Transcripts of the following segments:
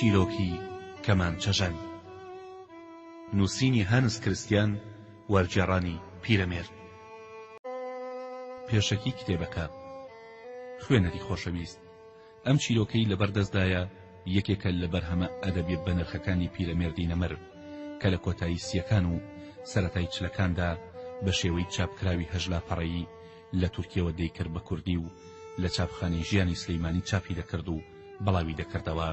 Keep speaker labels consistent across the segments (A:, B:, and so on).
A: چیرۆکی کەمانچەژەن. نووسینی هانس کریستیان، وەرگێڕانی پیرەمێرد. پێشەکی کتێبەکە. خوێنەری خۆشەویست، ئەم چیرۆکەی لەبەر دەستدایە یەکێکە لە بەرهەمە ئەدەبیە بەنرخەکانی پیرەمێردی نەمر کە لە کۆتایی سییەکان و سەرەتای چلەکاندا بە شێوەی چاپکراوی هەشت لاپەڕەیی لە تورکیەوە دەیکرد بە کوردی و لە چاپخانەی ژیانی سلیمانی چاپی دەکرد و بڵاوی دەکردەوە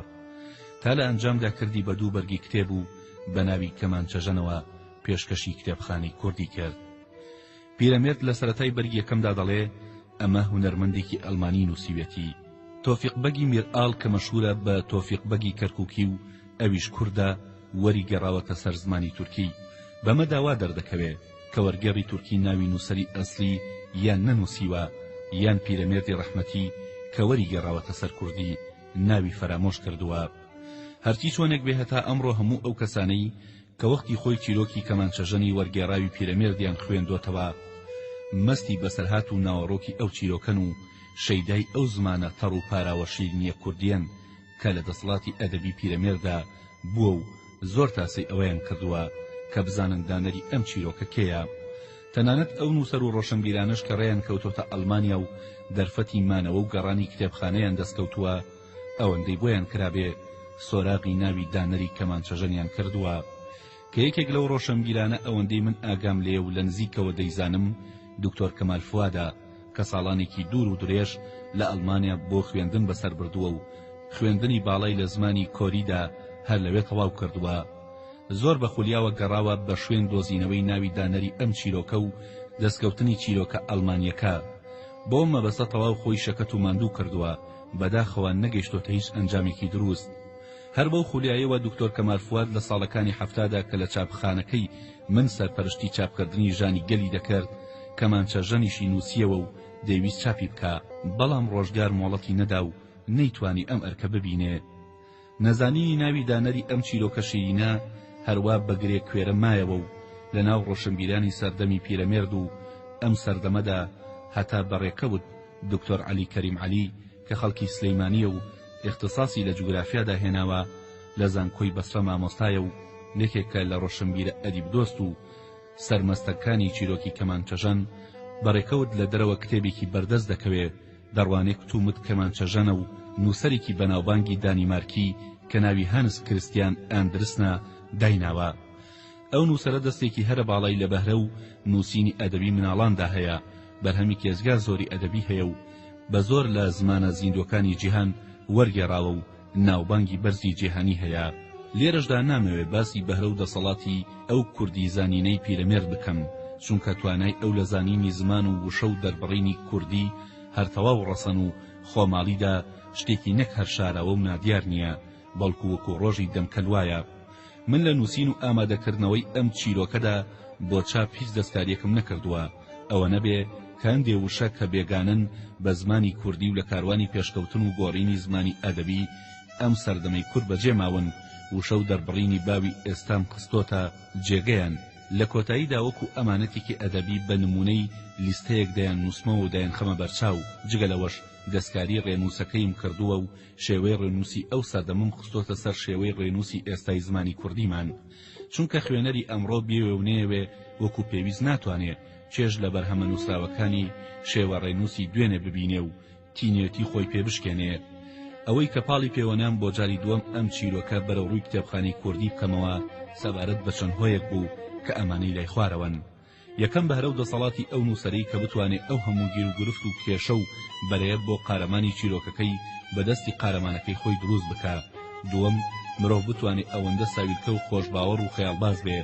A: تا لە ئەنجامدا کردی بە دوو بەرگی کتێب و بە ناوی کەمانچەژەنەوە پێشکەشی کتێبخانەی کوردی کرد. پیرەمێرد لە سەرەتای بەرگی یەکەمدا دەڵێ ئەمە هونەرمەندێکی ئەڵمانی نووسیویەتی تۆفیق بەگی میرئاڵ کە مەشهوورە بە تۆفیق بەگی کەرکووکی و ئەویش کوردە وەری گێڕاوەتە سەر زمانی تورکی بەمەدا وا دەردەکەوێ کە وەرگێڕی تورکی ناوی نووسەری ئەسلی یان نەنووسیوە یان پیرەمێردی ڕەحمەتی کە وەری گێڕاوەتە سەر کوردی ناوی فەرامۆش کردووە. هەرچی چۆنێک بێ هەتا ئەمڕۆ هەموو ئەو کەسانەی کە وەختی خۆی چیرۆکی کەمانچەژەنی وەرگێڕاوی پیرەمێردیان خوێندۆتەوە مەستی بەسەرهات و ناوەڕۆکی ئەو چیرۆکەن و شەیدای ئەو زمانە تەڕ و پاراوە شیرینیە کوردیەن کە لە دەسەڵاتی ئەدەبی پیرەمێردا بووە و زۆر تاسەی ئەوەیان کردووە کە بزانن دانەری ئەم چیرۆکە کێیە. تەنانەت ئەو نووسەر و ڕۆشنبیرانەش کە ڕێیان کەوتۆتە ئەڵمانیا و دەرفەتی مانەوە و گەڕانی کتێبخانەیان دەستکەوتووە ئەوەندەی بۆیان کرابێ سۆراغی ناوی دانەری کەمانچەژەنیان کردووە کە یەکێک لەو ڕۆشنبیرانە ئەوەندەی من ئاگام لێیە و لە نزیکەوە دەیزانم دکتۆر کەمال فوادە کە ساڵانێکی دوور و درێژ لە ئەڵمانیا بۆ خوێندن بەسەر بردووە و خوێندنی باڵای لە زمانی کۆریدا هەر لەوێ تەواو کردووە. زۆر بە خولیاوە گەڕاوە بە شوێن دۆزینەوەی ناوی دانەری ئەم چیرۆکە و دەستکەوتنی چیرۆکە ئەڵمانییەکە. بەو مەبەستە تەواو خۆی شەکەت و ماندوو کردووە، بەداخەوە نەگەیشتۆتە هیچ ئەنجامێکی دروست. هەر بەو خولیایەوە دکتۆر کەمال فواد لە ساڵەکانی حەفتادا کە لە چاپخانەکەی من سەرپەرشتی چاپکردنی ژانی گەلی دەکرد، کەمانچە ژەنیشی نووسییەوە و دەیویست چاپی بکا، بەڵام ڕۆژگار مۆڵەتی نەدا و نەیتوانی ئەم ئەرکە ببینێ. نەزانینی ناوی دانەری ئەم چیرۆکە شیرینە هەروا بە گرێ کوێرە مایەوە و لە ناو ڕۆشنبیرانی سەردەمی پیرەمێرد و ئەم سەردەمەدا هەتا بە ڕێکەوت دکتۆر عەلی کەریم عەلی کە خەڵکی سلیمانییە و ئیختساسی لە جوگرافیادا هێناوە لە زانکۆی بەسرە مامۆستایە و یەکێکە لە ڕۆشنبیرە ئەدیبدۆست و سەرمەستەکانی چیرۆکی کەمانچەژەن بە ڕێکەوت لە دەرەوە کتێبێکی بەردەست دەکەوێ دەڕوانێ کتومت کەمانچەژەنە و نووسەرێکی بەناوبانگی دانیمارکی کە ناوی هانس کریستیان ئاندرسنە دایناوە. ئەو نووسەرە دەستێکی هەرە باڵای لە بەهرە و نووسینی ئەدەبی مناڵاندا هەیە، بەرهەمی کێزگار زۆری ئەدەبی هەیە و بە زۆر لە زمانە زیندووەکانی جیهان وەرگێڕاوە و ناوبانگی بەرزی جیهانی هەیە. لێرەشدا نامەوێ باسی بەهرە و دەسەڵاتی ئەو کوردی زانینەی پیرەمێرد بکەم، چونکە توانای ئەو لە زانینی زمان و وشە و دەربڕینی کوردی هەر تەواو ڕەسەن و خۆماڵیدا شتێکی نەک هەر شاراوە و نادیار نییە، بەڵکو وەکو ڕۆژی دەمکەل وایە. من لە نووسین و ئامادەکردنەوەی ئەم چیرۆکەدا بۆ چاپ هیچ دەستکارییەکم نەکردووە، ئەوە نەبێ کە هەندێ وشە کە بێگانەن بە زمانی کوردی و لە کاروانی پێشکەوتن و گۆڕینی زمانی ئەدەبی ئەم سەردەمەی کورد بەجێ ماون، وشە و دەربڕینی باوی ئێستام خستۆتە جێگەیان. لە کۆتاییدا وەکو ئەمانەتێکی ئەدەبی بە نموونەی لیستەیەک دەیاننووسمەوە و دەیانخەمە بەرچاو، جگە لەوەش دەستکاری ڕێنووسەکەیم کردووە و شێوەی ڕێنووسی ئەو سەردەمەم خستۆتە سەر شێوەی ڕێنووسی ئێستای زمانی کوردیمان. چونکە خوێنەری ئەمڕۆ بیەوێ و نەیەوێ وەکو پێویست ناتوانێ چێژ لە بەرهەمە نووسراوەکانی شێوە ڕێنووسی دوێنێ ببینێ و تینوێتی خۆی پێ بشکێنێ. ئەوەی کە پاڵی پێوەنام بۆ جاری دووەم ئەم چیرۆکە بەرەو ڕووی کتێبخانەی کوردی بکەمەوە سەبارەت بە چەند هۆیەک بوو کە ئەمانەی لای خوارەوەن. یەکەم بەهرە و دەسەڵاتی ئەو نووسەرەی کە بتوانێ ئەو هەموو گیروگرفت و کێشە و بەرەیە بۆ قارەمانی چیرۆکەکەی بە دەستی قارەمانەکەی خۆی دروست بکا. دووەم، مرۆڤ بتوانێ ئەوەندە ساویلکە و خۆشباوەڕ و خەیاڵباز بێ.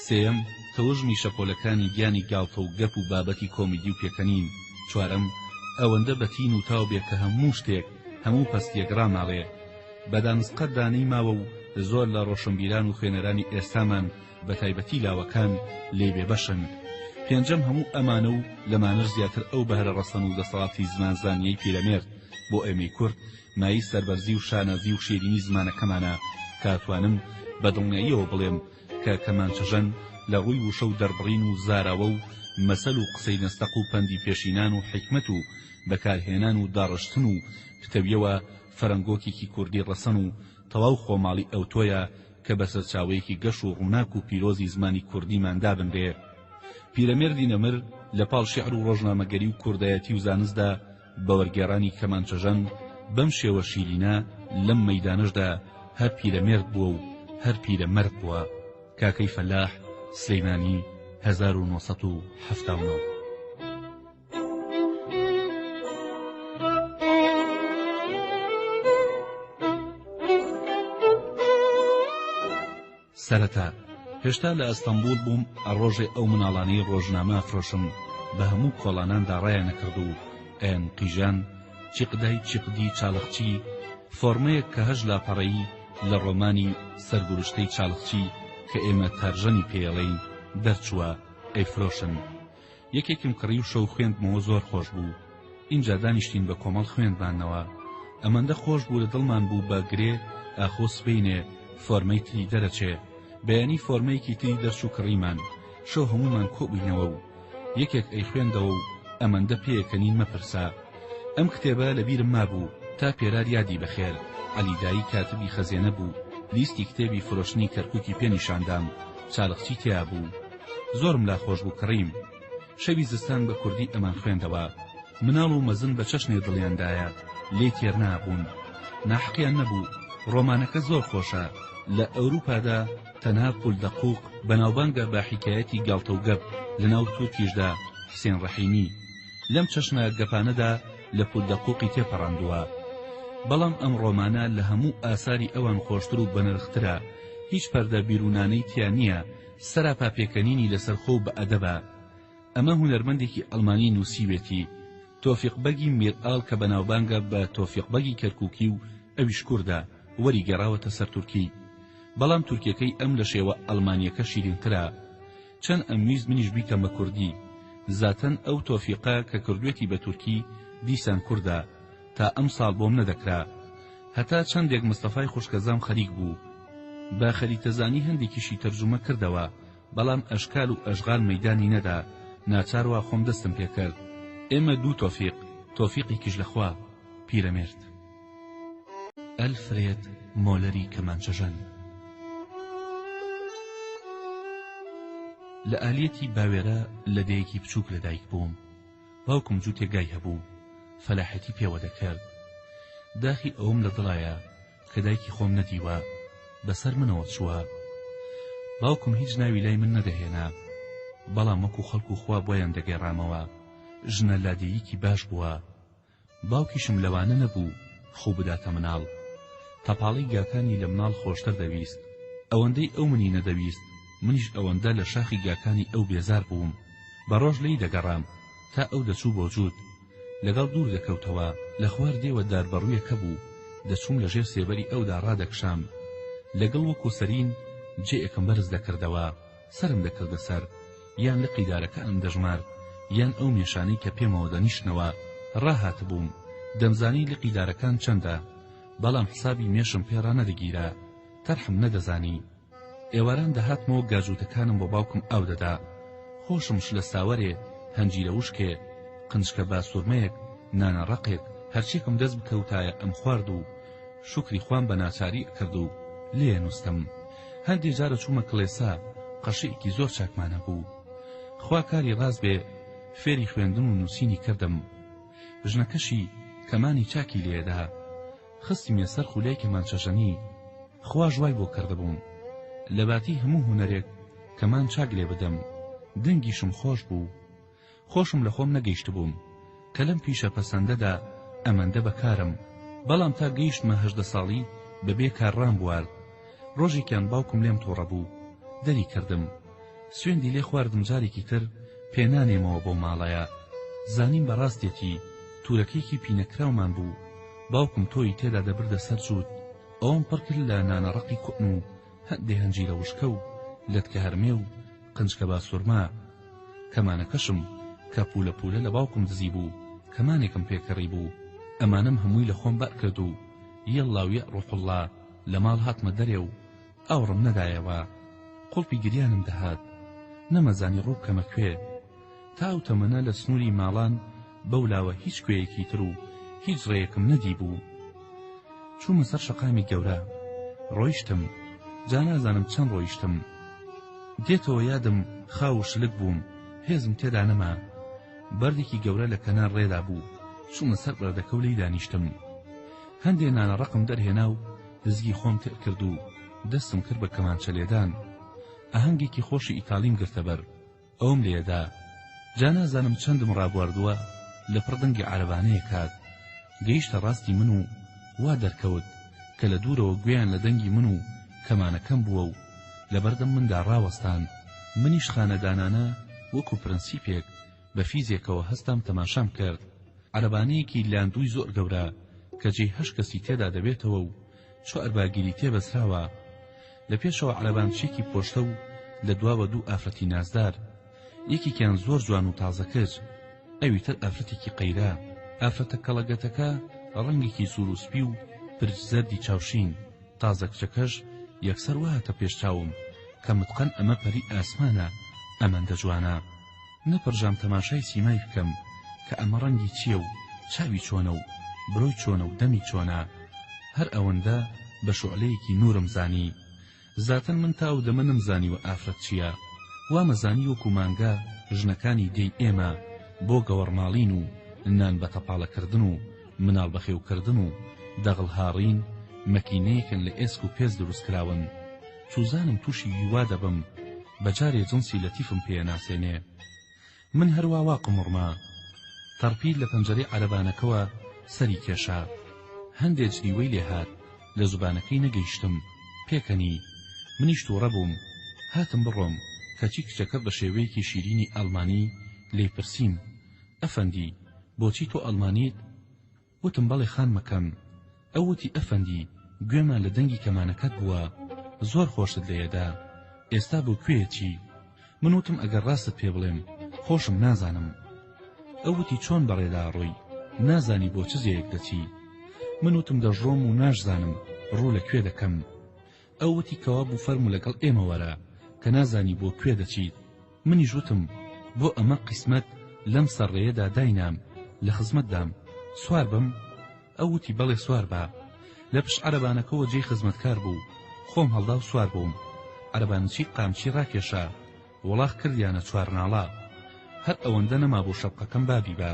A: سێیەم، تەوژمی شەپۆلەکانی گیانی گاڵتە و گەپ و بابەتی کۆمیدی و پێکەنین. چوارەم، ئەوەندە بە تین و تاو بێ کە هەموو شتێک، هەموو پەستییەک ڕاماڵێ. بە دانسقە دانەی ماوە و زۆر لە ڕۆشنبیران و خوێنەرانی ئێستامان بەتایبەتی لاوەکان لێی بێبەشن. پێنجەم هەموو ئەمانە و لەمانەش زیاتر ئەو بەهرە ڕەسەن و دەسەڵاتی زمانزانییەی پیرەمێرد بۆ ئێمەی کورد مایەی سەربەرزی و شانازی و شیرینی زمانەکەمانە کە ئەتوانم بە دڵنیاییەوە بڵێم کە کەمانچەژەن لە ڕووی وشە و دەربڕین و زاراوە و مەسەل و قسەی نەستەق و پەندی پێشینان و حیکمەت و بەکارهێنان و داڕشتن و پتەویەوە فەرەنگۆکێکی کوردی ڕەسەن و. تەواو خۆماڵی ئەوتۆیە کە بە سەرچاوەیەکی گەش و ڕووناک و پیرۆزی زمانی کوردیمان دابنرێ. پیرەمێردی نەمر لە پاڵ شیعر و ڕۆژنامەگەری و کوردایەتی و زانستدا بە وەرگێڕانی کەمانچەژەن بەم شێوە شیرینە لەم مەیدانەشدا هەر پیرەمێرد بووە و هەر پیرەمەرد بووە. کاکەی فەلاح، سلیمانی، 1979. سەرەتا، هێشتا لە ئەستەنبوڵ بووم ڕۆژێ ئەو مناڵانەی ڕۆژنامە ئەفرۆشن بە هەموو کۆڵاناندا ڕایانەکرد و ئەیانقیژان، چیقدای چیقدی چاڵخچی، فۆڕمەیەک کە هەشت لاپەڕەیی لە ڕۆمانی سەرگورشتەی چاڵخچی کە ئێمە تارژەنی پێیەڵێین دەرچووە، ئەیفرۆشن. یەکێکم کڕی و شەو خوێندمەوە زۆر خۆش بوو ئینجا دانیشتین بە کۆمەڵ خوێندمانەوە ئەمەندە خۆش بوو لە دڵمان بوو بە گرێ ئاخۆ سبەینێ فۆرمەی تری دەرەچێ بەیانی فۆرمەیەکی تری دەرچوو کڕیمان شەو هەموومان کۆبووینەوە و یەکێک ئەیخوێندەوە و ئەمەندە پێیەکەنین مەپرسە ئەم کتێبە لە بیرم مابوو تا پێرار یادی بەخێر عەلی دایی کاتبی خەزێنە بوو لیستی کتێبی فرۆشتنی کەرکوکی پێ نیشاندام چالخچی تیا بوو زۆرم لا خۆش بوو کڕیم. شەوی زستان بە کوردی ئەمان خوێندەوە. مناڵ و مەزن بە چەشنێ دڵیان دایە، لێی تێر نابوون. ناحەقیان نەبوو، ڕۆمانەکە زۆر خۆشە. لە ئەوروپادا تەنها پول دەقوق بەناوبانگە بە حیکایەتی گاڵتە و گەپ، لەناو تورکیشدا حسێن ڕەحیمی لەم چەشنە گەپانەدا لە پول دەقوقی تێپەڕاندووە. بەڵام ئەم ڕۆمانە لە هەموو ئاساری ئەوان خۆشتر و بەنرخترە، هیچ پەردە بیرونانەی تیا نییە، سەراپا پێکەنینی لەسەرخۆ و بەئەدەبە. ئەمە هونەرمەندێکی ئەڵمانی نووسیوێتی، تۆفیق بەگی میرئاڵ کە بەناوبانگە بە تۆفیق بەگی کەرکووکی و ئەویش کوردە، وەریگێڕاوەتە سەر تورکی. بەڵام تورکیەکەی ئەم لە شێوە ئەڵمانیەکە شیرینترە. چەند ئەمویست منیش بیکەم بە کوردی. زاتەن ئەو تۆفیقە کە کردوێتی بە تورکی دیسان کوردە. تا ئەمساڵ بۆم نەدەکرا. هەتا چەندێک مستەفای خوشکەزام خەریک بوو بە خەریتەزانی هەندێکیشی تەرجومە کردەوە، بەڵام ئەشکال و ئەشغال مەیدانی نەدا، ناچار وا خۆم دەستم پێ کرد. ئێمە دوو تۆفیق، تۆفیقێکیش لە خوا، پیرەمێرد. ئەلفرێد مۆلەری کەمانچەژەن. لە ئالیەتی باوێرە لە دێیەکی بچووک لەدایک بووم. باوکم جووتێ گای هەبوو فەلاحەتی پێوە دەکرد. داخی ئەوەم لە دڵایە کە دایکی خۆم نەدیوە، بەسەر منەوە چووە. باوکم هیچ ناوی لای من نەدەهێنا، بەڵام وەکوو خەڵک و خوا بۆیان دەگێڕامەوە ژنە لادێییکی باش بووە. باوکیشم لەوانە نەبوو خوو بداتە مناڵ. تەپاڵەی گاکانی لە مناڵ خۆشتر دەویست. ئەوەندەی ئەو منی نەدەویست، منیش ئەوەندە لە شاخی گاکانی ئەو بێزار بووم. بە ڕۆژ لێی دەگەڕام تا ئەو دەچوو بۆ جووت. لەگەڵ دوور دەکەوتەوە. لە خوار دێوە داربەڕوویەکە بوو، دەچووم لە ژێر سێبەری ئەودا ڕادەکشام. لەگەڵ وەکوو سەرین جێیەکم بەرز دەکردەوە. سەرم دەکردە سەر، یان لقی دارەکانم دەژمارد، یان ئەو مێشانەی کە پێمەوە دەنیشتنەوە. ڕاهاتبووم، دەمزانی لقی دارەکان چەندە، بەڵام حسابی مێشم پێ ڕانەدەگیرا، تەرحم نەدەزانی. ئێواران دەهاتمەوە گاجووتەکانم بۆ باوکم ئاو دەدا. خۆشم شلە ساوەرێ، هەنجیرە وشکێ، قنچکە باسوورمەیەک، نانە ڕەقێک، هەرچیەکم دەست بکەوتایە ئەمخوارد و شوکری خوام بە ناچاری ئەکرد و لێ نوستم. هەندێ جار ئەچوومە کڵێسا، قەشەیەکی زۆر چاکمان هەبوو. خوا کاری ڕاست بێ فێری خوێندن و نووسینی کردم. ژنەکەشی کەمانی چاکی لێدا. خستمیە سەر خولیای کەمانچەژەنی. خواش وای بۆ کردبووم. لە باتی هەموو هونەرێک کەمان چاک لێ بدەم. دەنگیشم خۆش بوو. خۆشم لە خۆم نەگەیشتبووم کە لەم پیشە پەسەندەدا ئەمەندە بەکارم، بەڵام تا گەیشتمە 18 ساڵی بە بێ کار ڕامبوارد. ڕۆژێکیان باوکم لێم تووڕە بوو، دەری کردم. سوێندی لێ خواردم جارێکی تر پێ نانێمەوە بەو ماڵەیا. زانیم بە ڕاستێتی، توورەکێکی پینەکراومان بوو، باوکم تۆوی تێدا دەبردە سەر جووت، ئەوم پڕ کرد لە نانەڕەقی کۆن و هەندێ هەنجیرە وشکە و لەتکە هەرمێ و قنچکە باسورما. کەمانەکەشم کە پوولە پوولە لە باوکم دزیبوو کەمانێکم پێ کڕیبوو ئەمانەم هەمووی لە خۆم بار کرد و یەڵڵا و یەڕوحوڵڵا لە ماڵ هاتمە دەرێ و ئاوڕم نەدایەوە قوڵپی گریانم دەهات نەمەزانی ڕوو بکەمە کوێ تا ئەو تەمەنە لە سنووری ماڵان بەولاوە هیچ کوێیەکی تر و هیچ ڕێیەکم نەدیبوو چوومە سەر شەقامی گەورە. ڕۆیشتم. جا نازانم چەند ڕۆیشتم. دێتەوە یادم خاو و شلک بووم، هێزم تێدا نەما. بەردێکی گەورە لە کەنار ڕێدا بوو، چوومە سەر بەردەکە و لێی دانیشتم. هەندێ نانە ڕەقم دەرهێنا و دزگی خۆم تێر کرد و دەستم کرد بە کەمانچە لێدان. ئاهەنگێکی خۆشی ئیتاڵیم گرتە بەر. ئەوم لێدا. جا نازانم چەندم ڕابواردووە لەپڕ دەنگی عەرەبانەیەک هات. گەیشتە ڕاستی من و وا دەرکەوت کە لە دوورەوە گوێیان لە دەنگی من و کەمانەکەم بووە و لەبەردەم مندا ڕاوەستان. منیش خانەدانانە وەکوو پرەنسیپێک بە فیزێکەوە هەستام تەماشام کرد. عەرەبانەیەکی لاندووی زۆر گەورە کە جێی هەشت کەسی تێدا دەبێتەوە و چوارباگیری تێ بەسراوە. لە پێشەوە عەرەبانچیەکی پۆشتە و لە دواوە دوو ئافرەتی نازدار، یەکێکیان زۆر جوان و تازە کچ، ئەوی تر ئافرەتێکی قەیرە. ئافرەتە کەڵەگەتەکە ڕەنگێکی سوور و سپی و پرچ زەردی چاوشین، تازە کچەکەش یەکسەر وا هاتە پێش چاوم کە متقەن ئەمە پەری ئاسمانە ئەمەندە جوانە. نەپڕژام تەماشای سیمای بکەم کە ئەمە ڕەنگی چییە و چاوی چۆنە و برۆی چۆنە و دەمی چۆنە. هەر ئەوەندە بە شوعلەیەکی نوورم زانی. زاتەن من تا ئەو دەمە نەمزانیوە ئافرەت چییە. وامەزانی وەکوو مانگا ژنەکانی دێی ئێمە بۆ گەوەڕماڵین و نان بە تەپاڵەکردن و مناڵ بەخێوکردن و دەغڵ هاڕین مەکینەیەکن لە ئێسک و پێست دروستکراون. چوزانم تووشی وا دەبم بە جارێ جنسی لەتیفم پێ ناسێنێ. من هەروا واقم وڕما. تەڕپیر لە پەنجەرەی عەرەبانەکەوە سەری کێشا. هەندێ جریوەی لێ هات، لە زوبانەکەی نەگەیشتم. پێکەنی. منیش تووڕە بووم. هاتم بڕۆم، کەچی کچەکە بە شێوەیەکی شیرینی ئەڵمانی لێی پرسیم، ئەفەندی، بۆچی تۆ ئەڵمانیت؟ وتم بەڵێ خانمەکەم. ئەو وتی ئەفەندی گوێمان لە دەنگی کەمانەکەت بووە زۆر خۆشت لێیەدا ئێستا بۆ کوێیەچی؟ من وتم ئەگەر ڕاستت پێ بڵێم خۆشم نازانم. ئەو وتی چۆن بەڕێدا ئەڕۆی نازانی بۆ چ جێیەک دەچی؟ من وتم دەشڕۆم و ناشزانم ڕوو لە کوێ دەکەم. ئەو وتی کەوابوو فەرموو لەگەڵ ئێمە وەرە کە نازانی بۆ کوێ دەچیت. منیش وتم بۆ ئەمە قیسمەت لەم سەر ڕێیەدا داینام لە خزمەتدام، سوار بم؟ ئەو وتی بەڵێ سوار بە. لە پشت عەرەبانەکەوە جێی خزمەتکار بوو، خۆم هەڵدا و سوار بووم. عەرەبانەچی قامچی ڕاکێشا، وڵاخ کردیانە چوارناڵە. هەر ئەوەندە نەمابوو شەپقەکەم با بیبا.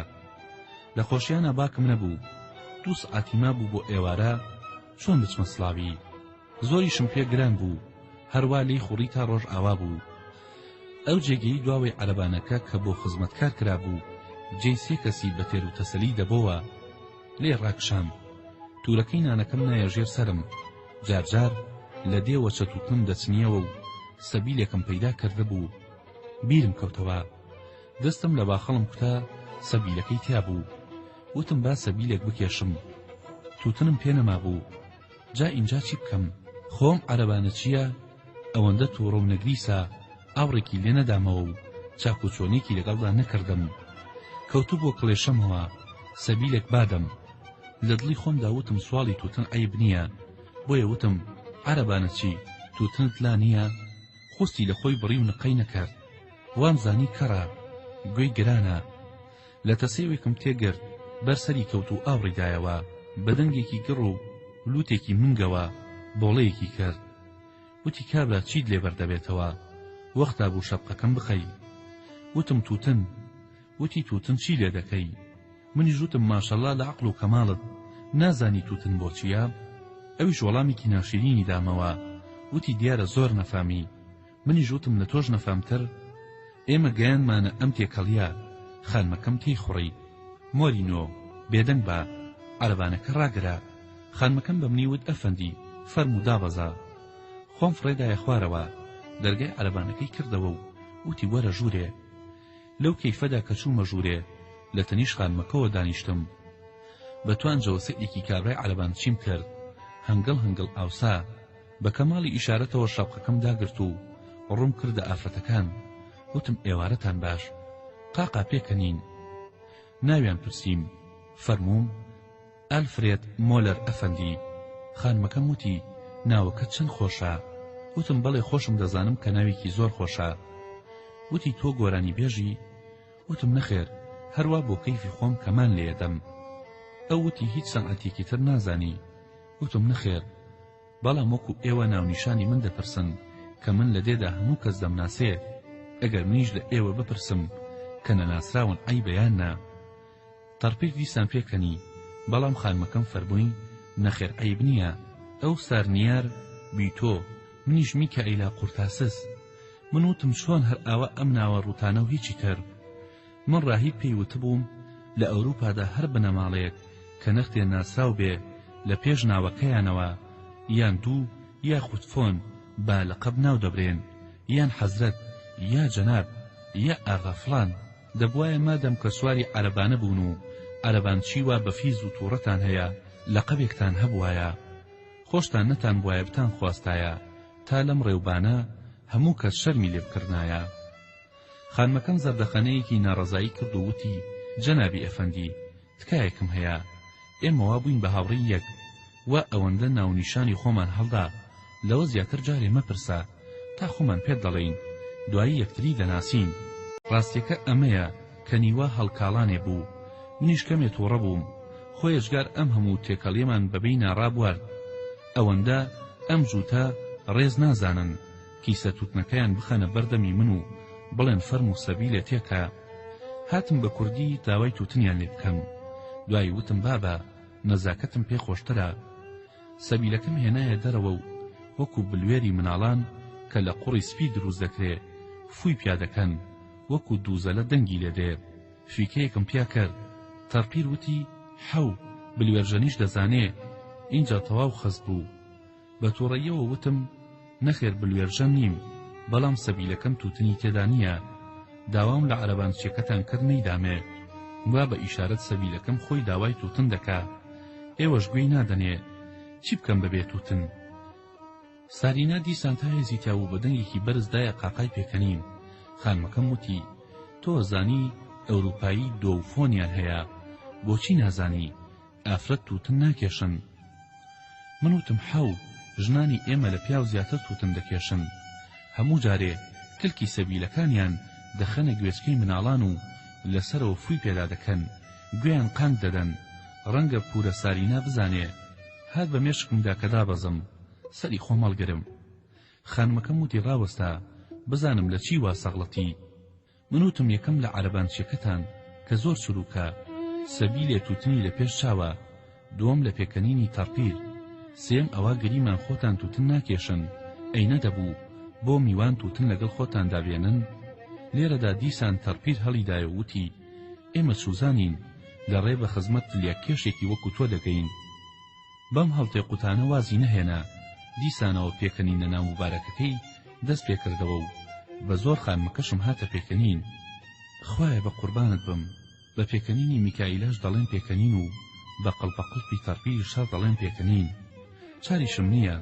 A: لە خۆشیانا باکم نەبوو. دوو سەعاتی مابوو بۆ ئێوارە، چۆن بچمە سڵاوی؟ زۆریشم پێ گران بوو، هەروا لێی خوڕی تا ڕۆژئاوا بوو. ئەو جێگەی دواوەی عەرەبانەکە کە بۆ خزمەتکار کرابوو، جێی سێ کەسی بە تێروتەسەلی دەبۆوە، لێی ڕاکشام. توورەکەی نانەکەم نایە ژێر سەرم. جار جار لە دێوە چەتووتنم دەچنییەوە و سەبیلێکم پەیدا کردبوو. بیرم کەوتەوە. دەستم لە باخەڵم کوتا، سەبیلەکەی تیا بوو. وتم با سەبیلێک بکێشم. تووتنم پێ نەمابوو. جا ئینجا چی بکەم؟ خۆم عەرەبانەچییە ئەوەندە تووڕە و نەگریسە ئاوڕێکی لێ نەدامەوە و چاک و چۆنێکی لەگەڵدا نەکردم. کەوتبووە کڵێشەمەوە، سەبیلێک بادەم. لە دڵی خۆمدا وتم سواڵی تووتن عەیب نییە، بۆیە وتم عەرەبانەچی تووتنت لا نییە؟ خوستی لە خۆی بڕی و نقەی نەکرد. وامزانی کەڕە، گوێی گرانە. لەتە سێوێکم تێگرت بەر سەری کەوت و ئاوڕی دایەوە، بە دەنگێکی گڕ و لووتێکی منگەوە بۆڵەیەکی کرد. وتی کابرا چیت لێ بەردەبێتەوە؟ وەختا بوو شەپقەکەم بخەی. وتم تووتن. وتی تووتن چی لێ دەکەی؟ منیش وتم ماشەڵا لە عەقڵ و کەماڵت، نازانی تووتن بۆ چییە؟ ئەویش وەڵامێکی ناشیرینی دامەوە، وتی دیارە زۆر نەفامی. منیش وتم لە تۆش نەفامتر؟ ئێمە گەیاندمانە ئەم تێکەڵییە، خانمەکەم تێی خوڕی. مۆرینۆ، بێدەنگ بە، عەرەبانەکە ڕاگرە. خانمەکەم بە منی وت ئەفەندی، فەرموو دابەزە. خۆم فڕێدایە خوارەوە، دەرگای عەرەبانەکەی کردەوە و وتی وەرە ژوورێ. لەو کەیفەدا کە چوومە ژوورێ، لە تەنیشت خانمەکەوە دانیشتم. بە توانجەوە سەیرێکی کابرای عەرەبانچیم کرد، هەنگڵ هەنگڵ ئاوسا. بە کەماڵی ئیشارەتەوە شەپقەکەم داگرت و ڕووم کردە ئافرەتەکان، وتم ئێوارەتان باش. قاقا پێکەنین. ناویان پرسیم. فەرمووم ئالفرێد مۆلەر ئەفەندی. خانمەکەم وتی ناوەکەت چەند خۆشە. وتم بەڵێ خۆشم دەزانم کە ناوێکی زۆر خۆشە. وتی تۆ گۆرانیبێژی؟ وتم نەخێر هەروا بۆ کەیفی خۆم کەمان لێدەم. ئەو وتی هیچ سەنعەتێکی تر نازانی؟ وتم نەخێر. بەڵام وەکو ئێوە ناونیشانی من دەپرسن کە من لە دێدا هەموو کەس دەمناسێ، ئەگەر منیش لە ئێوە بپرسم کە نەناسراون عەیبە یان نا؟ تەڕپیر دیسان پێکەنی، بەڵام خانمەکەم فەرمووی نەخێر عەیب نییە، ئەو سارنیار بیتۆ، منیش میکائیلا قورتاسس. من وتم چۆن هەر ئاوا ئەم ناوە ڕووتانە و هیچی تر. من ڕاهیب پێی وتبووم لە ئەوروپادا هەر بنەماڵەیەک کە نەختێ ناسراو بێ لە پێش ناوەکەیانەوە یان دوو یاخود فۆن بە لەقەب ناو دەبرێن یان حەزرەت یا جەناب یا ئاغا فڵان دەبوایە مادەم کە سواری عەرەبانە بوون و عەرەبانچی وا بەفیز و توڕەتان هەیە لەقەبێکتان هەبوایە خۆشتان نەتانبوایە بتانخواستایە تا لەم ڕێوبانە هەموو کەس شەرمی لێ بکردنایە. خانمەکەم زەردەخەنەیەکی ناڕەزایی کرد و وتی، جەنابی ئەفەندی، تکایەکم هەیە. ئێمە وا بووین بە هاوڕێی یەک. وا ئەوەندە ناوونیشانی خۆمان هەڵدا، لەوە زیاتر جارێ مەپرسە، تا خۆمان پێت دەڵێین. دوایی یەکتری دەناسین. ڕاستییەکە ئەمەیە کە نیوە هەڵکاڵانێ بوو. منیش کەمێ تووڕە بووم. خۆ یەجگار ئەم هەموو تێکەڵییەمان بە بینە ڕابوارد. ئەوەندە ئەم جووتە ڕێز نازانن. کیسە توتنەکەیان بخەنە بەر دەمی من و بڵێن فەرموو سەبیلێ تێکە. هاتم بە کوردی داوای توتنیان لێ بکەم. دوایی وتم بابە نەزاکەتم پێ خۆشترە. سەبیلەکەم هێنایە دەرەوە و وەکوو بلوێری مناڵان کە لە قوڕی سپی دروست دەکرێ فووی پیا دەکەن، وەکوو دووزەلە دەنگی لێ دێ. فیکەیەکم پیا کرد. تەڕپیر وتی حەو، بلوێرژەنیش دەزانێ. ئینجا تەواو خەست بوو. بە توڕەییەوە وتم، نەخێر بلوێرژەن نیم، بەڵام سەبیلەکەم تووتنی تێدا نییە. داوام لە عەرەبانچیەکەتان کرد نەیدامێ. وا بە ئیشارەت سەبیلەکەم خۆی داوای تووتن دەکا. ئێوەش گوێی نادەنێ. چی بکەم بەبێ تووتن؟ سارینا دیسان تا هێزی تیا بوو بە دەنگێکی بەرز دایە قاقای پێکەنین. خانمەکەم وتی، تۆ ئەزانی ئەوروپایی دۆ و فۆنیان هەیە. بۆچی نازانی؟ ئافرەت تووتن ناکێشن. من وتم حەو، ژنانی ئێمە لە پیاو زیاتر تووتن دەکێشن. هەموو جارێ کلکی سەبیلەکانیان دەخەنە گوێچکەی مناڵان و لە سەرەوە فووی پێدا دەکەن، گوێیان قانگ دەدەن. ڕەنگە پوورە سارینا بزانێ. هات بە مێشکمدا کە دابەزم، سەری خۆم هەڵگرم. خانمەکەم وتی ڕاوەستە، بزانم لە چی وا سەغڵەتی. من وتم یەکەم لە عەرەبانچیەکەتان کە زۆر چروکە سەبیلێ توتنی لە پێش چاوە دووەم لە پێکەنینی تەڕپیر سێیەم ئەوە گریمان خۆتان توتن ناکێشن ئەی نەدەبوو بۆ میوان توتن لەگەڵ خۆتاندا بێنن لێرەدا دیسان تەڕپیر هەڵیدایە و وتی ئێمە چوزانین لە ڕێ بە خزمەت تلیاککێشێکی وەکو تۆ دەگەین بەم هەڵتێقوتانە وازی نەهێنا، دیسانەوە پێکەنینە ناموبارەکەکەی دەست پێکردەوە و بە زۆر خانمەکەشم هاتە پێکەنین. خوایە بە قوربانت بم، بە پێکەنینی میکائیلاش دەڵێن پێکەنین و بە قڵپەقڵپی تەڕپیریش هەر دەڵێن پێکەنین. چاریشم نییە.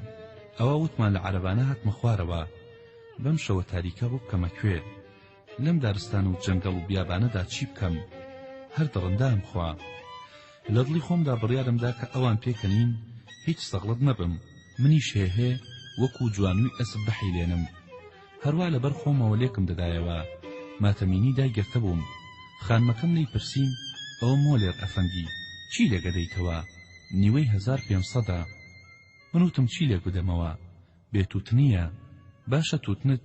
A: ئەوا وتمان لە عەرەبانە هاتمە خوارەوە. بەم شەوە تاریکە ڕووبکەمە کوێ؟ لەم دارستان و جەنگەڵ و بیابانەدا چی بکەم؟ هەر دڕندام خوا. لە دڵی خۆمدا بڕیارم دا کە ئەوان پێکەنین هیچ سەغڵەت نەبم، منیش هێ هێ وەکوو جوانووی ئەسپ بحەیلێنم. هەروا لەبەر خۆمەوە لێکم دەدایەوە. ماتەمینی دایگرتبووم. خانمەکەم لێی پرسیم، ئەوە مۆلێر ئەفەندی چی لێک ئەدەیتەوە؟ نیوەی هەزار پێنجسەدە. من وتم چی لێک بدەمەوە؟ بێ توتنیە باشە توتنت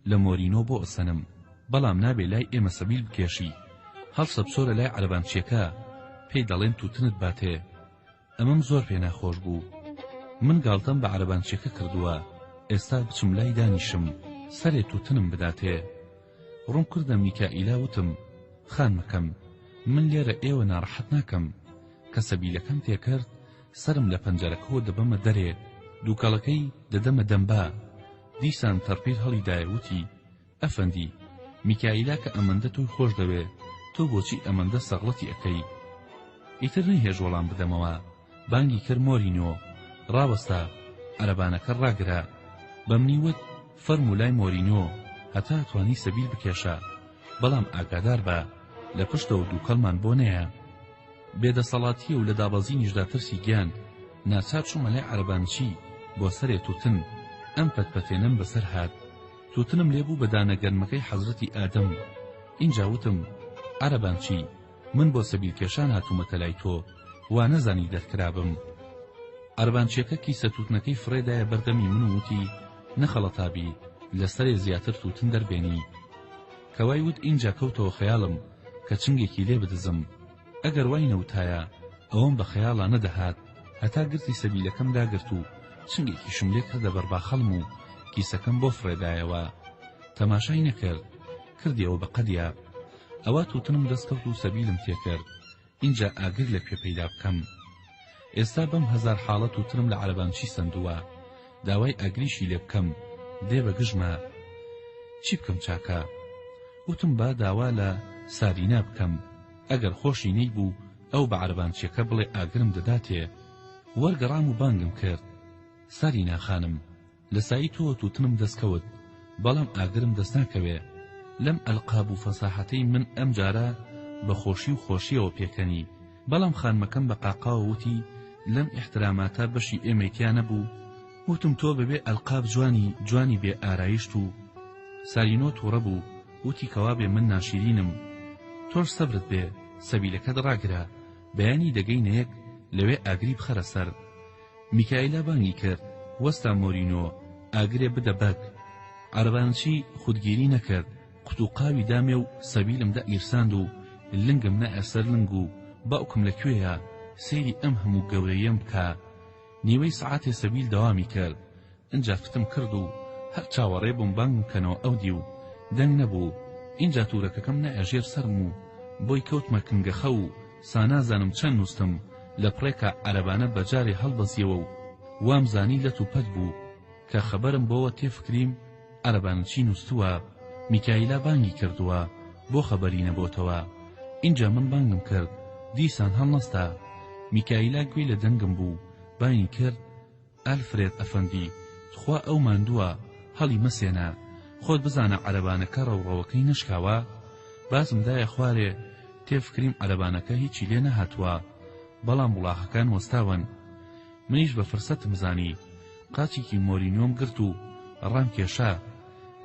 A: لە مۆرینۆ بۆ ئەسەنم بەڵام نابێ لای ئێمە سەبیل بکێشی هەڵسە بچۆرە لای عەرەبانچیەکە پێی دەڵێن توتنت باتێ ئەمەم زۆر پێ ناخۆش بوو من گاڵتەم بە عەرەبانچیەکە کردووە ئێستا بچم لای دانیشم سەرێ توتنم بداتێ ڕووم کردە میکائیلا وتم خانمەکەم من لێرە ئێوە ناڕەحەت ناکەم کە سەبیلەکەم تێکرد سەرم لە پەنجەرەکەوە دەبەمە دەرێ، دووکەڵەکەی دەدەمە دەم با. دیسان تەڕپیر هەڵیدایە وتی، ئەفەندی، میکائیلا کە ئەمەندە تۆی خۆش دەوێ، تۆ بۆچی ئەمەندە سەغڵەتی ئەکەی؟ ئیتر نەیهێشت وەڵام بدەمەوە، بانگی کرد مۆرینۆ، ڕاوەستە، عەرەبانەکە ڕاگرە. بە منی وت، فەرموو لای مۆرینۆ، هەتا توانی سەبیل بکێشە، بەڵام ئاگادار بە، لە پشتەوە دووکەڵمان بۆ نەیە. بێدەسەڵاتییە و لە دابەزینیشدا ترسی گیان، ناچار چوومە لای عەرەبانچی بۆ سەرێ تووتن، ئەم پەتپەتێنەم بەسەر هات. تووتنم لێ بوو بە دانە گەنمەکەی حەزرەتی ئادەم. ئینجا وتم، عەرەبانچی، من بۆ سەبیلکێشان هاتوومەتە لای تۆ، وا نەزانی دەرکرابم. عەربانچیەکە کیسە توتنەکەی فڕێ دایە بەر دەمی من و وتی، نەخەڵەتابی، لە سەرێ زیاتر توتن دەربێنی. کە وای وت ئینجا کەوتەوە خەیاڵم کە چنگێکی لێ بدزم. ئەگەر وای نەوتایە ئەوەم بە خەیاڵا نەدەهات. هەتا گرتی سەبیلەکەم داگرت و چنگێکیشم لێ کردە بەر باخەڵم و کیسەکەم بۆ فڕێ دایەوە. تەماشای نەکرد. کردیەوە بە قەدیا. ئەوا توتنم دەست کەوت و سەبیلم تێ کرد. ئینجا ئاگر لە کوێ پەیدا بکەم؟ ئێستا بەم هەزار حاڵە تووتنم لە عەرەبانچی سەندووە، داوای ئاگریشی لێ بکەم دێ بە گژما. چی بکەم چاکە؟ وتم با داوا لە سارینا بکەم، ئەگەر خۆشی نەیبوو ئەو بە عەرەبانچیەکە بڵێ ئاگرم دەداتێ. وەرگەڕام و بانگم کرد، سارینا خانم! لە سایی تۆوە تووتنم دەست کەوت بەڵام ئاگرم دەست ناکەوێ لەم ئەلقاب و فەساحەتەی من ئەم جارە بە خۆشی و خۆشیەوە پێکەنی بەڵام خانمەکەم بە قاقاوە وتی لەم ئیحتراماتە بەشی ئێمەی تیا نەبوو وتم تۆ بەبێ ئەلقاب جوانی جوانی بێ ئارایشت و سارینۆ توڕە بوو وتی کەوابێ من ناشیرینم تۆش سەبرت بێ سەبیلەکەت ڕاگرە بەیانی دەگەینە یەک لەوێ ئاگری بخەرە سەر میکایلا بانگی کرد، وەستا مۆرینۆ، ئاگرێ بدە بەگ. عەرەبانچی خودگیری نەکرد، قوتوقاوی دامێ و سەبیلم داگیرساند و لنگم نایە سەر لنگ و باوکم لە کوێیە سەیری ئەم هەموو گەورەییەم بکا. نیوەی سەعاتێ سەبیل دەوامی کرد. ئینجا فتم کرد و هەر چاوەڕێ بووم بانگم کەنەوە ئەو دیو دەنگ نەبوو ئینجا تورەکەکەم نایە ژێر سەرم و بۆی کەوتمە کنگە خەو و سا نازانم چەند نوستم لە پڕێکا عەرەبانە بە جارێ هەڵبەزیەوە و وام زانی لەت و پەت بوو کە خەبەرم بۆوە تێفکریم عەرەبانەچی نوستووە میکایلا بانگی کردووە بۆ خەبەری نەبۆتەوە ئینجا من بانگم کرد دیسان هەڵنەستا میکایلا گوێی لە دەنگم بوو بانگی کرد ئالفرێد ئەفەندی تخوا ئەو ماندووە هەڵی مەسێنە خۆت بزانە عەرەبانەکە ڕەوڕەوەکەی نەشکاوە؟ بازم دایە خوارێ تێفکریم عەرەبانەکە هیچی لێ نەهاتووە بەڵام وڵاخەکان وەستاون منیش بە فرسەتم زانی قاچێکی مۆرینۆم گرت و ڕامکێشا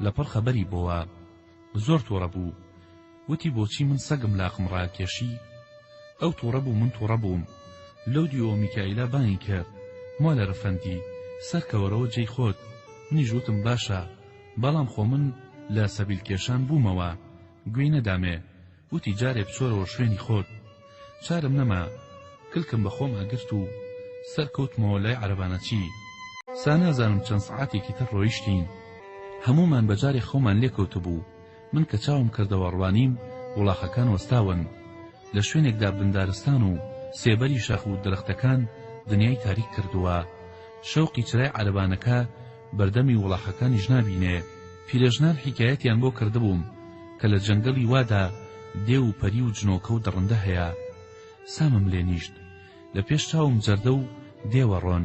A: لەپڕ خەبەری بۆوە زۆر توڕە بوو وتی بۆچی من سەگم لاقم ڕاکێشی ئەو توڕە بوو من توڕە بووم لەو دیوەوە میکایلا بانگی کرد مۆلەر ئەفەندی سەرکەوەرەوە جێی خۆت منیش وتم باشە بەڵام خۆ من لە سەبیل کێشان بوومەوە گوێی نەدامێ وتی جارێ بچۆرەوە شوێنی خۆت چارم نەما کلکم بە خۆما گرت و سەر کەوتمەوە لای عەرەبانەچی. سا نازانم چەند سەعاتێکی تر ڕۆیشتین. هەموومان بە جارێ خەومان لێ کەوتبوو. من کە چاوم کردەوە ڕوانیم وڵاخەکان وەستاون. لە شوێنێکدا بن دارستان و سێبەری شاخ و درەختەکان دنیای تاریک کردووە. شەوقی چرای عەرەبانەکە بەردەمی وڵاخەکانیش نابینێ. پیرەژنان حیکایەتیان بۆ کردبووم کە لە جەنگەڵی وادا دێو و پەری و جنۆکە و دڕندە هەیە. سامم لێ نیشت. لە پێش چاوم جەردە و دێوە ڕۆن.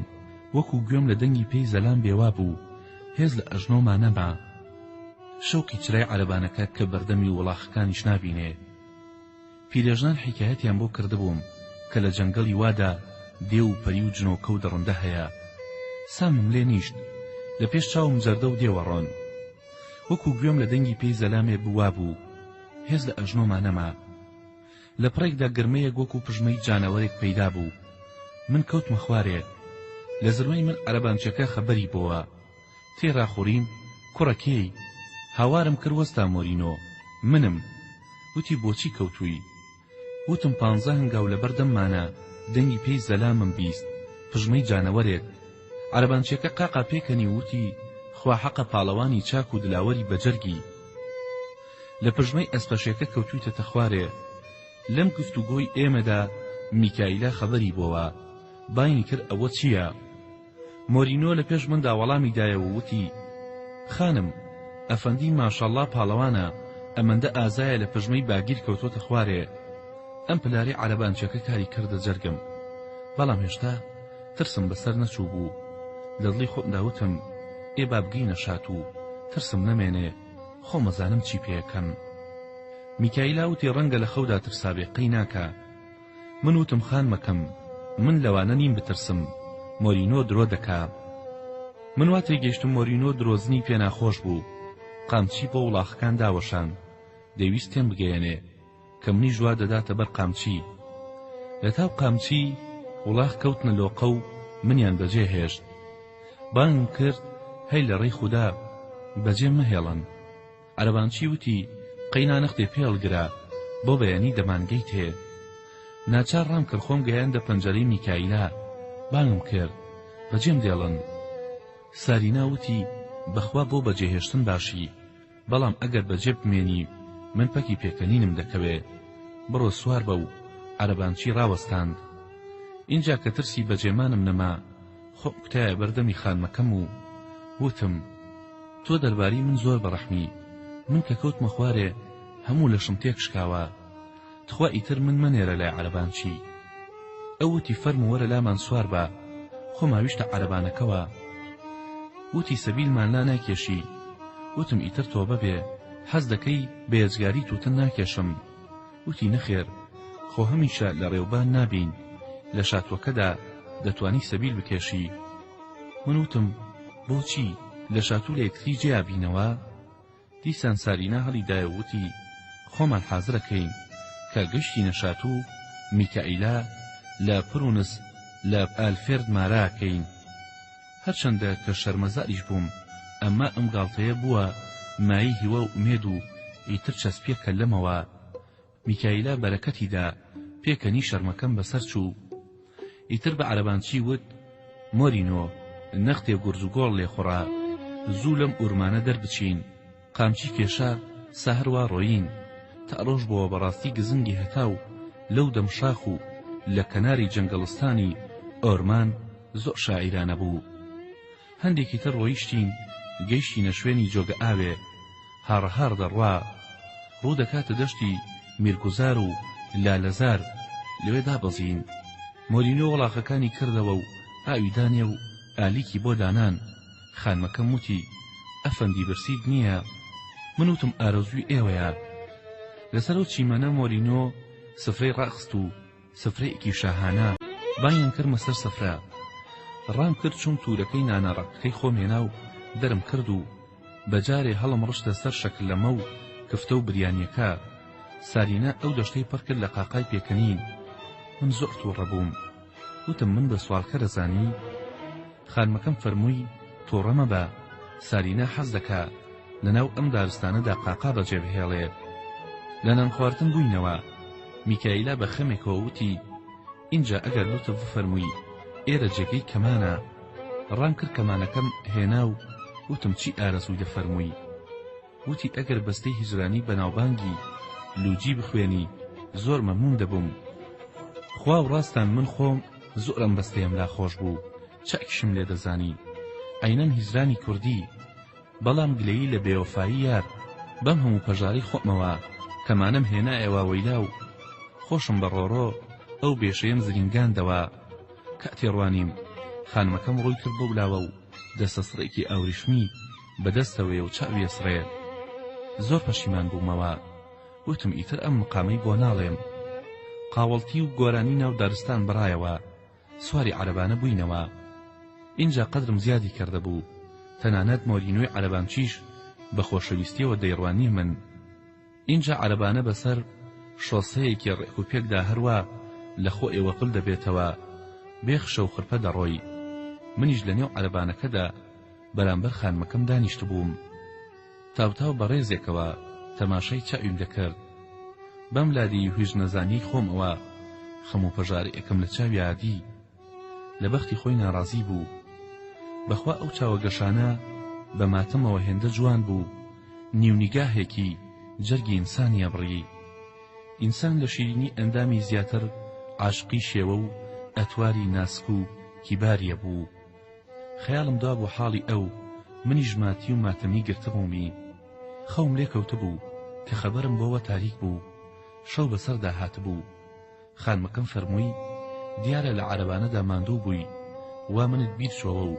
A: وەکوو گوێم لە دەنگی پێی زەلام بێ وابوو. هێز لە ئەژنۆما نەما. شەوقی چرای عەرەبانەکە کە بەردەمی وڵاخەکانیش نابینێ. پیرێژنان حیکایەتیان بۆ کردبووم کە لە جەنگەڵی وادا دێو و پەری و جنۆکە و دڕندە هەیە. سامم لێ نیشت. لە پێش چاوم جەردە و دێوە ڕۆن. وەکوو گوێم لە دەنگی پێی زەلامێ بوو وابوو. هێز لە ئەژنۆما نەما. لە پڕێکدا گرمەیەک وەکوو پژمەی جانەوەرێک پەیدا بوو. من کەوتمە خوارێ. لە زرمەی من عەرەبانچیەکە خەبەری بۆوە. تێی ڕاخوڕیم، کوڕە کێی؟ هاوارم کرد وەستا مۆرینۆ، منم. وتی بۆچی کەوتووی؟ وتم پانزە هەنگاو لەبەر دەممانە دەنگی پێی زەلامم بیست، پژمەی جانەوەرێک. عەرەبانچیەکە قاقا پێکەنی و وتی خوا حەقە پاڵەوانی چاک و دلاوەری بەجەرگی. لە پژمەی ئەسپەشێکە کەوتوویتەتە خوارێ. لەم گفتوگۆی ئێمەدا میکایلا خەبەری بۆوە. بانگی کرد ئەوە چییە؟ مۆرینۆ لە پێش مندا وەڵامی دایەوە و وتی، خانم، ئەفەندی ماشاڵڵا پاڵەوانە، ئەمەندە ئازایە لە پژمەی باگیر کەوتۆتە خوارێ. ئەم پلارەی عەرەبانچیەکە کاری کردە جەرگم. بەڵام هێشتا ترسم بەسەر نەچووبوو. لە دڵی خۆمدا وتم، ئێ با بگەینە شاتوو، ترسم نەمێنێ، خۆم ئەزانم چی پێ ئەکەم. میکایلا وتی ڕەنگە لە خەودا ترسابێ، قەی ناکا. من وتم خانمەکەم من لەوانە نیم بترسم مۆرینۆ درۆ دەکا من وا تێگەیشتم مۆرینۆ درۆزنی پێ ناخۆش بوو قامچی بۆ وڵاخەکان داوەشان دەیویست تێم بگەیەنێ کە منیش وا دەداتە بەر قامچی لە تاو قامچی وڵاخ کەوتنە لۆقە و. منیان بەجێ هێشت. بانگم کرد هەی لە ڕێی خودا بەجێم مەهێڵن. عەرەبانچی وتی قەینا نەختێ پێڵگرە بۆ بەیانی دەمانگەیتێ. ناچار ڕام کرد خۆم گەیاندە پەنجەرەی میکایلا. بانگم کرد بەجێم دێڵن. سارینا وتی بەخوا بۆ بەجێهێشتن باشی. بەڵام ئەگەر بەجێ بمێنی من پەکی پێکەنینم دەکەوێ بڕۆ سوار بە و عەرەبانچی ڕاوەستاند ئینجا کە ترسی بەجێمانم نەما خۆم کوتایە بەر دەمی خانمەکەم و وتم تۆ دەرباری من زۆر بەڕەحمی من کە کەوتمە خوارێ هەموو لەشم تێک شکاوە تخوا ئیتر من مەنێرە لای عەرەبانچی. ئەو وتی فەرموو وەرە لامان سوار بە، خۆم هاویشتە عەرەبانەکەوە. وتی سەبیلمان لا ناکێشی. وتم ئیتر تۆبە بێ، حەز دەکەی بە یەجگاری تووتن ناکێشم. وتی نەخێر، خۆ هەمیشە لە ڕێوبان نابین، لە شاتووەکەدا دەتوانی سەبیل بکێشی. من وتم بۆچی، لە شاتوو لە یەکتری جیا بینەوە؟ دیسان سارینا هەڵیدایە و وتی، خۆمان حازرەکەین، کە گەشتینە شاتوو میکائیلا لە پرونس لە ئالفێرد ماراکەین. هەرچەندە کە شەرمەزاریش بووم، ئەمما ئەم گاڵتەیە بووە مایەی هیوا و ئومێد و ئیتر چەسپیە کەللەمەوە. میکایلا بەرەکەتی دا، پێکەنی شەرمەکەم بەسەر چوو. ئیتر بە عەرەبانچی وت، مۆرینۆ، نەختێ گورج و گۆڵ لێخوڕە، زوو لەم ئورمانە دەربچین. قامچی کێشا، سا هەر وا ڕۆیین. تا ڕۆژ بۆوە بەڕاستی گزنگی هەتاو لەو دەم شاخ و لە کەناری جەنگەڵستانی ئۆرمان زۆر شاعیرانە بوو. هەندێکی تر ڕۆیشتین گەیشتینە شوێنی جۆگە ئاوێ هاڕەهاڕ دەڕوا ڕوو دەکاتە دەشتی میرگوزار و لالەزار لەوێ دابەزین مۆرینۆ وڵاخەکانی کردەوە و ئاوی دانێ و ئالیکی بۆ دانان خانمەکەم وتی ئەفەندی برسیت نییە من وتم ئارەزووی ئێوەیە لەسەر ئەو چیمەنە مۆرینۆ سفرەی ڕاخست و سفرەیەکی شاهانە بانگیان کردمە سەر سفرە ڕام کرد چووم تورەکەی نانە ڕەقەکەی خۆم هێنا و دەرم کرد و بە جارێ هەڵم ڕشتە سەر شەکرلەمە و کفتە و بریانیەکە سارینا ئەو دەشتەی پڕ کرد لە قاقای پێکەنین من زۆر توڕە بووم وتم من بە سواڵکەر ئەزانی؟ خانمەکەم فەرمووی توڕە مەبە سارینا حەز دەکا لەناو ئەم دارستانەدا قاقا بەجێ بهێڵێ. لە نانخواردن بووینەوە. میکایلا بە خەمێکەوە وتی، ئینجا ئەگەر لوتف بفەرمووی ئێرە جێگەی کەمانە. ڕام کرد کەمانەکەم هێنا و وتم چی ئارەزووی دەفەرمووی؟ وتی ئەگەر بەستەی هیجرانی بەناوبانگی لوجی بخوێنی زۆر مەمنون دەبووم. خوا و ڕاستان من خۆم زۆر ئەم بەستەیەم لا خۆش بوو چاکیشم لێ دەزانی عەینەن هیجرانی کوردی بەڵام گلەیی لە بێوەفایی یار بەم هەموو پەژارەی خۆمەوە کەمانەم هێنایە واوەیلا و خۆشم بە ڕۆڕۆ ئەو بێشەیەم زرینگاندەوە کاتێ ڕوانیم خانمەکەم ڕووی کرد بەو لاوە و دەستەسڕێکی ئاوریشمی بە دەستەوەیە و چاوی ئەسڕێ زۆر پەشیمان بوومەوە وتم ئیتر ئەم مقامەی بۆ ناڵێم قاوەڵتی و گۆرانی ناو دارستان بڕایەوە سواری عەرەبانە بووینەوە. ئینجا قەدرم زیادی کردبوو، تەنانەت مۆرینۆی عەرەبانچیش بە خۆشەویستییەوە دەیڕوانییە من. ئینجا عەرەبانە بەسەر شۆسەیەکی ڕێکوپێکدا هەروا لە خۆیەوە قل دەبێتەوە، بێ خشە و خرپە دەڕۆی. منیش لەنێو عەرەبانەکەدا بەرامبەر خانمەکەم دانیشتبووم. تاوتاو بە ڕێزێکەوە تەماشای چاویم دەکرد. بەم لادێی و هیچ نەزانییەی خۆمەوە خەم و پەژارەیەکم لە چاویا دی. لە بەختی خۆی ناڕازی بوو. بەخوا ئەو چاوە گەشانە بە ماتەمەوە هێندە جوان بوو، نیو نیگاهێکی جەرگی ئینسانی ئەبڕی. ئینسان لە شیرینی ئەندامی زیاتر عاشقی شێوە و ئەتواری ناسک و کیباریە بوو. خەیاڵم دابوو حاڵی ئەو، منیش ماتی و ماتەمی گرتبوومی. خەوم لێ کەوتبوو، کە خەبەرم بۆوە تاریک بوو. شەو بەسەردا هاتبوو. خانمەکەم فەرمووی، دیارە لە عەرەبانەدا ماندوو بووی، وا منت بیر چۆوە و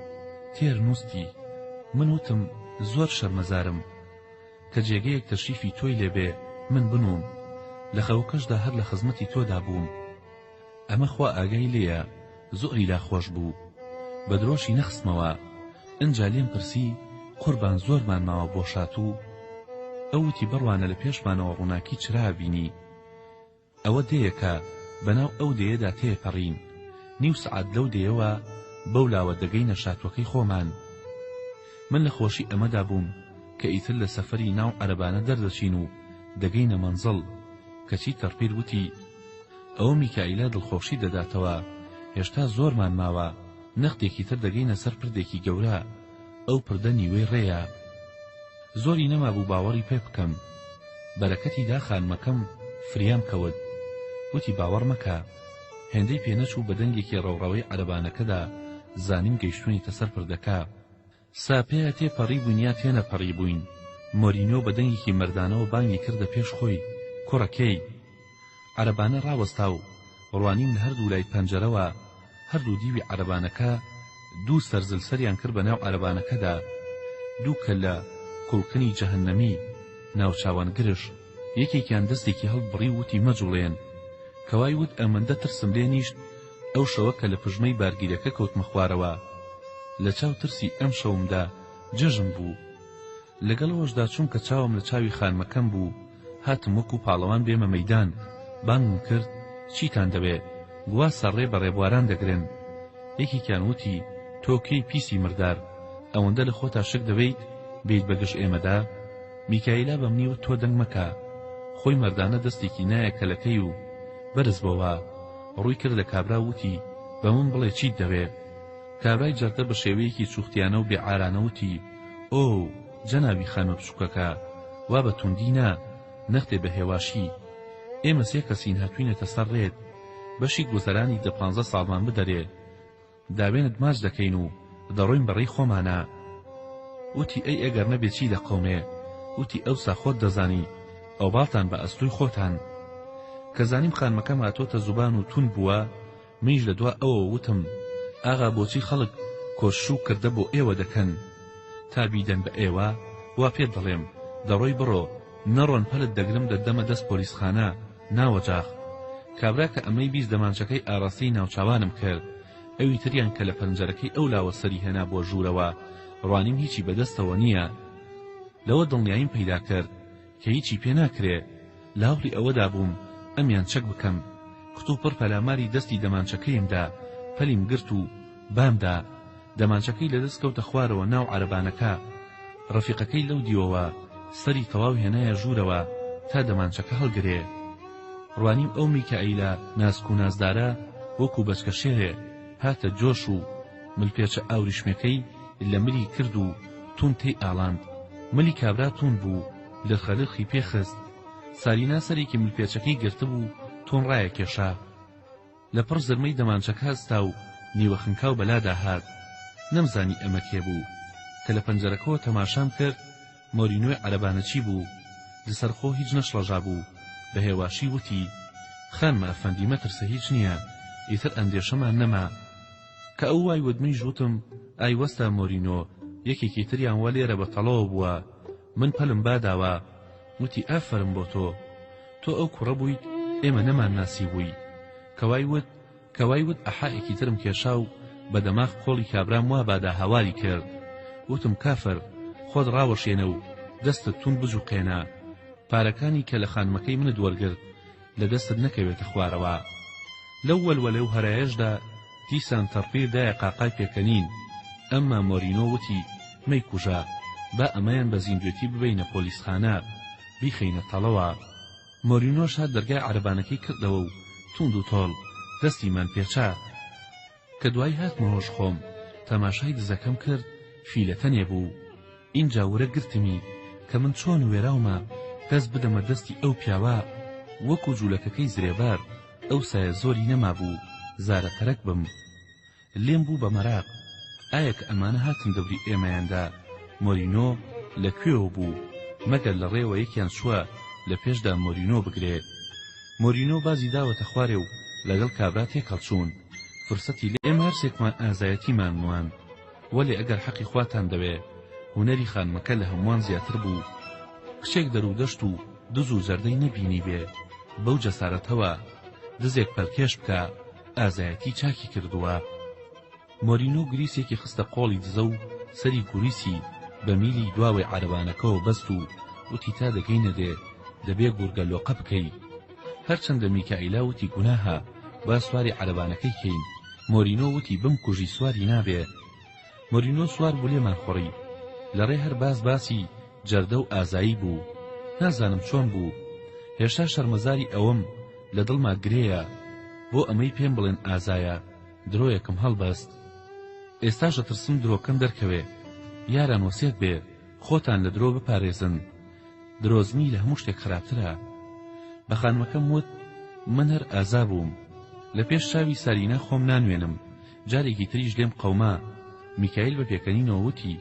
A: تێر نووستی. من وتم، زۆر شەرمەزارم. کە جێگەیەک تەشریفی تۆی لێ بێ، من بنووم. لە خەوەکەشدا هەر لە خزمەتی تۆدا بووم. ئەمە خوا ئاگای لێیە زۆری لا خۆش بوو بە درۆشی نەخستمەوە ئنجا لێم پرسی قوربان زۆرمان ماوە بۆ شاتوو؟ ئەو وتی بڕوانە لە پێشمانەوە ڕووناکی چرا بینی ئەوە دێیەکە بەناو ئەو دێیەدا تێپەڕین نیو سەعات لەو دێیەوە. بەو لاوە دەگەینە شاتوەکەی خۆمان. من لە خۆشی ئەمەدا بووم کە ئیتر لە سەفەری ناو عەرەبانە دەردەچین و دەگەینە مەنزڵ، کەچی تەڕپیر وتی، ئەوە میکائیلا دڵخۆشی دەداتەوە، هێشتا زۆرمان ماوە، نەختێکی تر دەگەینە سەر پردێکی گەورە، ئەو پردە نیوەی ڕێیە. زۆری نەمابوو باوەڕی پێ بکەم. بەرەکەتی دا خانمەکەم فریام کەوت. وتی باوەڕ مەکە. هێندەی پێ نەچوو بە دەنگێکی ڕەوڕەوەی عەرەبانەکەدا زانیم گەیشتوونیتە سەر پردەکە. سا پێیا تێ پەڕیبووین یا تێنەپەڕیبووین، مۆرینۆ بە دەنگێکی مەردانەوە بانگی کردە پێش خۆی، کوڕە کێی؟ عەرەبانە ڕاوەستا و ڕوانیم لە هەردوو لای پەنجەرەوە، هەردوو دیوی عەرەبانەکە دوو سەر زل سەریان کرد بە ناو عەرەبانەکەدا، دوو کەللە کوڵکنی جەهەننەمی، ناوچاوان گرژ، یەکێکیان دەستێکی هەڵبڕی و وتی مەجوڵێن. کە وای وت ئەمەندە ترسم لێ نیشت، ئەو شەوە کە لە پژمەی بارگیرەکە کەوتمە خوارەوە، لە چاو ترسی ئەم شەومدا جەژن بوو. لەگەڵ ئەوەشدا چونکە چاوم لە چاوی خانمەکەم بوو، هاتم وەکوو پاڵەوان بێمە مەیدان، بانگم کرد، چیتان دەوێ؟ گوا سەرڕێ بە ڕێبواران دەگرن. یەکێکیان وتی، تۆ کێی پیسی مردار، ئەوەندە لە خۆتا شک دەبەیت، بێیت بە گژ ئێمەدا؟ میکایلا بە منی وت تۆ دەنگ مەکە. خۆی مەردانە دەستێکی نایە کەلەکەی و بەرز بۆوە. ڕووی کردە کابرا و وتی، بە من بڵێ چیت دەوێ؟ کابرای جەردە بە شێوەیەکی چوختیانە و بێعارانە وتی، ئۆو، جەنابی خانمە بچووکەکە، وا بە توندی نا، نەختێ بە هێواشی. ئێمە سێ کەسین هاتووینەتە سەر ڕێت. بەشی گوزەرانی دە پانزە ساڵمان بدەرێ. داوێنت ماچ دەکەین و دەڕۆین بە ڕێی خۆمانا. وتی، ئەی ئەگەر نەبێ چی دەقەومێ؟ وتی، ئەوسا خۆت دەزانی، ئەوباڵتان بە ئەستۆی خۆتان. کە زانیم خانمەکەم هاتۆتە زوبان و توند بووە، منیش لە دوا ئەوەوە وتم، ئاغا بۆچی خەڵک کۆشش و کردە بۆ ئێوە دەکەن تا بیدەن بە ئێوە؟ وا پێت دەڵێم، دەڕۆی بڕۆ، نەڕۆن پەلت دەگرم دەتدەمە دەست پۆلیسخانە، ناوەجاخ. کابرا کە ئەمەی 20 دەمانچەکەی ئاراستەی ناوچاوانم کرد. ئەوی تریان کە لە پەنجەرەکەی ئەو لاوە سەری هێنابووە ژوورەوە، ڕوانیم هیچی بە دەستەوە نییە. لەوە دڵنیاییم پەیدا کرد کە هیچی پێ ناکرێ. لە هەوڵی ئەوەدا بووم ئەمیان چەک بکەم. کتوپڕ پەلاماری دەستی دەمانچەکەیم دا، پەلیم گرت و بام دا. دەمانچەکەی لە دەست کەوتە خوارەوە ناو عەرەبانەکە. ڕەفیقەکەی لەو دیوەوە سەری تەواو هێنایە ژوورەوە تا دەمانچەکە هەڵگرێ. ڕوانیم ئەو میکائیلە ناسک و نازدارە وەکوو بەچکە شێرێ هاتە جۆش و ملپێچە ئاوریشمەکەی لە ملی کرد و توند تێی ئاڵاند. ملی کابرا توند بوو، لرخە لرخی پێ خست. سارینا سەرێکی ملپێچەکەی گرتبوو، توند ڕایەکێشا. لە پڕ زرمەی دەمانچەکە هەستا و نیوە خنکاو بەلادا هات. نەمزانی ئەمە کێ بوو. کە لە پەنجەرەکەوە تەماشام کرد، مۆرینۆی عەرەبانەچی بوو. لەسەرخۆ هیچ نەشڵەژابوو. بە هێواشی وتی، خانمە ئەفەندی مەترسە هیچ نییە، ئیتر ئەندێشەمان نەما. کە ئەو وای وت منیش وتم، ئای وەستا مۆرینۆ، یەکێکی تریان وا لێرە بە تەڵەوە بووە، من پەلم باداوە. وتی، ئافەرم بۆ تۆ. تۆ ئەو کوڕە بوویت ئێمە نەمانناسیبووی. کە وای وت، کە وای وت ئەحایەکی ترم کێشا و بە دەماخ قۆڵی کابرام وا بادا هاواری کرد. وتم کافر خۆت ڕاوەشێنە و دەستت توند بجوقێنە. پارەکانی کە لە خانمەکەی منت وەرگرت لە دەستت نەکەوێتە خوارەوە. لەو وەلوەلە و هەرایەشدا دیسان تەڕپیر دایە قاقای پێکەنین. ئەمما مۆرینۆ وتی مەیکوژە، با ئەمەیان بە زیندوێتی ببەینە پۆلیسخانە، بیخەینە تەڵەوە. مۆرینۆش هات دەرگای عەرەبانەکەی کردەوە و توند و تۆڵ دەستیمان پێچا. کە دوایی هاتمە هۆش خۆم، تەماشای دزەکەم کرد، فیلەتەنێ بوو. ئینجا ورە گرتمی کە من چۆن وێراومە دەست بدەمە دەستی ئەو پیاوە، وەکوو جوولەکەکەی زرێبار، ئەوسایە زۆری نەمابوو زارە تەرەک بم. لێم بوو بە مەراق، ئایا کە ئەمانە هاتن دەوری ئێمەیان دا، مۆرینۆ لە کوێوە بوو، مەگەر لە ڕێوە یەکیان چووە لە پێشدا مۆرینۆ بگرێ. مۆرینۆ بازی داوەتە خوارێ و لەگەڵ کابرا تێکهەڵچوون. فرسەتی لێ. ئێمە هەرسێکمان ئازایەتیمان نواند. وەلێ ئەگەر حەقی خواتان دەوێ، هونەری خانمەکە لە هەمووان زیاتر بوو. کچێک دەرودەشت و دز و جەردەی نەبینیبێ، بەو جەسارەتەوە دزێک پەلکێش بکا، ئازایەتی چاکی کردووە. مۆرینۆ گریسێکی خستە قۆڵی دزە و سەری گوریسی بە میلی دواوەی عەرەبانەکەوە بەست و وتی تا دەگەینە دێ دەبێ گورگە لۆقە بکەی. هەرچەندە میکائیلا وتی گوناهە با سواری عەرەبانەکەی کەین. مۆرینۆ وتی بمکوژی سواری نابێ. مۆرینۆ سوار بوو لێمان خوڕی. لە ڕێ هەر باس باسی جەردە و ئازایی بوو. نازانم چۆن بوو. هێشتا شەرمەزاری ئەوەم لە دڵما گرێیە. بۆ ئەمەی پێم بڵێن ئازایە، درۆیەکم هەڵبەست. ئێستاش ئەترسم درۆکەم دەرکەوێ. یاران وەسێت بێ، خۆتان لە درۆ بپارێزن. درۆزنی لە هەموو شتێک خراپترە. بە خانمەکەم وت، من هەر ئازا بووم. لە پێش چاوی سارینا خۆم نانوێنم. جارێکی تریش لێم قەوما. میکایل بە پێکەنینەوە وتی،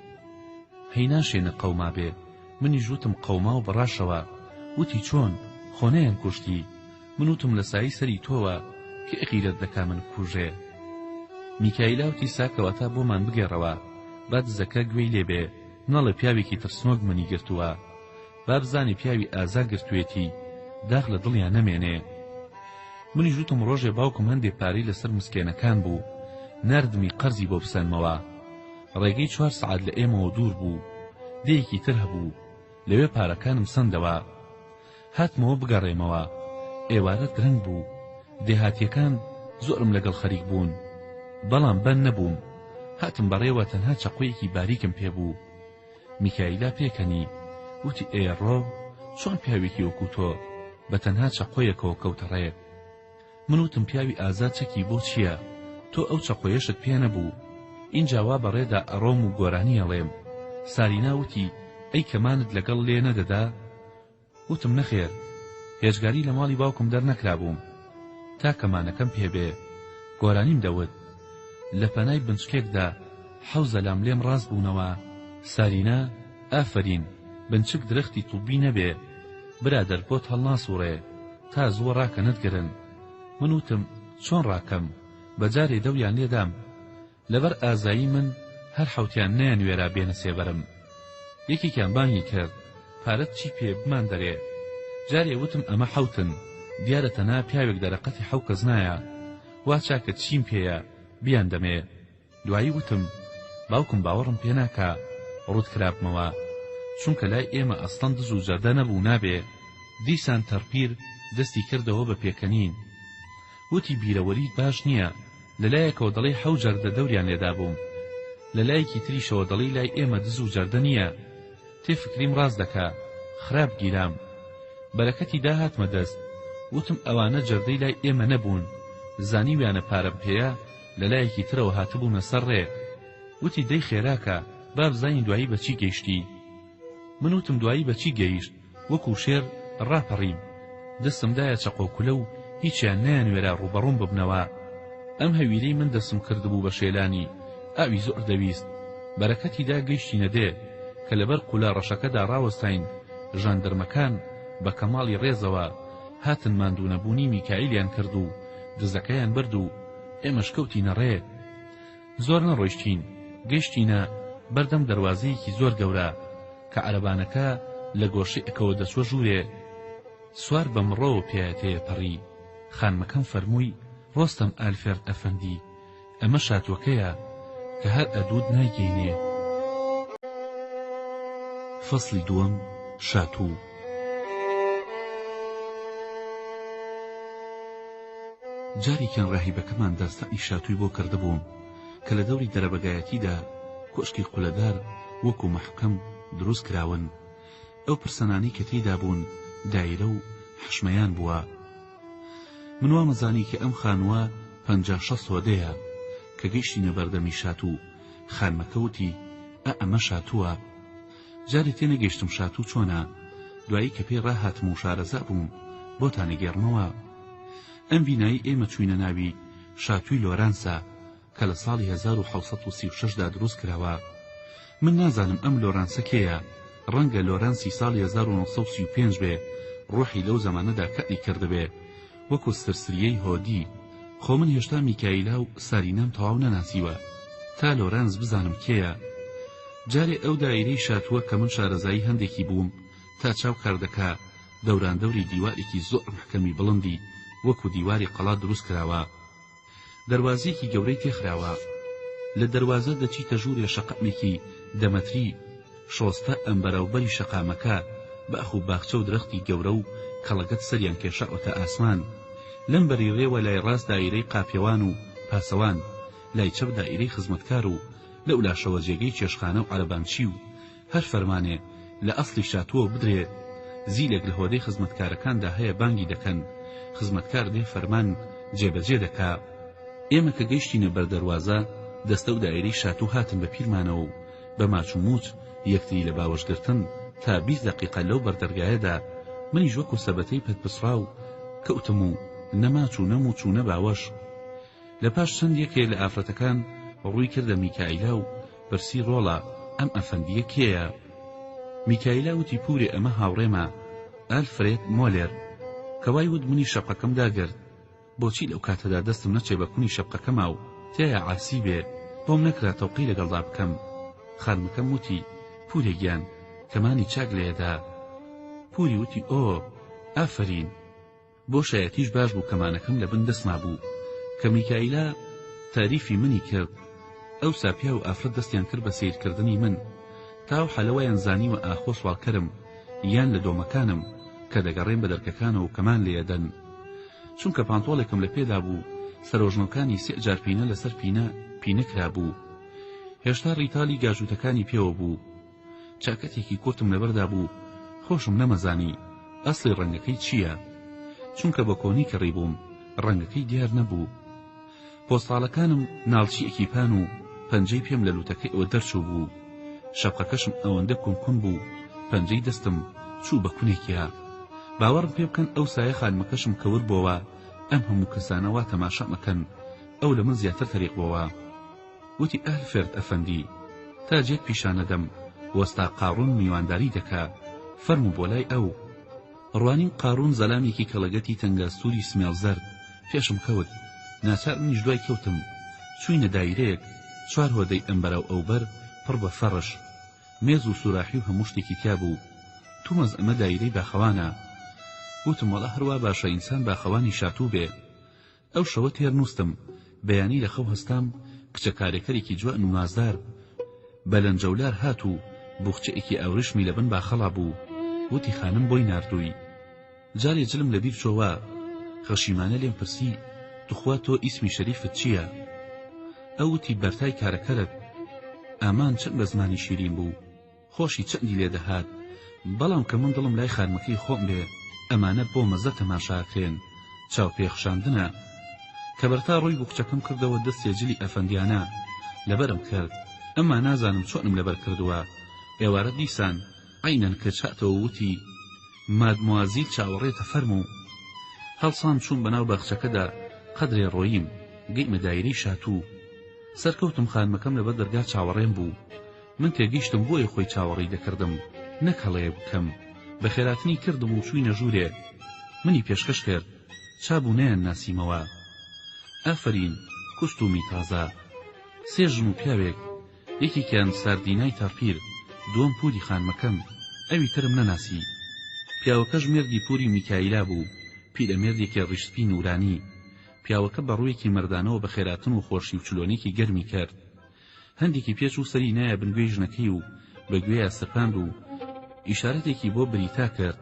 A: هەی ناشێ نەقەومابێ. منیش وتم قەوما و بە ڕاشەوە. وتی چۆن؟ خۆ نەیانکوشتی. من وتم لە سایەی سەری تۆوە کێ غیرەت دەکا من بکوژێ؟ میکایلا وتی سا کەواتە بۆمان بگێڕەوە با دزەکە گوێی لێ بێ نەڵێ پیاوێکی ترسنۆک منی گرتووە با بزانێ پیاوی ئازا گرتوویەتی داخ لە دڵیا نەمێنێ. منیش وتم ڕۆژێ باوکم هەندێ پارەی لەسەر مسکێنەکان بوو ناردمی قەرزی بۆ بسەنمەوە ڕێگەی چوار سەعات لە ئێمەوە دوور بوو دێیەکی تر هەبوو لەوێ پارەکانم سەندەوە هاتمەوە بگەڕێمەوە ئێوارە درەنگ بوو دێهاتیەکان زۆرم لەگەڵ خەریک بوون بەڵام بەند نەبووم هاتم بەڕێوە تەنها چەقۆیەکی باریکم پێ بوو میکایلا پێکەنی وتی ئێ ڕۆ چۆن پیاوێکی وەکو تۆ بە تەنها چەقۆیەکەوە کەوتە ڕێ من وتم پیاوی ئازا چەکی بۆ چییە تۆ ئەو چەقۆیەشت پێ نەبوو ئینجا وا بەڕێدا ئەڕۆم و گۆرانی ئەڵێم سارینا وتی ئەی کەمانت لەگەڵ لێ نەدەدا وتم نەخێر هێجگاری لە ماڵی باوکم دەرنەکرابووم تا کەمانەکەم پێ بێ گۆرانیم دەوت لە پەنای بنچکێکدا حەو زەلام لێم ڕاست بوونەوە سارینا ئافەرین بنچک درەختی توبی نەبێ برادەر بۆت هەڵناسوڕێ تا زووە ڕاکە نەتگرن من وتم چۆن ڕاکەم بە جارێ دەوریان لێدام لەبەر ئازایی من هەر حەوتیان نەیانوێرا بێنە سێبەرم. یەکێکیان بانگی کرد، پارەت چی پێ بمان دەرێ. جارێ وتم ئەمە حەوتن، دیارە تەنها پیاوێک دەرەقەتی حەو کەس نایە. وا چاکە چیم پێیە بیاندەمێ. دوایی وتم باوکم باوەڕم پێ ناکا ڕووت کرابمەوە. چونکە لای ئێمە ئەسڵەن دز و جەردە نەبوو نابێ. دیسان تەڕپیر دەستی کردەوە بە پێکەنین. وتی بیرەوەریت باش نییە. لە لایەکەوە دەڵێی حەو جەردە دەوریان لێدابووم، لە لایەکی تریشەوە دەڵێی لای ئێمە دز و جەردە نییە. تێفکریم ڕاست دەکا، خراپ گیرام. بەرەکەتی دا هاتمە دەست. وتم ئەوانە جەردەی لای ئێمە نەبوون، زانیویانە پارەم پێیە، لە لایەکی ترەوە هاتبوونە سەر ڕێ. وتی دەی خێراکە، با بزانین دوایی بە چی گەیشتی. من وتم دوایی بە چی گەیشت؟ وەکوو شێر ڕاپەڕیم. دەستم دایە چەقۆکولە و هیچیان نەیانوێرا ڕووبەڕووم ببنەوە. ئەم هەویرەی من دەستم کردبوو بە شێلانی، ئاوی زۆر دەویست. بەرەکەتی دا گەیشتینە دێ. کە لەبەر قولە ڕەشەکەدا ڕاوەستاین، ژاندرمەکان بە کەماڵی ڕێزەوە هاتن ماندوونەبوونی میکاییلیان کرد و دزەکەیان برد و ئێمەش کەوتینە ڕێ. زۆر نەڕۆیشتین گەیشتینە بەردەم دەروازەیەکی زۆر گەورە کە عەرەبانەکە لە گۆشەیەکەوە دەچوە ژوورێ سوار بە مڕۆوە پێیا تێیەپەڕی خانمەکەم فەرمووی ڕۆستەم ئالفێرد ئەفەندی ئەمە شاتوەکەیە کە هەر ئەدووت نایگەینێ. فەسڵی دووەم، شاتوو. جارێکیان ڕاهیبەکەمان داستانی شاتووی بۆ کردبووم کە لە دەوری دەرەبەگایەتیدا کۆشکی قولەدار وەکوو مەحکەم دروست کراون. ئەو پرسەنانەی کە تێیدا بوون دایرە و حەشمەیان بووە. من وامەزانی کە ئەم خانووە 50 60 هۆدەیە. کە گەیشتینە بەردەمی شاتوو، خانمەکە وتی، ئە ئەمە شاتووە. جارێ تێنەگەیشتم شاتوو چۆنە، دوایی کە پێی ڕاهاتم و شارەزا بووم بۆتان ئەگێڕمەوە. ئەم بینایەی ئێمە چووینە ناوی شاتووی لۆرانسە کە لە ساڵی 1736 دا دروست کراوە. من نازانم ئەم لۆرانسە کێیە، ڕەنگە لۆرانسی ساڵی 1935 بێ، ڕۆحی لەو زەمانەدا کاری کردبێ وەکو سرسریەی هۆدی. خۆ من هێشتا میکایلا و سارینام تەواو نەناسیوە تا لۆرانس بزانم کێیە. جارێ ئەو دایرەی شاتووە کە من شارەزایی هەندێکی بووم تا چاو کار دەکا دەوراندەوری دیوارێکی زۆر مەحکەمی بڵندی وەکو دیواری قەڵا دروست کراوە. دەروازیەکی گەورەی تێخراوە. لە دەروازە دەچیتە ژوورێ شەقامێکی دە مەتری، شۆستە ئەمبەراوبەری شەقامەکە باخ و باخچە و درەختی گەورە و کەڵەگەت سەریان کێشاوەتە ئاسمان. لەم بەری رێوە لای راست دایرەی قاپیەوان و پاسەوان. لای چەپ دائیرەی خزمەتکار و لەولاشەوە جێگەی چێشتخانە و عەرەبانچی و هەر فەرمانێ لە ئەسڵی شاتووەوە بدرێ زیلێک لە هۆدەی خزمەتکارەکاندا هەیە بانگی دەکەن خزمەتکار دێ فەرمان جێبەجێ دەکا. ئێمە کە گەیشتینە بەر دەروازە دەستە و دایرەی شاتوو هاتن بە پیرمانەوە و بە ماچ و موچ یەکتری لە باوەش گرتن تا 20 دەقیقە لەو بەردەرگایەدا منیش وەکو سەبەتەی پەتپچڕاو کەوتم و نە ماچ و نە موچ و نە باوەش. لە پاش چەند یەکێ لە ئافرەتەکان ڕووی کردە میکایلا و پرسی ڕۆڵە ئەم ئەفەندییە کێیە؟ میکایلا وتی پوورێ ئەمە هاوڕێمە ئالفرێد مۆلێر. کە وای وت منیش شەپقەکەم داگرت. بۆچی لەو کاتەدا دەستم نەچێ بە کونی شەپقەکەما و تیایا عاسی بێ، بۆم نەکرا تەوقەی لەگەڵدا بکەم. خانمەکەم وتی پوورێ گیان کەمانی چاک لێدا. پووری وتی ئۆ! ئافەرین! بۆ شایەتیش باش بوو کەمانەکەم لە بن دەستما بوو. کە میکایلا تاریفی منی کرد، ئەوسا پیاو و ئافرەت دەستیان کرد بە سەیر کردنی من. تا ئەو حەلە وایان زانیوە ئاخۆ سواڵکەرم یان لە دۆمەکانم کە دەگەڕێم بە دەرکەکانەوە و کەمان لێ ئەدەن. چونکە پانتۆڵێکم لە پێدا بوو سەرۆژنۆکانی سێ جار پینە لەسەر پینە پینە کرابوو. هێشتا ڕیتالی گاجووتەکانی پێوە بوو. چاکەتێکی کورتم لەبەردا بوو خۆشم نەمەزانی ئەسڵی ڕەنگەکەی چییە چونکە بە کۆنی کڕیبووم ڕەنگەکەی دیار نەبوو پۆستاڵەکانم ناڵچییەکی پان و پەنجەی پێم لە لوتەکەیەوە دەرچوو بوو شەپقەکەشم ئەوەندە کون کون بوو پەنجەی دەستم چوو بە کونێکیا باوەڕم پێ بکەن ئەو سایە خانمەکەشم کەور بۆوە ئەم هەموو کەسانە وا تەماشام ئەکەن ئەو لە من زیاتر تەریق بۆوە وتی ئەلفێرد ئەفەندی تا جێت پیشانەدەم وەستا قاڕوون میوانداری دەکا فەرموو بۆ لای ئەو. ڕوانیم قاڕوون زەلامێکی کەڵەگەتی تەنگەستووری سمێڵ زەرد پێشم کەوت ناچار منیش دوای کەوتم چووینە دایرەیەک چوار هۆدەی ئەمبەراو ئەوبەر پڕ بە فەڕش مێز و سوراحی و هەموو شتێکی تیا بوو تومەز ئەمە دایرەی باخەوانە وتم وەڵا هەروا باشە ئینسان باخەوانی شاتوو بێ ئەو شەوە تێر نووستم، بەیانی لە خەو هەستام، کچە کارێکەرێکی جوان و نازدار بە لەنجەولار هات و بوخچەیەکی ئاوریشمی لە بن باخەڵا بوو، وتی خانم بۆی ناردووی. جارێ جلم لە بیر چۆوە، خەشیمانە لێم پرسی توخوا تۆ ئیسمی شەریفت چییە؟ ئەو وتی بەرتای کارەکەرت. ئامان چەند بە زمانی شیرین بوو. خۆشی چەندی لێ دەهات بەڵام کە من دڵم لای خانمەکەی خۆم بێ ئەمانە بۆ مەزە تەماشا ئەکرێن چاو پێ خشاندنە کە بەرتا ڕووی بوخچەکەم کردەوە دەستێ جلی ئەفەندیانە لەبەرم کرد ئەما نازانم چۆنم لەبەر کردووە ئێوارە دیسان عەینەن کچ هاتەوە وتی مادموازیل چاوەڕێتە فەرموو هەڵسام چووم بەناو باخچەکەدا قەدرێ ڕۆییم گەیمە دایرەی شاتوو سەرکەوتم خانمەکەم لەبەر دەرگا چاوەڕێم بوو من تێگەیشتم بۆیە خۆی چاوەڕێی دەکردم نەک هەڵەیەک بکەم بەخێراتنی کردم و چووینە ژوورێ منی پێشکەش کرد چابوو نەیان ناسیمەوە ئافەرین کوستومی تازە سێ ژن و پیاوێک یەکێکیان ساردینای تەڕپیر دووەم پوری خانمەکەم ئەوی ترم نەناسی پیاوەکەش مێردی پوری میکایلا بوو پیرەمێردێکی ڕیشسپی نورانی پیاوەکە بە ڕوویەکی مەردانەوە بەخێراتن و خۆشی و چلۆنێکی گەرمی کرد هەندێکی پێچوو سەری نایە بن گوێی ژنەکەی و بە گوێیا سرپاند و ئیشارەتێکی بۆ بریتا کرد.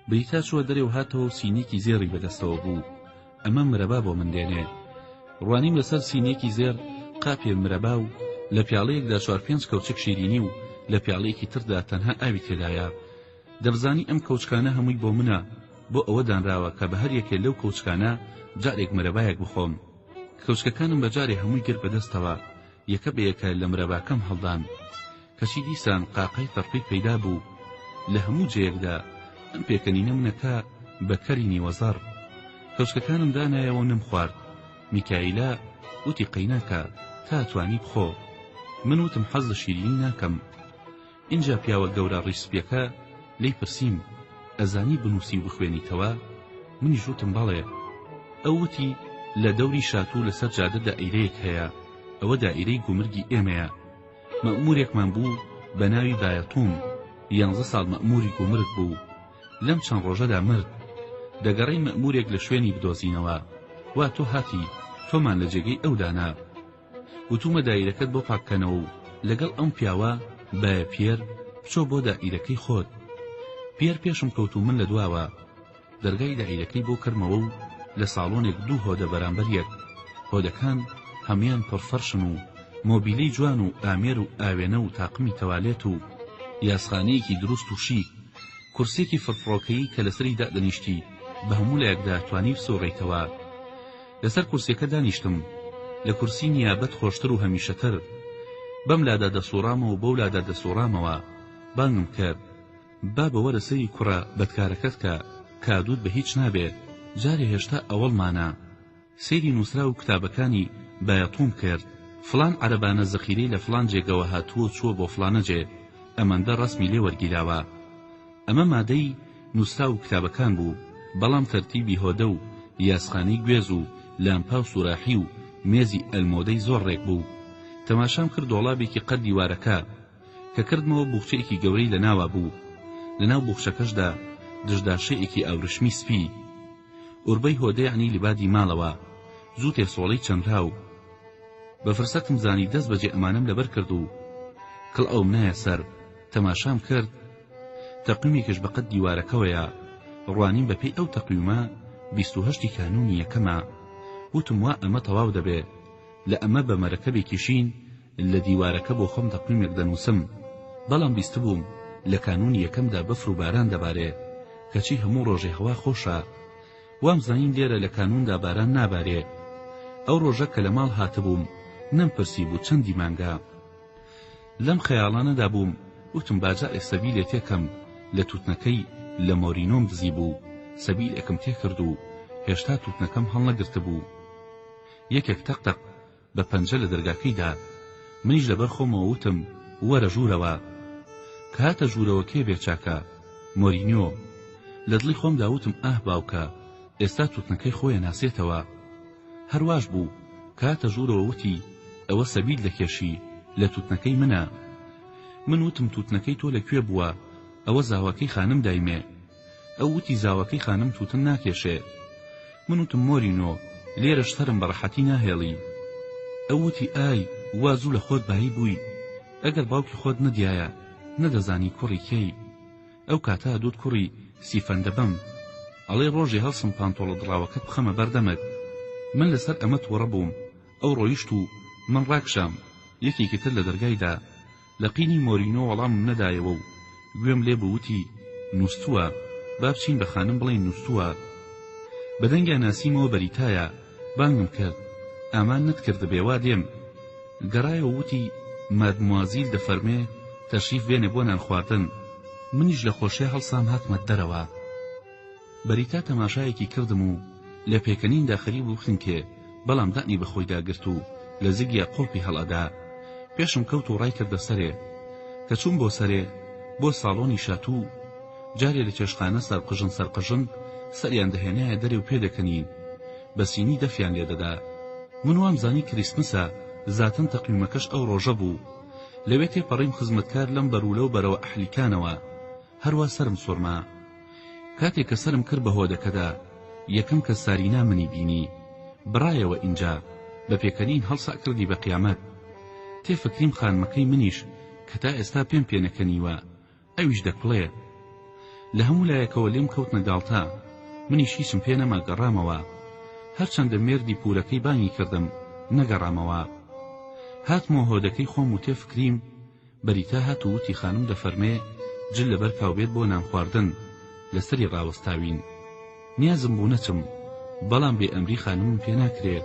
A: بریتا چووە دەرێ و هاتەوە و سینیەکی زێڕی بەدەستەوە بوو. ئەمە مرەبا بۆ من دێنێ. ڕوانیم لەسەر سینیەکی زێڕ قاپێ مرەبا و لە پیاڵەیەکدا چوار پێنج کەوچک شیرینی و لە پیاڵەیەکی تردا تەنها ئاوی تێدایە. دەمزانی ئەم کەوچکانە هەمووی بۆ منە، بۆ ئەوە دانراوە کە بە هەر یەکێ لەو کەوچکانە جارێک مرەبایەک بخۆم. کەوچکەکانم بە جارێ هەمووی گرت بە دەستەوە، یەکە بە یەکە لە مرەباکەم هەڵدان. کەچی دیسان قاقای تەڕپی پەیدا بوو. لە هەموو جێیەکدا ئەم پێکەنینە منەکا بە کەری نیوەزەڕ. کەوچکەکانم دانایەوە و نەمخوارد. میکایلا وتی قەیناکە تا توانی بخۆ. من وتم حەز لە شیرینی ناکەم. ئینجا پیاوە گەورە ڕیش سپیەکە لێی پرسیم ئەزانی بنووسی و بخوێنیتەوە؟ منیش وتم بەڵێ. ئەو وتی لە دەوری شاتوو لەسەر جادە دائیرەیەک هەیە، ئەوە دائیرەی گومرگی ئێمەیە. مەئموورێکمان بوو بە ناوی بایەتوم، یانزە ساڵ مەئمووری گومرگ بوو. لەم چەند ڕۆژەدا مرد. دەگەڕێین مەئموورێک لە شوێنی بدۆزینەوە. وا تۆ هاتی، تۆمان لە جێگەی ئەو دانا. وتومە دایرەکەت بۆ پاک کەنەوە و لەگەڵ ئەم پیاوە بایە پیێر بچۆ بۆ دائیرەکەی خۆت. پیێر پێشم کەوت و من لە دواوە. دەرگای دائیرەکەی بۆ کردمەوە و لە ساڵۆنێک دوو هۆدە بەرامبەر یەک. هۆدەکان. هەموویان پڕ فەرشن و مۆبیلەی جوان و ئامێر و ئاوێنە و تاقمی تەوالێت و یاسخانەیەکی دروست و شیک، کورسیەکی فڕفڕۆکەیی کە لەسەری دادەنیشتی بە هەموو لایەکدا توانی بسوڕێیتەوە. لەسەر کورسیەکە دانیشتم، لە کورسی نیابەت خۆشتر و هەمیشەتر. بەم لادا دەسوڕامەوە و بەو لادا دەسوڕامەوە. بانگم کرد. بابە وەرە سەیری کوڕە بەدکارەکەت کە، کادووت بە هیچ نابێ، جارێ هێشتا ئەوەڵمانە. سەیری نووسراو و کتابەکانی بایەتووم کرد، فڵان عەرەبانە زەخیرەی لە فڵان جێگەوە هاتووە و چووە بۆ فڵانە جێ، ئەمەندە ڕەسمی لێ وەرگیراوە. ئەمە مادەی نووسراو و کتابەکان بوو، بەڵام تەرتیبی هۆدە و یاسخانەی گوێز و لامپا و سوراحی و مێزی ئەلمۆدەی زۆر ڕێک بوو. تەماشام کرد دۆڵابێکی قەد دیوارەکە، کە کردمەوە بوخچەیەکی گەورەی لە ناوا بوو، لە ناو بوخچەکەشدا دشداشەیەکی ئاورشمی سپی. ئوربەی هۆدە یەعنی لبادی ماڵەوە، جووتێ سۆڵەی چەنراو. بە فرسەتم زانی دەست بەجێ ئەمانەم لەبەر کرد و کڵاوم نایە سەر، تەماشام کرد تەقویمێکیش بە قەد دیوارەکەوەیە، ڕوانیم بە پێی ئەو تەقویمە 28 ی کانوونی یەکەمە. وتم وا ئەمە تەواو دەبێ، لە ئەمە بە مەرەکەبێکی شین لە دیوارەکە بۆ خۆم تەقویمێک دەنووسم، بەڵام بیستبووم لە کانوونی یەکەمدا بەفر و باران دەبارێ، کەچی هەموو ڕۆژێ هەوا خۆشە. وام زانین لێرە لە کانووندا باران نابارێ. ئەو ڕۆژە کە لە ماڵ هاتبووم نەمپرسیبوو چەندی مانگە. لەم خەیاڵانەدا بووم وتم با جارێ سەبیلێ تێکەم لە تووتنەکەی لە مۆرینۆم دزیبوو، سەبیلێکم تێکرد و هێشتا تووتنەکەم هەڵنەگرتبوو. یەکێک تەق تەق بە پەنجە لە دەرگاکەی دا. منیش لەبەر خۆمەوە وتم وەرە ژوورەوە. کە هاتە ژوورەوە کێ بێ چاکە؟ مۆرینیۆ. لە دڵی خۆمدا وتم ئاه باوکە ئێستا تووتنەکەی خۆی ئەناسێتەوە. هەر واش بوو. کە هاتە ژوورەوە وتی ئەوە سەبیل دەکێشی لە تووتنەکەی منە. من وتم تووتنەکەی تۆ لە کوێ بووە؟ ئەوە زاواکەی خانم دایمێ. ئەو وتی زاواکەی خانم تووتن ناکێشێ. من وتم مۆرینۆ لێرەش سەرم بە ڕەحەتی ناهێڵی. ئەو وتی ئای وا زوو لە خۆت بایی بووی. ئەگەر باوکی خۆت نەدیایە نەدەزانی کوڕی کێی. ئەو کاتە ئەدوت کوڕی سیفەندە بم. ئەڵێی ڕۆژێ هەڵسم پانتۆڵە دڕاوەکەت بخەمە بەر دەمت. من لەسەر ئەمە توڕە بووم. ئەو ڕۆیشت و من ڕاکشام. یەکێکی تر لە دەرگای دا. لە قینی مۆرینۆ وەڵامم نەدایەوە و گوێم لێ بوو وتی، نووستووە، با بچین بە خانم بڵێین نووستووە. بە دەنگیا ناسیمەوە بەریتایە، بانگم کرد، ئامان نەتکردبێ وا دێم. گەڕایەوە وتی، مادموازیل دەفەرمێ تەشریف بێنێ بۆ نانخواردن. منیش لە خۆشیا هەڵسام هاتمە دەرەوە. بەریتا تەماشایەکی کردم و لە پێکەنیندا خەریک بوو بخنکێ، بەڵام دانی بە خۆیدا گرت و لە زگیا قوڵپی هەڵئەدا. پێشم کەوت و ڕایکردە سەرێ. کە چووم بۆ سەرێ، بۆ ساڵۆنی شاتوو، جارێ لە چێشتخانە سەرقژن سەرقژن سەریان دەهێنایە دەرێ و پێدەکەنین. بە سینی دەفیان لێدەدا. من وامزانی کریسمسە، زاتەن تەقویمەکەش ئەو ڕۆژە بوو. لەوێ تێپەڕیم خزمەتکار لەم بەر و لەو بەرەوە ئەحلیکانەوە. هەروا سەرم سوڕما. کاتێ کە سەرم کرد بە هۆدەکەدا یەکەم کەس سارینا منی بینی بڕایەوە ئینجا بە پێکەنین هەڵسا کردی بە قیامەت تێ فکریم خانمەکەی منیش کە تا ئێستا پێم پێنەکەنیوە ئەویش دەکوڵێ لە هەموو لایەکەوە لێم کەوتنە گاڵتە منیش هیچم پێ نەما گەڕامەوە هەرچەندە مێردی پورەکەی بانگی کردم نەگەڕامەوە هاتمەوە هۆدەکەی خۆم و تێ فکریم بەریتا هات و وتی خانم دەفەرمێ جل لەبەر کاو بێت بۆ نان خواردن لەسەری ڕاوەستاوین نیازم بوو نەچم بەڵام بێ ئەمری خانمم پێ ناکرێ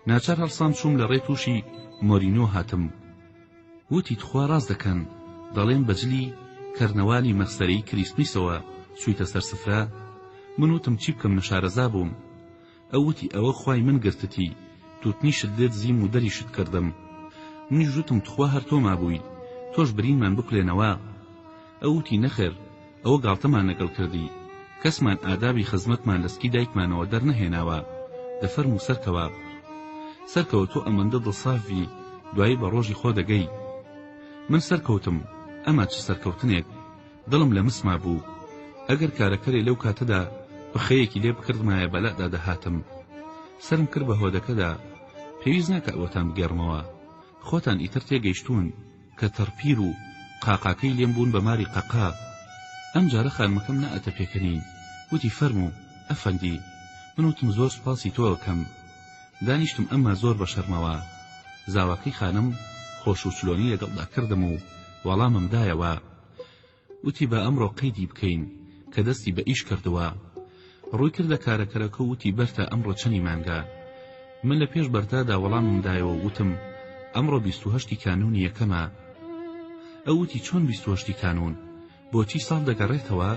A: ناچار هەڵسام چووم لە ڕێ تووشی مۆرینۆ هاتم وتی تخوا ڕاست دەکەن دەڵێن بە جلی کەرنەوالی مەخسەرەی کریسمیسەوە چوویتە سەر سفرە من وتم چی بکەم نەشارەزا بووم ئەو وتی ئەوە خوای من گرتتی توتنیشت لێ دزیم و دەریشت کردم منیش وتم تخوا هەر تۆ مابووی تۆش برینمان بکولێنەوە ئەو وتی نەخێر ئەوە گاڵتەمان لەگەڵ کردی کەسمان ئادابی خزمەتمان لە سکی دایکمانەوە دەرنەهێناوە دەفەرموو سەرکەوە سەرکەوە تۆ ئەمەندە دڵساف بی دوایی بە ڕۆژی خۆ دەگەی من سەرکەوتم ئەما چ سەرکەوتنێک دڵم لە مس مابوو. ئەگەر کارەکەرێ لەو کاتەدا پخەیەکی لێ بکردمایە بەلادا دەهاتم. سەرم کرد بە هۆدەکەدا. پێویست ناکا بۆتان بگێڕمەوە. خۆتان ئیتر تێگەیشتوون کە تەڕپیر و قاقاکەی لێم بوون بە ماری قەقا. ئەم جارە خانمەکەم نەئەتە پێکەنین. وتی فەرموو، ئەفەندی. من وتم زۆر سوپاسی تۆ ئەکەم. دانیشتم ئەمما زۆر بە شەرمەوە. زاواکەی خانم خۆش و چلۆنی لەگەڵدا کردم و وەڵامم دایەوە. وتی با ئەمڕۆ قەیدی بکەین کە دەستی بە ئیش کردووە. ڕووی کردە کارەکەرەکە و وتی بەرتا ئەمڕۆ چەنی مانگە؟ من لە پێش بەرتادا وەڵامم دایەوە و وتم ئەمڕۆ 28 ی کانوونی یەکەمە. ئەو وتی چۆن 28 ی کانوون؟ بۆچی ساڵ دەگەڕێتەوە؟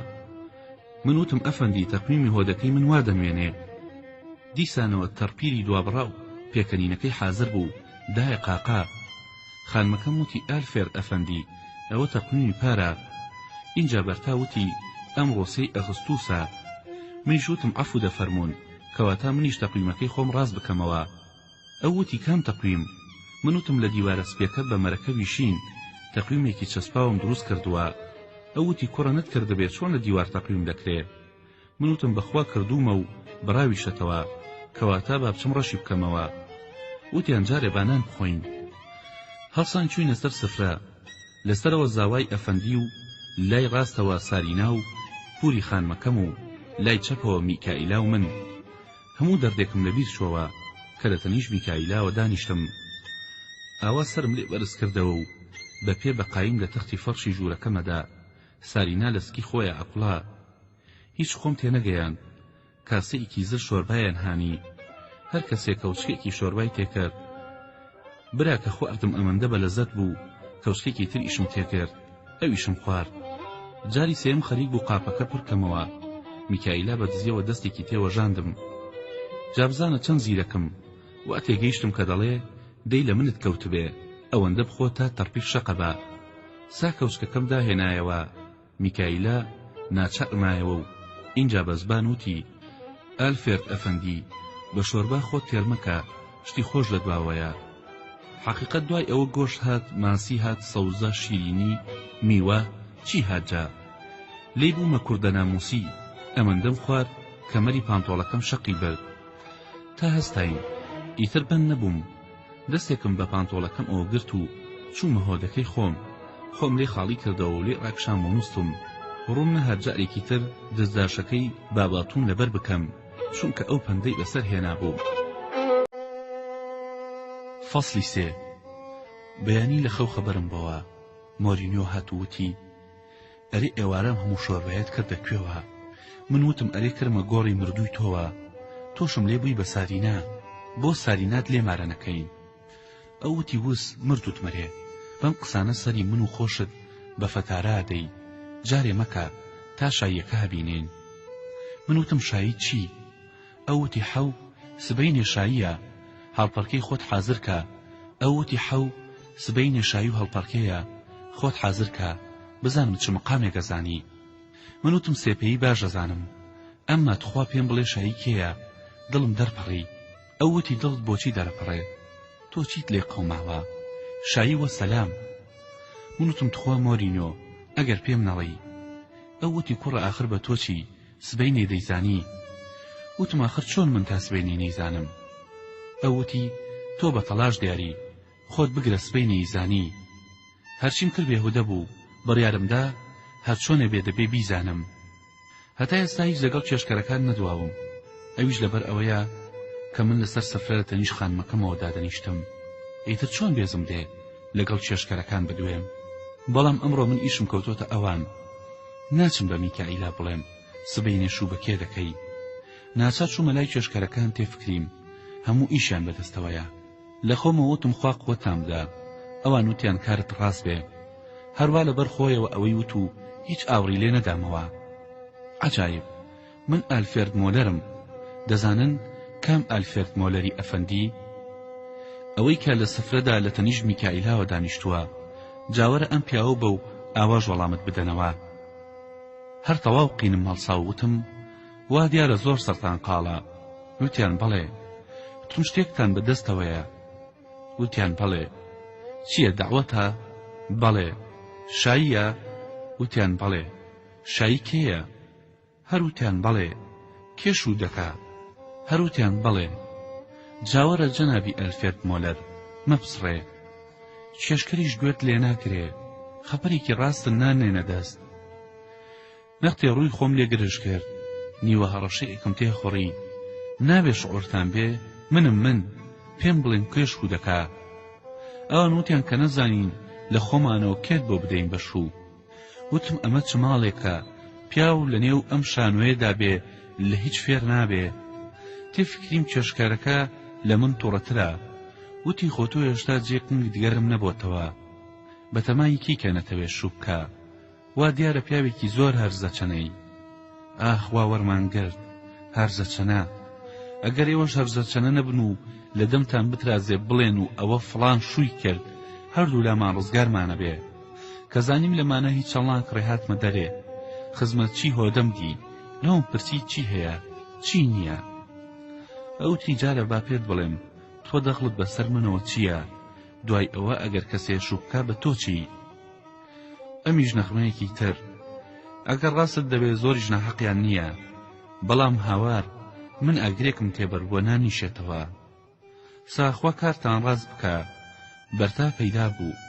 A: من وتم ئەفەندی تەقویمی هۆدەکەی من وا دەنوێنێ. دیسانەوە تەڕپیری دوابڕاو پێکەنینەکەی حازر بوو، دایە قاقا. خانمەکەم وتی ئالفێرد ئەفەندی ئەوە تەقویمی پارە. ئینجا بەرتا وتی ئەمڕۆ سێی ئەغستوسە. منیش وتم عەفو دەفەرموون، کەواتە منیش تەقویمەکەی خۆم ڕاست بکەمەوە. ئەو وتی کام تەقویم؟ من وتم لە دیوارە سپیەکە بە مەرەکەبی شین تەقویمێکی چەسپاوم دروست کردووە. ئەو وتی کوڕە نەتکردبێ چۆن لە دیوار تەقویم دەکرێ؟ من وتم بەخوا کردوومە و بڕاویشەتەوە، کەواتە با بچم ڕەشی بکەمەوە. وتیان جارێ با نان بخۆین. هەڵسان چووینە سەر سفرە. لە سەرەوە زاوای ئەفەندی و لای ڕاستەوە سارینا و پووری خانمەکەم و لای چەپەوە میکائیلا و من. هەموو دەردێکم لە بیر چۆوە کە لە تەنیشت میکایلاوە دانیشتم. ئاوا سەرم لێ بەرز کردەوە و بە پێ بە قایم لە تەختی فەڕشی ژوورەکەمەدا سارینا لە سکی خۆیا ئەکوڵا. هیچ خۆم تێنەگەیاند. کاسەیەکی زل شۆربایان هانی. هەر کەسێ کەوچکێکی شۆربای تێکرد. برا کە خواردم ئەمەندە بە لەزەت بوو کەوچکێکی تریشم تێکرد ئەویشم خوارد. جاری سێیەم خەریک بوو قاپەکە پڕ کەمەوە میکایلا بە دزیەوە دەستێکی تێوەژاندم. جا بزانە چەند زیرەکم وا تێگەیشتم کە دەڵێ دەی لە منت کەوتبێ ئەوەندە بخۆ تا تەڕپیر شەقە بە. سا کەوچکەکەم داهێنایەوە میکایلا ناچار مایەوە و ئینجا بە زبان وتی، ئالفێرد ئەفەندی، بە شۆربا خۆت تێر مەکە، شتی خۆش لە دواوەیە. حەقیقەت دوای ئەوە گۆشت هات، ماسی هات، سەوزە، شیرینی، میوە، چی هات جا؟ لێی بوومە کوردە نامووسی، ئەمەندەم خوارد کەمەری پانتۆڵەکەم شەقی برد. تا هەستاین، ئیتر بەند نەبووم. دەستێکم بە پانتۆڵەکەمەوە گرت و چوومە هۆدەکەی خۆم، خۆم لێ خاڵی کردەوە و لێی ڕاکشام و نوستم. ڕووم نەهات جارێکی تر دزداشەکەی باباتوون لەبەر بکەم، چونکە ئەو پەندەی بەسەر هێنابووم. فەسڵی سێ بەیانی لە خەو خەبەرم بۆوە، مۆرینیۆ هات و وتی، ئەرێ ئێوارە ئەم هەموو شۆربایەت کردە کوێوە؟ من وتم ئەرێ کردمە گۆڕی مردووی تۆوە، تۆشم لێ بووی بە سارینا، بۆ سارینات لێ مارە نەکەین؟ ئەو وتی وس مردووت مەرێ، بەم قسانە سەری من و خۆشت بە فەتارا ئەدەی، جارێ مەکە تا شاییەکە هەبینین. من وتم شایی چی؟ ئەو وتی حەو سبەینێ شاییە، هەڵپەڕکێی خۆت حازر کە. ئەو وتی حەو سبەینێ شایی و هەڵپەڕکێیە، خۆت حازر کە، بزانم چ مقامێک ئەزانی. من وتم سێپێیی باش ئەزانم، ئەمما تخوا پێم بڵێ شایی کێیە، دڵم دەرپەڕی. ئەو وتی دڵت بۆچی دەرەپەڕێ، تۆ چیت لێ قەوماوە؟ شایی وەسەلام. من وتم تخوا مۆرینۆ ئەگەر پێم نەڵێی. ئەو وتی کوڕە ئاخر بە تۆ چی، سبەینێ دەیزانی. وتم ئاخر چۆن من تا سبەینێ نەیزانم؟ ئەو وتی تۆ بە تەڵاش دیاری، خۆت بگرە سبەینێ ئیزانی. هەرچیم کرد بێهودە بوو، بڕیارم دا هەرچۆنێ بێ دەبێ بیزانم. هەتا ئێستا هیچ لەگەڵ چێشکەرەکان نەدواوم، ئەویش لەبەر ئەوەیە کە من لەسەر سفرە لە تەنیشت خانمەکەمەوە دادەنیشتم. ئیتر چۆن بێزم دێ لەگەڵ چێشکەرەکان بدوێم؟ بەڵام ئەمڕۆ من ئیشم کەوتۆتە ئەوان. ناچم بە میکائیلا بڵێم سبەینێ شوو بە کێ دەکەی. ناچار چوومە لای چێشکەرەکان تێفکریم هەموو ئیشیان بەدەستەوەیە. لە خۆمەوە وتم خوا قوەتتان بدا. ئەوان وتیان کارت ڕاست بێ. هەروا لەبەر خۆیەوە ئەوەی وت و هیچ ئاوڕی لێ نەدامەوە. عەجایب! من ئالفێرد مۆلەرم. دەزانن کام ئالفێرد مۆلەری ئەفەندی؟ ئەوەی کە لە سفرەدا لە تەنیشت میکائیلاوە دانیشتووە. جا وەرە ئەم پیاوە بە و ئاواش وەڵامت بدەنەوە. هەر تەواو قینم هەڵسا و وتم، وا دیارە زۆر سەرتان قاڵە. وتیان بەڵێ. وتم شتێکتان بە دەستەوەیە. وتیان بەڵێ. چییە دەعوەتە؟ بەڵێ. شاییە؟ وتیان بەڵێ. شایی کێیە؟ هەر وتیان بەڵێ. کێ شوو دەکا؟ هەر وتیان بەڵێ. جا وەرە جەنابی ئەلفێرد مۆلەر، مەپسڕێ. چێشکەریش گوێت لێ ناگرێ، خەبەرێکی ڕاستت نانێنە دەست. نەختێ ڕووی خۆم لێ گرژ کرد، نیوە هەڕەشەیەکم تێ خوڕی، نابێ شعوورتان بێ؟ منم من، پێم بڵێن کوێ شوو دەکا؟ ئەوان وتیان کە نەزانین لە خۆمانەوە کێت بۆ بدەین بە شوو. وتم ئەمە چ ماڵێکە پیاو لە نێو ئەم شانۆیەدا بێ لە هیچ فێر نابێ. تێفکریم چێشکەرەکە لە من توڕەترە. وتی خۆ تۆ هێشتا جێ قنگت گەرم نەبۆتەوە. بەتەمای کێی کە نەتەوێ شوو بکا. وا دیارە پیاوێکی زۆر هەرزە چەنەی. ئاخ وا وەرمان گرت. هەرزە چەنە. ئەگەر ئێوەش هەرزە چەنە نەبن و لە دەمتان بترازێ بڵێن و ئەوە فڵان شووی کرد هەردوولامان ڕزگارمانەبێ. کە زانیم لەمانە هیچ هەڵناکڕێ هاتمە دەرێ. خزمەتچی هۆدەم دی. لەوم پرسی چی هەیە؟ چی نییە؟ ئەوتی جارە با پێت بڵێم تۆ دەخڵت بەسەر منەوە چییە؟ دوای ئەوە ئەگەر کەسێ شوو بکا بە تۆ چی؟ ئەمیش نەغمەیەکی تر. ئەگەر ڕاستت دەوێ زۆریش ناحەقیان نییە. بەڵام هاوار، من ئاگرێکم تێبەربووە نانیشێتەوە. سا خوا کارتان ڕاست بکا. بەرتا پەیدا بوو.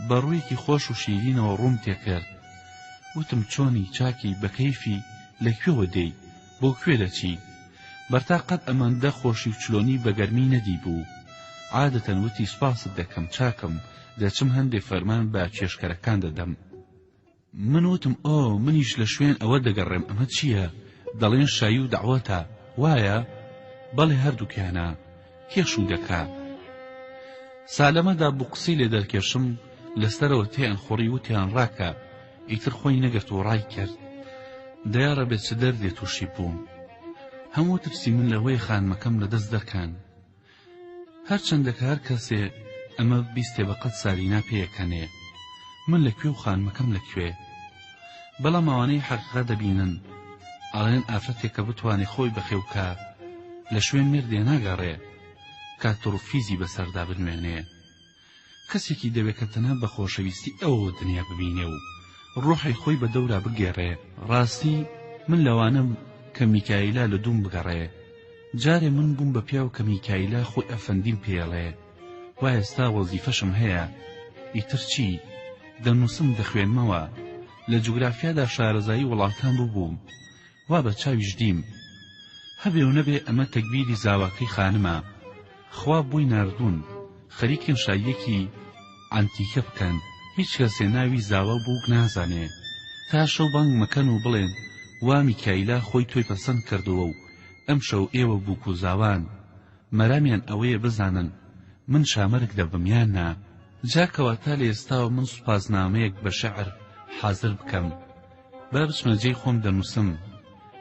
A: بە ڕوویەکی خۆش و شیرینەوە ڕووم تێکرد. وتم چۆنی، چاکی، بە کەیفی، لە کوێوە دێی؟ بۆ کوێ دەچی؟ بەرتا قەت ئەمەندە خۆشی و چلۆنی بە گەرمی نەدیبوو. عادەتەن وتی سوپاست دەکەم چاکم، دەچم هەندێ فەرمان بە چێشکەرەکان دەدەم. من وتم ئۆ منیش لە شوێن ئەوە دەگەڕێم ئەمە چییە؟ دەڵێن شایی و دەعوەتە، وایە؟ بەڵێ هەردووکیانە. کێ شوو دەکا؟ سا لەمەدا بوو قسەی لێ دەرکێشم، لە سەرەوە تێیان خوڕی وتیان ڕاکە، ئیتر خۆی نەگرت و ڕای کرد. دەیاڕەبێ چ دەردێ تووشی بووم. هەموو ترسی من لەوەیە خانمەکەم لە دەست دەرکان. هەرچەندە کە هەر کەسێ ئەمە ببیستێ بە قەد سارینا پێیەکەنێ. من لە کوێ و خانمەکەم لە کوێ؟ بەڵام ئەوانەی حەقیقەت دەبینن ئەڵێن ئافرەتێک کە بتوانێ خۆی بەخێو کا لە شوێن مێردێ ناگەڕێ کا تڕوفیزی بەسەردا بنوێنێ. کەسێکی دەوێ کە تەنها بە خۆشەویستی ئەوەوە دنیا ببینێ و ڕۆحی خۆی بە دەورا بگێڕێ. ڕاستی من لەوانەم کە میکایلا لە دووم بگەڕێ. جارێ من بووم بە پیاو کە میکایلا خۆی ئەفەندیم پێیەڵێ. وا ئێستا وەزیفەشم هەیە. ئیتر چی؟ دەنووسم دەخوێنمەوە. لە جوگرافیادا شارەزایی وڵاتان ببووم. وا بە چاویش دیم. هەبێ و نەبێ ئەمە تەگبیری زاواکەی خانمە. خوا بۆی ناردوون. خەریکن شاییەکی عەنتیکە بکەن. هیچ کەسێ ناوی زاوا و بووک نازانێ. تا شەو بانگ مەکەن و بڵێن وا میکایلا خۆی تۆی پەسەند کردووە و ئەمشەو ئێوە بووک و زاوان. مەرامیان ئەوەیە بزانن من شامەرگ دەبم یان نا. جا کەواتە لە ئێستاوە من سوپاسنامەیەک بە شیعر حازر بکەم. با بچمە جێی خۆم دەنووسم.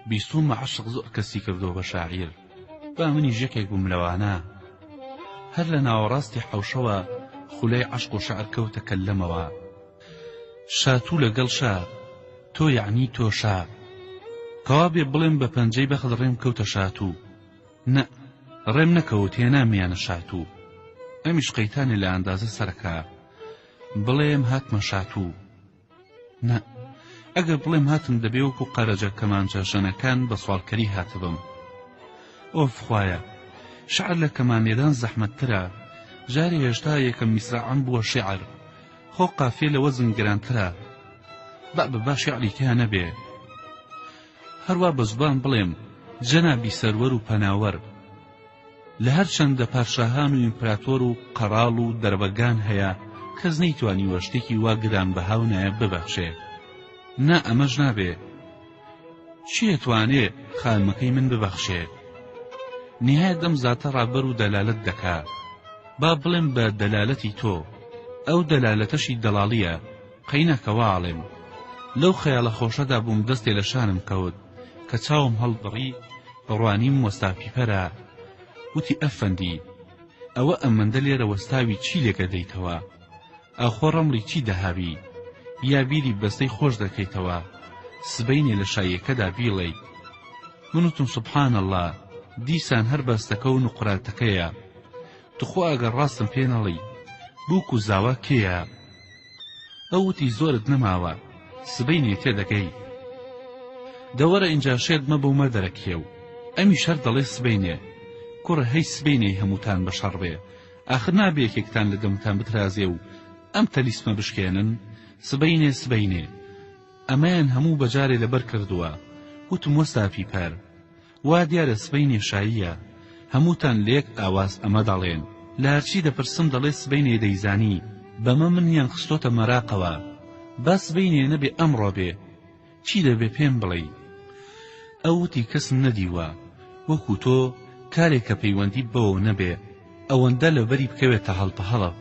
A: بیستوومە عەشق زۆر کەسی کردووە بە شاعیر. با منیش یەکێک بم لەوانە. هەر لە ناوەڕاستی حەوشەوە خولای عەشق و شیعر کەوتە کەللەمەوە. شاتوو لەگەڵ شا، تۆ یەعنی تۆ شا. کەوابێ بڵێم بە پەنجەی بەخت ڕێم کەوتە شاتوو. نەء، ڕێم نەکەوت هێنامیانە شاتوو. ئەمیش قەیتانێ لە ئەندازە سەرەکا. بڵێم هاتمە شاتوو. نا، ئەگەر بڵێم هاتم دەبێ وەکو قەرەجە کەمانچە ژەنەکان بە سواڵکەری هاتبم. ئۆف خوایە، شعر لە کەمان لێدان زەحمەتترە. جارێ هێشتا یەکەم میسراعم بووە شیعر. خۆ قافیە لە وەزن گرانترە. با بە با شیعری تیا نەبێ. هەروا بە زوبان بڵێم جەنابی سەروەر و پەناوەر. لە هەرچەندە پادشاهان و ئیمپراتۆر و قەڕاڵ و دەربەگان هەیە کەس نەیتوانیوە شتێکی وا گرانبەها و نایاب ببەخشێ. نا ئەمەش نابێ. کێ توانێ خانمەکەی من ببەخشێ؟ نیهایەت ئەم زاتە ڕابەر و دەلالەت دەکا. با بڵێم بە دەلالەتی تۆ. ئەو دەلالەتەشی دەڵاڵییە. قەیناکە وا ئەڵێم. لەو خەیاڵە خۆشەدا بووم دەستێ لە شانم کەوت. کە چاوم هەڵبڕی ڕوانیم وەستا پیپەرە. وتی ئەفەندی ئەوە ئەمەندە لێرە وەستاوی چی لێک ئەدەیتەوە؟ ئاخۆ ڕەمڵی چی دەهاوی؟ یا بیری بەستەی خۆش دەکەیتەوە سبەینێ لە شاییەکەدا بیڵێیت؟ من وتم سبحان اللە دیسان هەر بەستەکە و نوقراتەکەیە. توخوا ئەگەر ڕاستم پێ نەڵێی بووک و زاوا کێیە؟ ئەو وتی زۆرت نەماوە سبەینێ تێدەگەی. دە وەرە ئینجا شێت مەبە و مەدەرە کێو. ئەمیش هەر دەڵێ سبەینێ. کوڕە هەی سبەینێی هەمووتان بە شەڕ بێ. ئاخر نابێ یەکێکتان لە دەمتان بترازێ و ئەم تەلیسمە بشکێنن؟ سبەینێ سبەینێ. ئەمەیان هەموو بە جارێ لەبەر کردووە. وتم وەستا پیپەر. وا دیارە سبەینێ شاییە. هەمووتان لە یەک ئاواز ئەمە دەڵێن. لە هەرچی دەپرسم دەڵێ سبەینێ دەیزانی. بەمە منیان خستۆتە مەراقەوە. با سبەینێ نەبێ ئەمڕۆ بێ. چی دەبێ پێم بڵێی؟ ئەو وتی کەسم نەدیوە وەکوو تۆ کارێک کە پەیوەندی بەوەوە نەبێ ئەوەندە لەبەری بکەوێتە هەڵپەهەڵپ.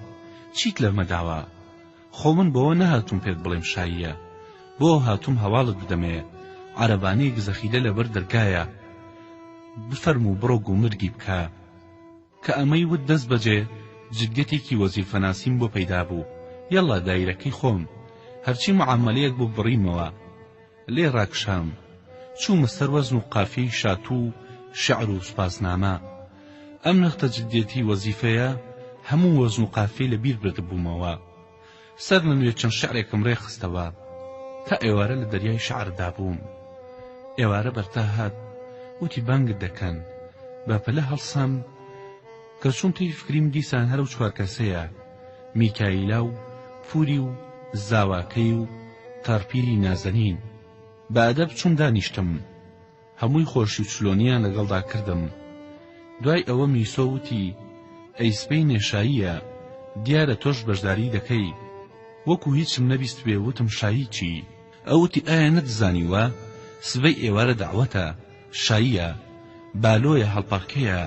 A: چیت لەمە داوە؟ خۆ من بۆوە نەهاتووم پێت بڵێم شاییە. بۆ هاتووم هەواڵت بدەمێ. عەرەبانەیەک زەخیرە لەبەر دەرگایە. بفەرموو بڕۆ گومرگی بکە. کە ئەمەی وت دەست بەجێ جدیەتێکی وەزیفەناسیم بۆ پەیدا بوو. یەڵڵا دایرەکەی خۆم. هەرچی معامەلەیەک بوو بڕیمەوە. لێ ڕاکشام. چوومە سەر وەزن و قافیەی شاتوو و شیعر و سوپاسنامە. ئەم نەختە جدیەتی وەزیفەیە هەموو وەزن و قافیەی لە بیر بردبوومەوە. سەر لە نوێ چەند شیعرێکم ڕێ خستەوە. تا ئێوارە لە دەریای شیعردا بووم. ئێوارە بەرتا هات وتی بانگت دەکەن. بە پەلە هەڵسام. کە چووم تێی فکریم دیسان هەر ئەو چوارکەسەیە، میکایلا و پوری و زاواکەی و تەڕپیری نازەنین. بە ئەدەب چووم دانیشتم. هەمووی خۆشی و چلۆنییان لەگەڵدا کردم. دوای ئەوە میسۆ وتی، ئەی سبەینێ شاییە، دیارە تۆش بەشداری دەکەی. وەکوو هیچم نەبیستبێ وتم شایی چی؟ ئەو وتی ئایا نەتزانیوە سبەی ئێوارە دەعوەتە، شاییە، بالۆیە، هەڵپەڕکێیە.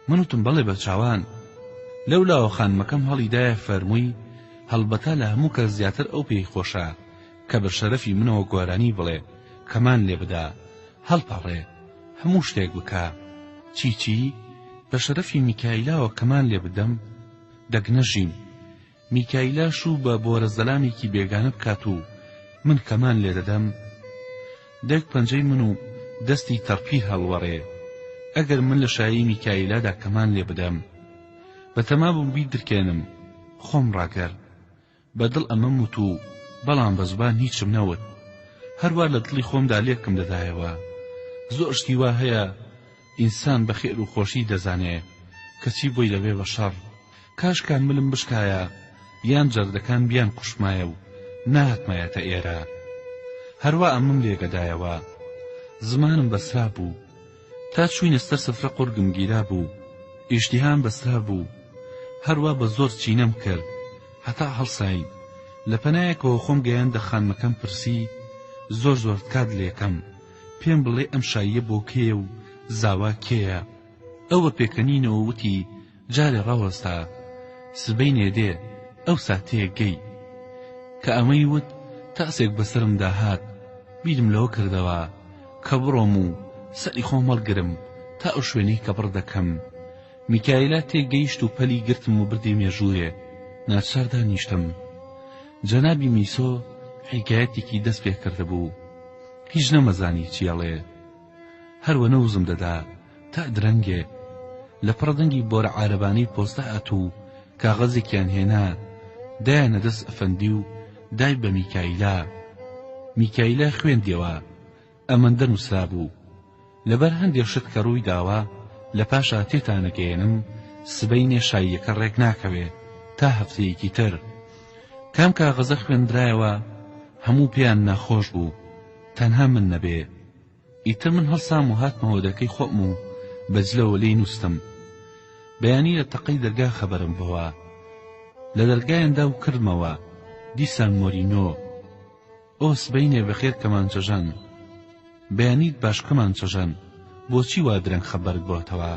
A: من وتم بەڵێ بە چاوان. لەولاوە خانمەکەم هەڵیدایە فەرمووی هەڵبەتە لە هەموو کەس زیاتر ئەو پێی خۆشە کە بە شەرەفی منەوە گۆرانی بڵێ، کەمان لێ بدا، هەڵپەڕێ، هەموو شتێک بکا. چی چی؟ بە شەرەفی میکایلاوە کەمان لێ بدەم؟ دەک نەژیم. میکایلا شوو بە بۆرە زەلامێکی بێگانە بکات و من کەمان لێ دەدەم؟ دەک پەنجەی من و دەستی تەڕپیر هەڵوەڕێ ئەگەر من لە شایی میکایلادا کەمان لێ بدەم. بەتەما بووم بیدرکێنم، خۆم ڕاگرت. بە دڵ ئەمەم وت و بەڵام بە زوبان هیچم نەوت. هەروا لە دڵی خۆمدا لێکم دەدایەوە. زۆر شتی وا هەیە ئینسان بە خێر و خۆشی دەزانێ کەچی بۆی دەبێ بە شەڕ. کاشکا ملم بشکایە یان جەردەکان بیان کوشتمایە و نەهاتمایەتە ئێرە. هەروا ئەمەم لێگەدایەوە. زمانم بەسرابوو. تا چووینە سەر سفرە قورگم گیرابوو. ئیشتیهام بەسرابوو. هەروا بە زۆر چینەم کرد. هەتا هەڵساین. لە پەنایەکەوە خۆم گەیاندە خانمەکەم پرسی، زۆر زۆر تکات لێکەم. پێم بڵێ ئەم شاییە بۆ کێیە و زاوا کێیە؟ ئەو بە پێکەنینەوە وتی، جارێ ڕاوەستە، سبەینێ دێ، ئەوسا تێگەی. کە ئەمەی وت، تاسێک بەسەرمدا هات، بیرم لەوە کردەوە کە بڕۆم و سەری خۆم هەڵگرم تا ئەو شوێنەی کە بڕ دەکەم. میکایلا تێگەیشت و پەلی گرتم و بردیمە ژوورێ، ناچار دانیشتم. جەنابی میسۆ حیکایەتێکی دەست پێ کردبوو. هیچ نەمەزانی چی ئەڵێ. هەر وەنەوزم دەدا تا درەنگێ. لە پڕ دەنگی بۆرە عارەبانەی پۆستە هات و کاغەزێکیان هێنا، دایانە دەست ئەفەندی و دای بە میکایلا. میکایلا خوێندیەوە. ئەمەندە نووسرابوو. لەبەر هەندێ شت کە ڕووی داوە لە پاشا تێتانەگەیەنم، سبەینێ شاییەکە ڕێک ناکەوێ تا هەفتەیەکی تر. کام کاغەزە خوێندرایەوە هەموو پێیان ناخۆش بوو، تەنها من نەبێ. ئیتر من هەڵسام و هاتمە هۆدەکەی خۆم و بە جلەوە لێی نووستم. بەیانی لە تەقەی دەرگا خەبەرم بۆوە. لە دەرگایان دا و کردمەوە، دیسان مۆرینۆ. ئۆ سبەینێ بەخێر کەمانچەژەن. بەیانیت باش کەمانچەژەن، بۆچی وا درەنگ خەبەرت بۆتەوە؟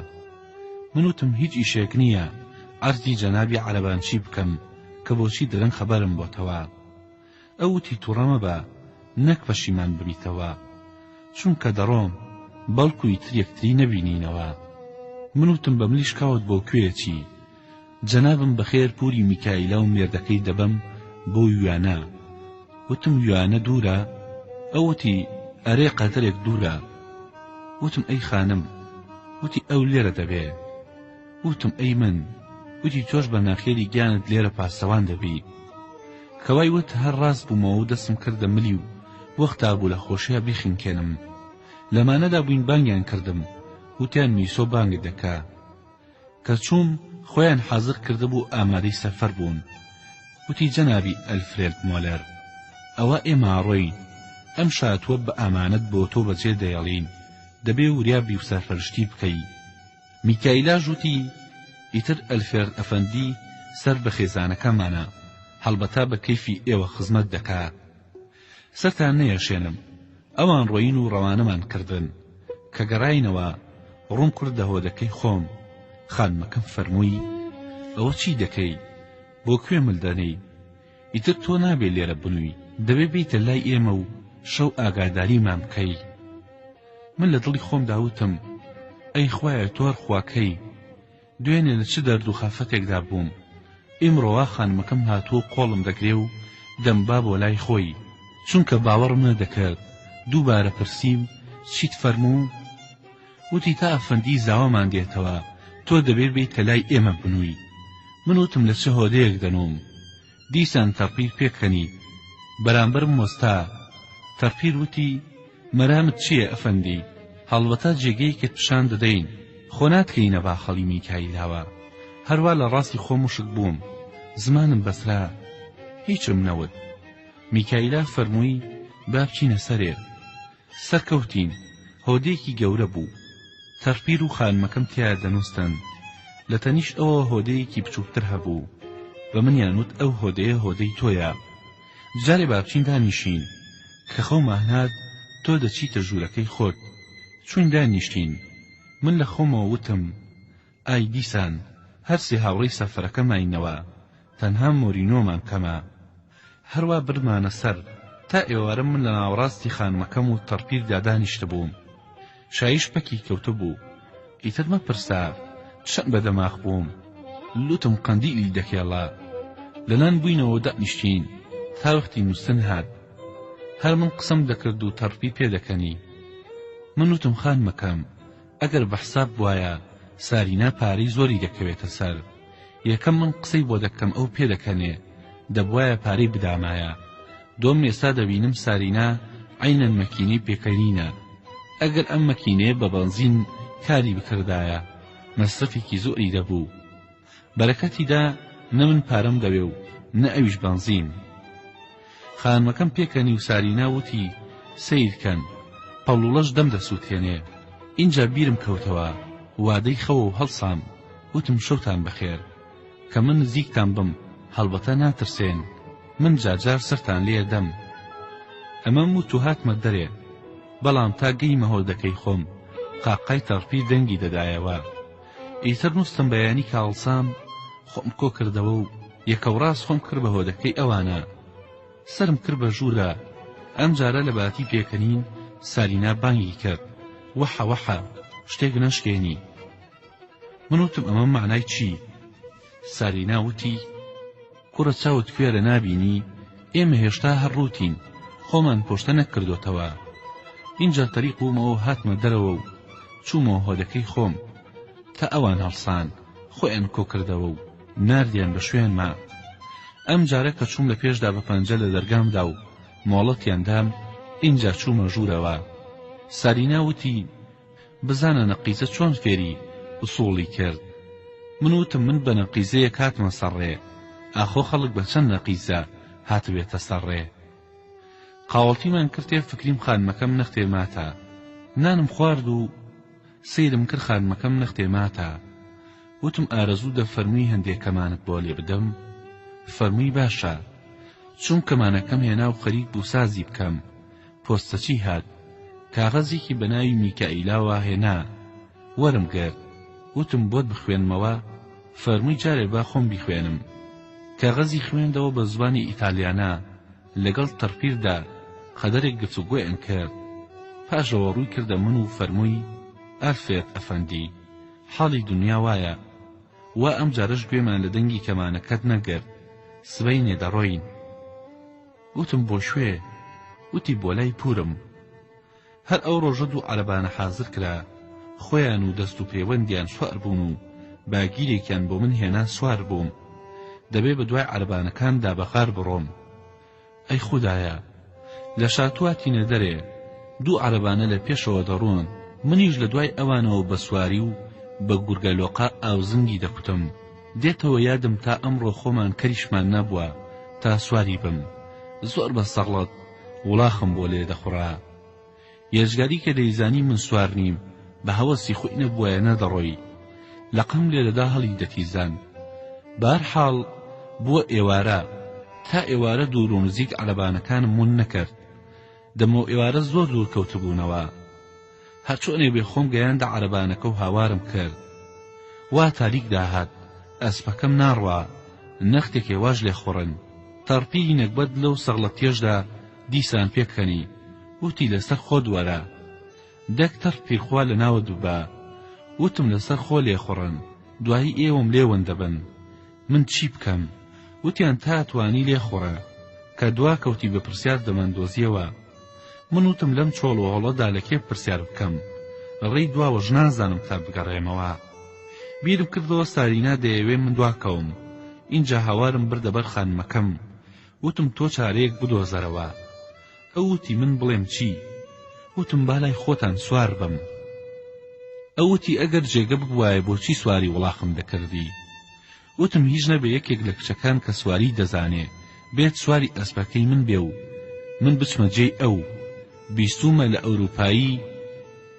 A: من وتم هیچ ئیشێک نییە عەرزی جەنابی عەرەبانچی بکەم کە بۆچی درەنگ خەبەرم بۆتەوە. ئەو وتی توڕە مەبە نەک پەشیمان ببیتەوە چونکە دەڕۆم بەڵکو ئیتر یەکتری نەبینینەوە. من وتم بە ملی شکاوت بۆ کوێ چی؟ جەنابم بەخێر پوری میکایلا و مێردەکەی دەبەم بۆ ویانا. وتم ویانە دوورە؟ ئەو وتی ئەرێ قەدرێک دوورە. وتم ئەی خانم؟ وتی ئەو لێرە دەبێ. وتم ئەی من؟ وتی تۆش بە ناخێری گیانت لێرە پاسەوان دەبی. کە وای وت هەر ڕاست بوومەوە و دەستم کردە ملی و وەختا بوو لە خۆشیا بیخنکێنم. لەمانەدا بووین بانگیان کردم وتیان میسۆ بانگت دەکا. کە چووم خۆیان حازر کردبوو ئامادەی سەفەر بوون. وتی جەنابی ئەلفرێد مۆلەر ئەوە ئێمە ئەڕۆین ئەم شاتووە بە ئامانەت بۆ تۆ بەجێ دەیەڵین دەبێ وریا بی و سەرپەرشتی بکەی. میکایلاش وتی، ئیتر ئەلفێرد ئەفەندی سەر بە خێزانەکەمانە، هەڵبەتە بە کەیفی ئێوە خزمەت دەکا. سەرتان نەیەشێنم، ئەوان ڕۆیین و ڕەوانەمان کردن. کە گەڕاینەوە، ڕووم کردە هۆدەکەی خۆم. خانمەکەم فەرمووی، ئەوە چی دەکەی؟ بۆ کوێ مل دەنێی؟ ئیتر تۆ نابێ لێرە بنووی، دەبێ بێیتە لای ئێمە و شەو ئاگاداریمان بکەی. من لە دڵی خۆمدا وتم، ئەی خوایە تۆ هەر خواکەی، دوێنێ لە چ دەرد و خەفەتێکدا بووم، ئیمڕۆ وا خانمەکەم هاتووە و قۆڵم دەگرێ و دەمبا بۆ لای خۆی. چونکە باوەڕم نەدەکرد، دووبارە پرسیم، چیت فەرموو؟ وتی، تا ئەفەندیی زاوامان دێتەوە، تۆ دەبێ بێیتە لای ئێمە بنووی. من وتم لە چ هۆدەیەک دەنووم؟ دیسان تەڕپیر پێکەنی. بەرامبەرم وەستا. تەڕپیر وتی، مەرامت چییە ئەفەندی؟ هەڵبەتە جێگەیەکت پیشان دەدەین، خۆ ناتکەینە باخەڵی میکاییلاوە. هەروا لە ڕاستی خۆم وشک بووم. زمانم بەسرا. هیچم نەوت. میکاییلا فەرمووی، با بچینە سەرێ. سەرکەوتین، هۆدەیەکی گەورە بوو، تەڕپیر و خانمەکەم تیایا دەنووستن، لە تەنیشت ئەوەوە هۆدەیەکی بچووکتر هەبوو، بە منیان وت ئەو هۆدەیە هۆدەی تۆیە، جارێ با بچین دانیشین، کە خەومان هات تۆ دەچیتە ژوورەکەی خۆت، چووین دانیشتین، من لە خۆمەوە وتم، ئای دیسان هەر سێ هاوڕێی سەفەرەکە ماینەوە، تەنها مۆرینۆمان کەمە. هەروا بردمانە سەر، تا ئێوارە من لە ناوەڕاستی خانمەکەم و تەڕپیردا دانیشتبووم. شاییش پەکی کەوتبوو. ئیتر مەپرسە چەند بە دەماخ بووم. لووتم قەندیلی دەکێڵا. لە نان بووینەوە و دانیشتین تا وەختی نووستن هات. هەر من قسەم دەکرد و تەڕپیر پێدەکەنی. من وتم خانمەکەم ئەگەر بە حساب بوایە سارینا پارەی زۆری دەکەوێتە سەر یەکەم من قسەی بۆ دەکەم ئەو پێدەکەنێ دەبوایە پارەی بدامایە دۆم ئێستا دەبینم سارینا عەینەن مەکینەی پێکەنینە ئەگەر ئەم مەکینەیە بە بەنزین کاری بکردایە مەسرەفێکی زۆری دەبوو بەرەکەتی دا نە من پارەم دەوێ و نە ئەویش بەنزین. خانمەکەم پێکەنی و سارینا وتی سەیر کەن پەڵوڵەش دەم دەسوتێنێ. ئینجا بیرم کەوتەوە وادەی خەوە و هەڵسام وتم شەوتان بەخێر. کە من نزیکتان بم هەڵبەتە ناترسێن من جارجار سەرتان لێ دەم. ئەمەم وت و هاتمە دەرێ. بەڵام تا گەیمە هۆدەکەی خۆم قاقای تەڕپیر دەنگی دەدایەوە. ئیتر نوستم بەیانی کە هەڵسام خۆم کۆ کردەوە و یەکەوڕاست خۆم کرد بە هۆدەکەی ئەوانە سەرم کرد بە ژوورا ئەم جارە لە باتی پێکەنین سارینا بانگی کرد وەحە وەحە شتێک نەشکێنی من وتم ئەمە مەعنای چی سارینا وتی کوڕە چاوت کوێرە نابینی ئێمە هێشتا هەر ڕووتین خۆمان پۆشتە نەکردۆتەوە ئینجا تەریق بوومەوە هاتمە دەرەوە و چوومەوە هۆدەکەی خۆم تا ئەوان هەڵسان خۆیان کۆکردەوە و ناردیان بە شوێنما ئەم جارە کە چووم لە پێشدا بە پەنجە لە دەرگامدا و مۆڵەتیان دام ئینجا چوومە ژوورەوە سارینا وتی بزانە نەقیزە چۆن فێری ئوسوڵی کرد من وتم من بە نەقیزەیەک هاتمە سەر ڕێ ئاخۆ خەڵک بە چەند نەقیزە هاتبێتە سەر ڕێ قاوەڵتیمان کرد تێ فکریم خانمەکەم نەختێ ماتە نانم خوارد و سەیرم کرد خانمەکەم نەختێ ماتە وتم ئارەزوو دە فەرمووی هەندێ کەمانت بۆ لێ بدەم فەرمووی باشە چووم کەمانەکەم هێنا و خەریک بوو سازی بکەم پۆستەچی هات کاغەزێکی بە ناوی میکائیلاوە هێنا وەرم گرت وتم بۆت بخوێنمەوە فەرمووی جارێ با خۆم بیخوێنم کاغەزی خوێندەوە بە زبانی ئیتالیانە لەگەڵ تڕپیردا قەدەرێک گفتوگۆیان کرد پاشەوە ڕووی کردە من و فەرمووی ئالفێرد ئەفەندی حاڵی دنیا وایە وا ئەم جارەش گوێمان لە دەنگی کەمانەکەت نەگرت سبەینێ دەڕۆین وتم بۆ کوێ؟ وتی بۆ لای پوورم. هەر ئەو ڕۆژە دوو عەرەبانە حازر کرا، خۆیان و دەست و پێوەندیان سوار بوون و باگیرێکیان بۆ من هێنا سوار بووم. دەبێ بە دوای عەرەبانەکاندا بە غار بڕۆم. ئەی خودایە! لە شاتوو هاتینە دەرێ، دوو عەرەبانە لە پێشەوە دەڕۆن، منیش لە دوای ئەوانەوە بە سواری و بە گورگە لۆقە ئاوزنگی دەکوتم. دێتەوە یادم تا ئەمڕۆ خۆمان کەریشمان نەبووە تا سواری بم زۆر بە سەغڵەت وڵاخم بۆ لێ دەخوڕا یەجگاری کە دەیزانی من سوار نیم بە هەوەسی خۆی نەبوایە نەدەڕۆی. لەقەم لێ دەدا هەڵی دەتیزان. بەهەرحاڵ بووە ئێوارە، تا ئێوارە دوور و نزیک عەرەبانەکانم ون نەکرد. دەمەو ئێوارە زۆر دوور کەوتبوونەوە. هەرچۆنێ بێ خۆم گەیاندە عەرەبانەکە و هاوارم کرد. وا تاریک داهات، ئەسپەکەم ناڕوا، نەختێکێ واش لێ خوڕن. تەڕپیری نەگبەت لەو سەغڵەتیەشدا دیسان پێکەنی، وتی لەسەر خۆت وەرە. دەک تەڕ پیرخوا لە ناوت ببا. وتم لەسەر خۆ لێخوڕن، دوایی ئێوەم لێ ون دەبن. من چی بکەم؟ وتیان تا توانی لێخوڕە، کە دوا کەوتی بە پرسیار دەماندۆزیەوە. من وتم لەم چۆڵ و هۆڵەدا لە کێ پرسیار بکەم؟ ڕێی دواوەش نازانم تا بگەڕێمەوە. بیرم کردەوە سارینا دەیەوێ من دواکەوم. ئینجا هاوارم بردە بەر خانمەکەم. وتم تۆ چارەیەک بدۆزەرەوە. ئەو وتی من بڵێم چی؟ وتم با لای خۆتان سوار بم. ئەو وتی ئەگەر جێگە ببوایە بۆچی سواری وڵاخم دەکردی؟ وتم هیچ نەبێ یەکێک لە کچەکان کە سواری دەزانێ بێت سواری ئەسپەکەی من بێ و من بچمە جێی ئەو، بیستوومە لە ئەوروپایی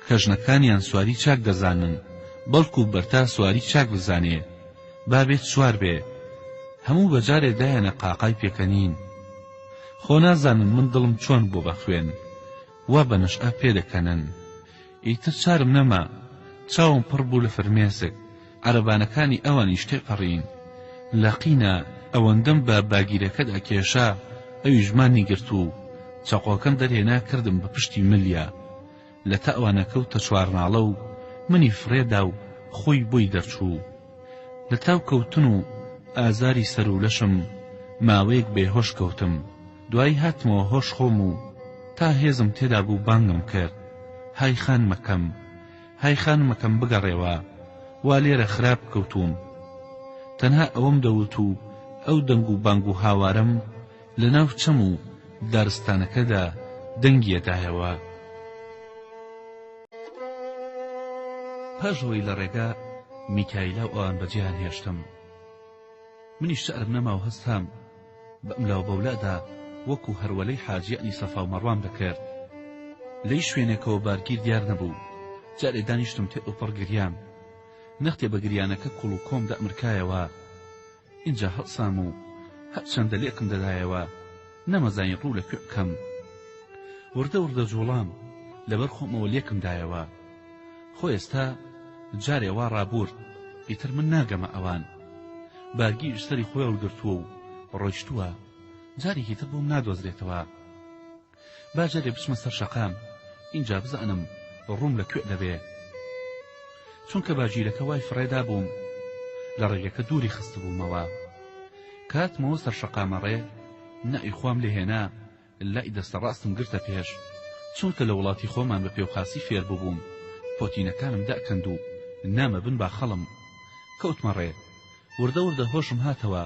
A: کە ژنەکانیان سواری چاک دەزانن، بەڵکو بەرتا سواری چاک بزانێ با بێت سوار بێ. هەموو بە جارێ دایانە قاقای پێکەنین. خۆ نازانن من دڵم چۆن بووە بە خوێن، وا بە نەشئە پێدەکەنن. ئیتر چارم نەما، چاوم پڕ بوو لە فرمێسک، عەرەبانەکانی ئەوانیش تێپەڕین. لە قینا ئەوەندەم بە باگیرەکەدا کێشا، ئەویش مانی گرت و چەقۆکەم دەرهێنا کردم بە پشتی ملیا. لە تاوانە کەوتە چوارناڵە و منی فڕێ دا و خۆی بۆی دەرچوو. لە تاو کەوتن و ئازاری سەر و لەشم ماوەیەک بێهۆش کەوتم. دوایی هاتمەوە هۆش خۆم و تا هێزم تێدا بوو بانگم کرد، های خانمەکەم، های خانمەکەم بگەڕێوە، وا لێرە خراپ کەوتووم. تەنها ئەوەم دەوت و ئەو دەنگ و بانگ و هاوارەم لە ناو چەم و دارستانەکەدا دەنگی ئەدایەوە. پاش ئەوەی لە ڕێگا میکایلا و ئەوان بەجێیان هێشتم، منیش چارم نەما و هەستام بە ئەملاو بەولادا وەکوو هەروەلەی حاجیانی سەفا و مەڕوام دەکرد. لە هیچ شوێنێکەوە بارگیر دیار نەبوو. جارێ دانیشتم تێر و پڕ گریام. نەختێ بە گریانەکە کوڵ و کۆم دامرکایەوە. ئینجا هەڵسام و هەرچەندە لێکم دەدایەوە نەمەزانی ڕوو لە کوێ بکەم. وردە وردە جووڵام، لەبەر خۆمەوە لێکم دایەوە. خۆ ئێستا جارێ وا ڕابوورد ئیتر من ناگەمە ئەوان. بارگیریش سەری خۆی هەڵگرتووە و ڕۆیشتووە. جارێکی تر بۆم نادۆزرێتەوە. با جارێ بچمە سەر شەقام ئینجا بزانم ڕووم لە کوێ دەبێ. چونکە باگیرەکە وای فڕێ دابووم لە ڕێگەکە دووری خستبوومەوە. کە هاتمەوە سەر شەقامەڕێ ناوی خوام لێ هێنا لای دەستە ڕاستم گرتە پێش چونکە لە وڵاتی خۆمان بە پێوخاسی فێر بووبووم پۆتینەکانم داکەند و نامە بن باخەڵم کەوتمە ڕێ وردە وردە هۆشم هاتەوە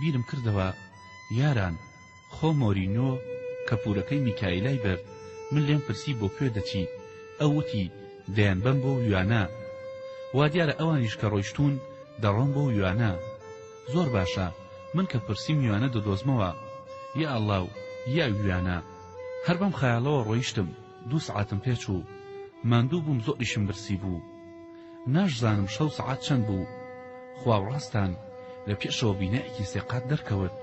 A: بیرم کردەوە یاران خۆ مۆرینۆ کە پوورەکەی میکایلای برد من لێم پرسی بۆ کوێ دەچی ئەو وتی دەیانبەم بۆ ویانا وا دیارە ئەوانیش کە ڕۆیشتوون دەڕۆن بۆ ویانا زۆر باشە من کە پرسیم یوانە دەدۆزمەوە یا ئەڵا و یا ویانە هەر بەم خەیاڵەوە ڕۆیشتم دوو سەعاتم پێ چوو ماندوو بووم زۆریشم برسی بوو ناشزانم شەو سەعات چەند بوو خوا و ڕاستان لە پێشەوە بینایەکی سێ قات دەرکەوت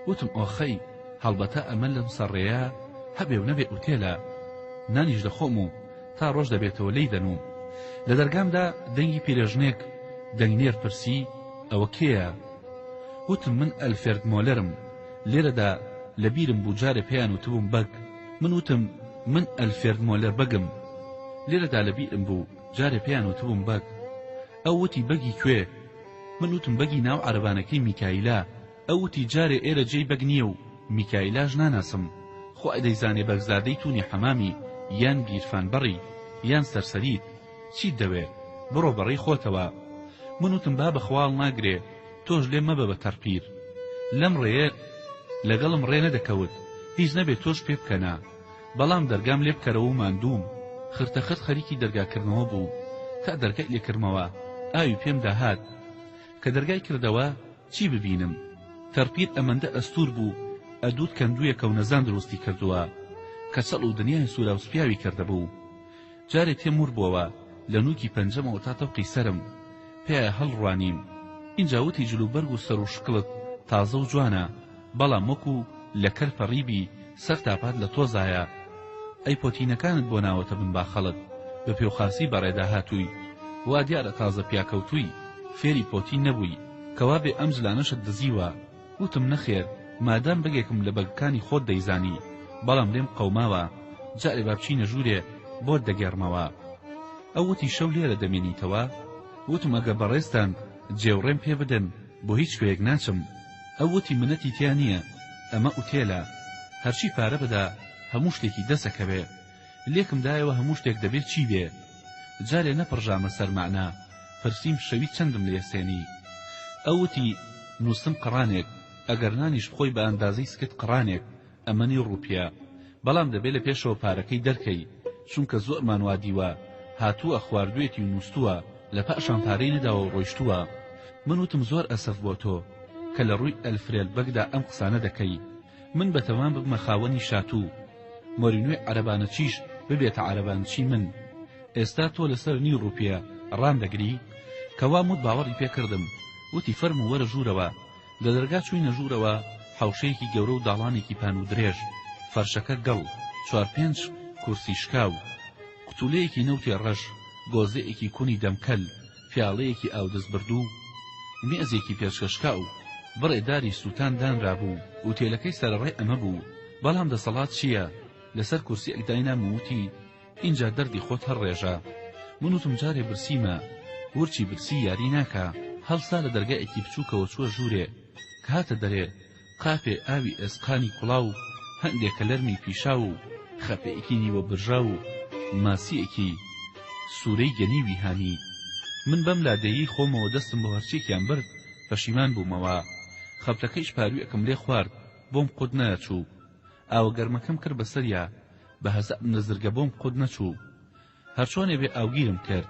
A: وتم ئۆخەی هەڵبەتە ئەمە لەم سەر ڕێیە هەبێ و نەبێ ئوتێلە نانیش دەخۆم و تا ڕۆژ دەبێتەوە لێی دەنووم لە دەرگامدا دەنگی پیرێژنێک دەنگنێر پرسی ئەوە کێیە؟ وتم من ئەلفێرد مۆلەرم لێرەدا لە بیرم بوو جارێ پێیان وتبووم بەگ من وتم من ئەلفێرد مۆلەر بەگم لێرەدا لە بیرم بوو جارێ پێیان وتبووم بەگ ئەو وتی بەگی کوێ؟ من وتم بەگی ناو عەرەبانەکەی میکایلا ئەو وتی جارێ ئێرە جێی بەگ نییە و میکایلاش ناناسم خوا دەیزانێ بەگزادەی توونی حەمامی یان گیرفان بەڕی یان سەرسەریت چیت دەوێ بڕۆ بەڕێی خۆتەوە من وتم بابە خوا هەڵناگرێ تۆش لێم مەبە بە تەڕپیر لەم ڕێیە لەگەڵم ڕێ نەدەکەوت هیچ نەبێ تۆش پێ بکەنە بەڵام دەرگام لێ بکەرەوە و ماندووم خرتە خرت خەریکی دەرگا کردنەوە بوو تا دەرگای لێ کردمەوە ئاوی پێم داهات کە دەرگای کردەوە چی ببینم تەڕپیر ئەمەندە ئەستوور بوو ئەدووت کەندوویەکە و نەزان دروستی کردووە کەچەڵ و دنیای سووراوسپیاوی کردبوو جارێ تێم ورد بۆوە لە نووکی پەنجەمەوە تا تەوقی سەرم. پێیا هەڵڕوانیم. ئینجا وتی جلوبەرگ و سەر و شکڵت تازە و جوانە، بەڵام وەکوو لە کەر پەڕیبی سەر تاپات لە تۆزایە. ئەی پۆتینەکانت بۆ ناوەتە بن باخەڵت، بە پێوخاسی بەڕێدا هاتووی. وا دیارە تازە پیاکەوتووی، فێری پۆتین نەبووی. کەوابێ ئەم جلانەشت دزیوە. وتم نەخێر، مادام بەگێکم لە بەگەکانی خۆت دەیزانی، بەڵام لێم قەوماوە، جارێ با بچینە ژوورێ بۆت دەگێڕمەوە. ئەو وتی شەو لێرە دەمێنیتەوە؟ وتم ئەگە بەڕێزتان جێوڕێم پێ بدەن بۆ هیچ کوێیەک ناچم. ئەو وتی منەتی تیا نییە، ئەمە ئوتێلە، هەرچی پارە بدا هەموو شتێکی دەس ئەکەوێ. لێکم دایەوە هەموو شتێک دەبێ چی بێ؟ جارێ نەپڕژامە سەر مەعنا، پرسیم شەوی چەندم لێ سێنی؟ ئەو وتی نووستم قڕانێک، ئەگەر نانیش بخۆی بە ئەندازەی سکت قڕانێک، ئەمە نیو ڕوپیە، بەڵام دەبێ لە پێشەوە پارەکەی دەرکەی، چونکە زۆرمان وا دیوە، هاتووە خواردوێتی و نووستووە، لە پاشان پارەی نەداوە و ڕۆیشتووە. من وتم زۆر ئەسەف بۆ تۆ، کە لە ڕووی ئەلفرێد بەگدا ئەم قسانە دەکەی. من بەتەمام ببمە خاوەنی شاتوو. مۆرینۆی عەرەبانەچیش ببێتە عەرەبانچی من. ئێستا تۆ لەسەر نیو ڕوپیە ڕام دەگری؟ کە وام وت باوەڕی پێ کردم. وتی فەرموو وەرە ژوورەوە. لە دەرگا چووینە ژوورەوە، حەوشەیەکی گەورە و داڵانێکی پان و درێژ، فەرشەکە گڵ، چوارپێنج کورسی شکاو، قوتوولەیەکی نەوتی ڕەش، گۆزەیەکی کونی دەمکەل، پیاڵەیەکی ئاودەستبردوو، مێزێکی پێچکەشکاو، بڕێ داری سووتان دانرابوو. ئوتێلەکەی سەرەڕای ئەمە بوو، بەڵام دەسەڵات چییە؟ لەسەر کورسییەک داینام و وتی، ئینجا دەردی خۆت هەڵڕێژە. من وتم جارێ برسیمە، ورچی برسی یاری ناکا. هەڵسا لە دەرگایەکی بچووکەوە چووە ژوورێ، کە هاتە دەرێ، قاپێ ئاوی ئێسقانی کوڵاو و هەندێ کەلەرمی پیشاو و خەپەیەکی نیوە برژاو و ماسییەکی سوورەی گەنیوی هانی. من بەم لادێیەی خۆمەوە دەستم بۆ هەرچییەکیان برد، پەشیمان بوومەوە. خەپلەکەیش پاروویەکم لێ خوارد، بۆم قوت نەئەچوو. ئاوە گەرمەکەم کرد بە سەریا، بە هەزار نزرگە بۆم قوت نەچوو. هەرچۆنێ بێ ئاوگیرم کرد.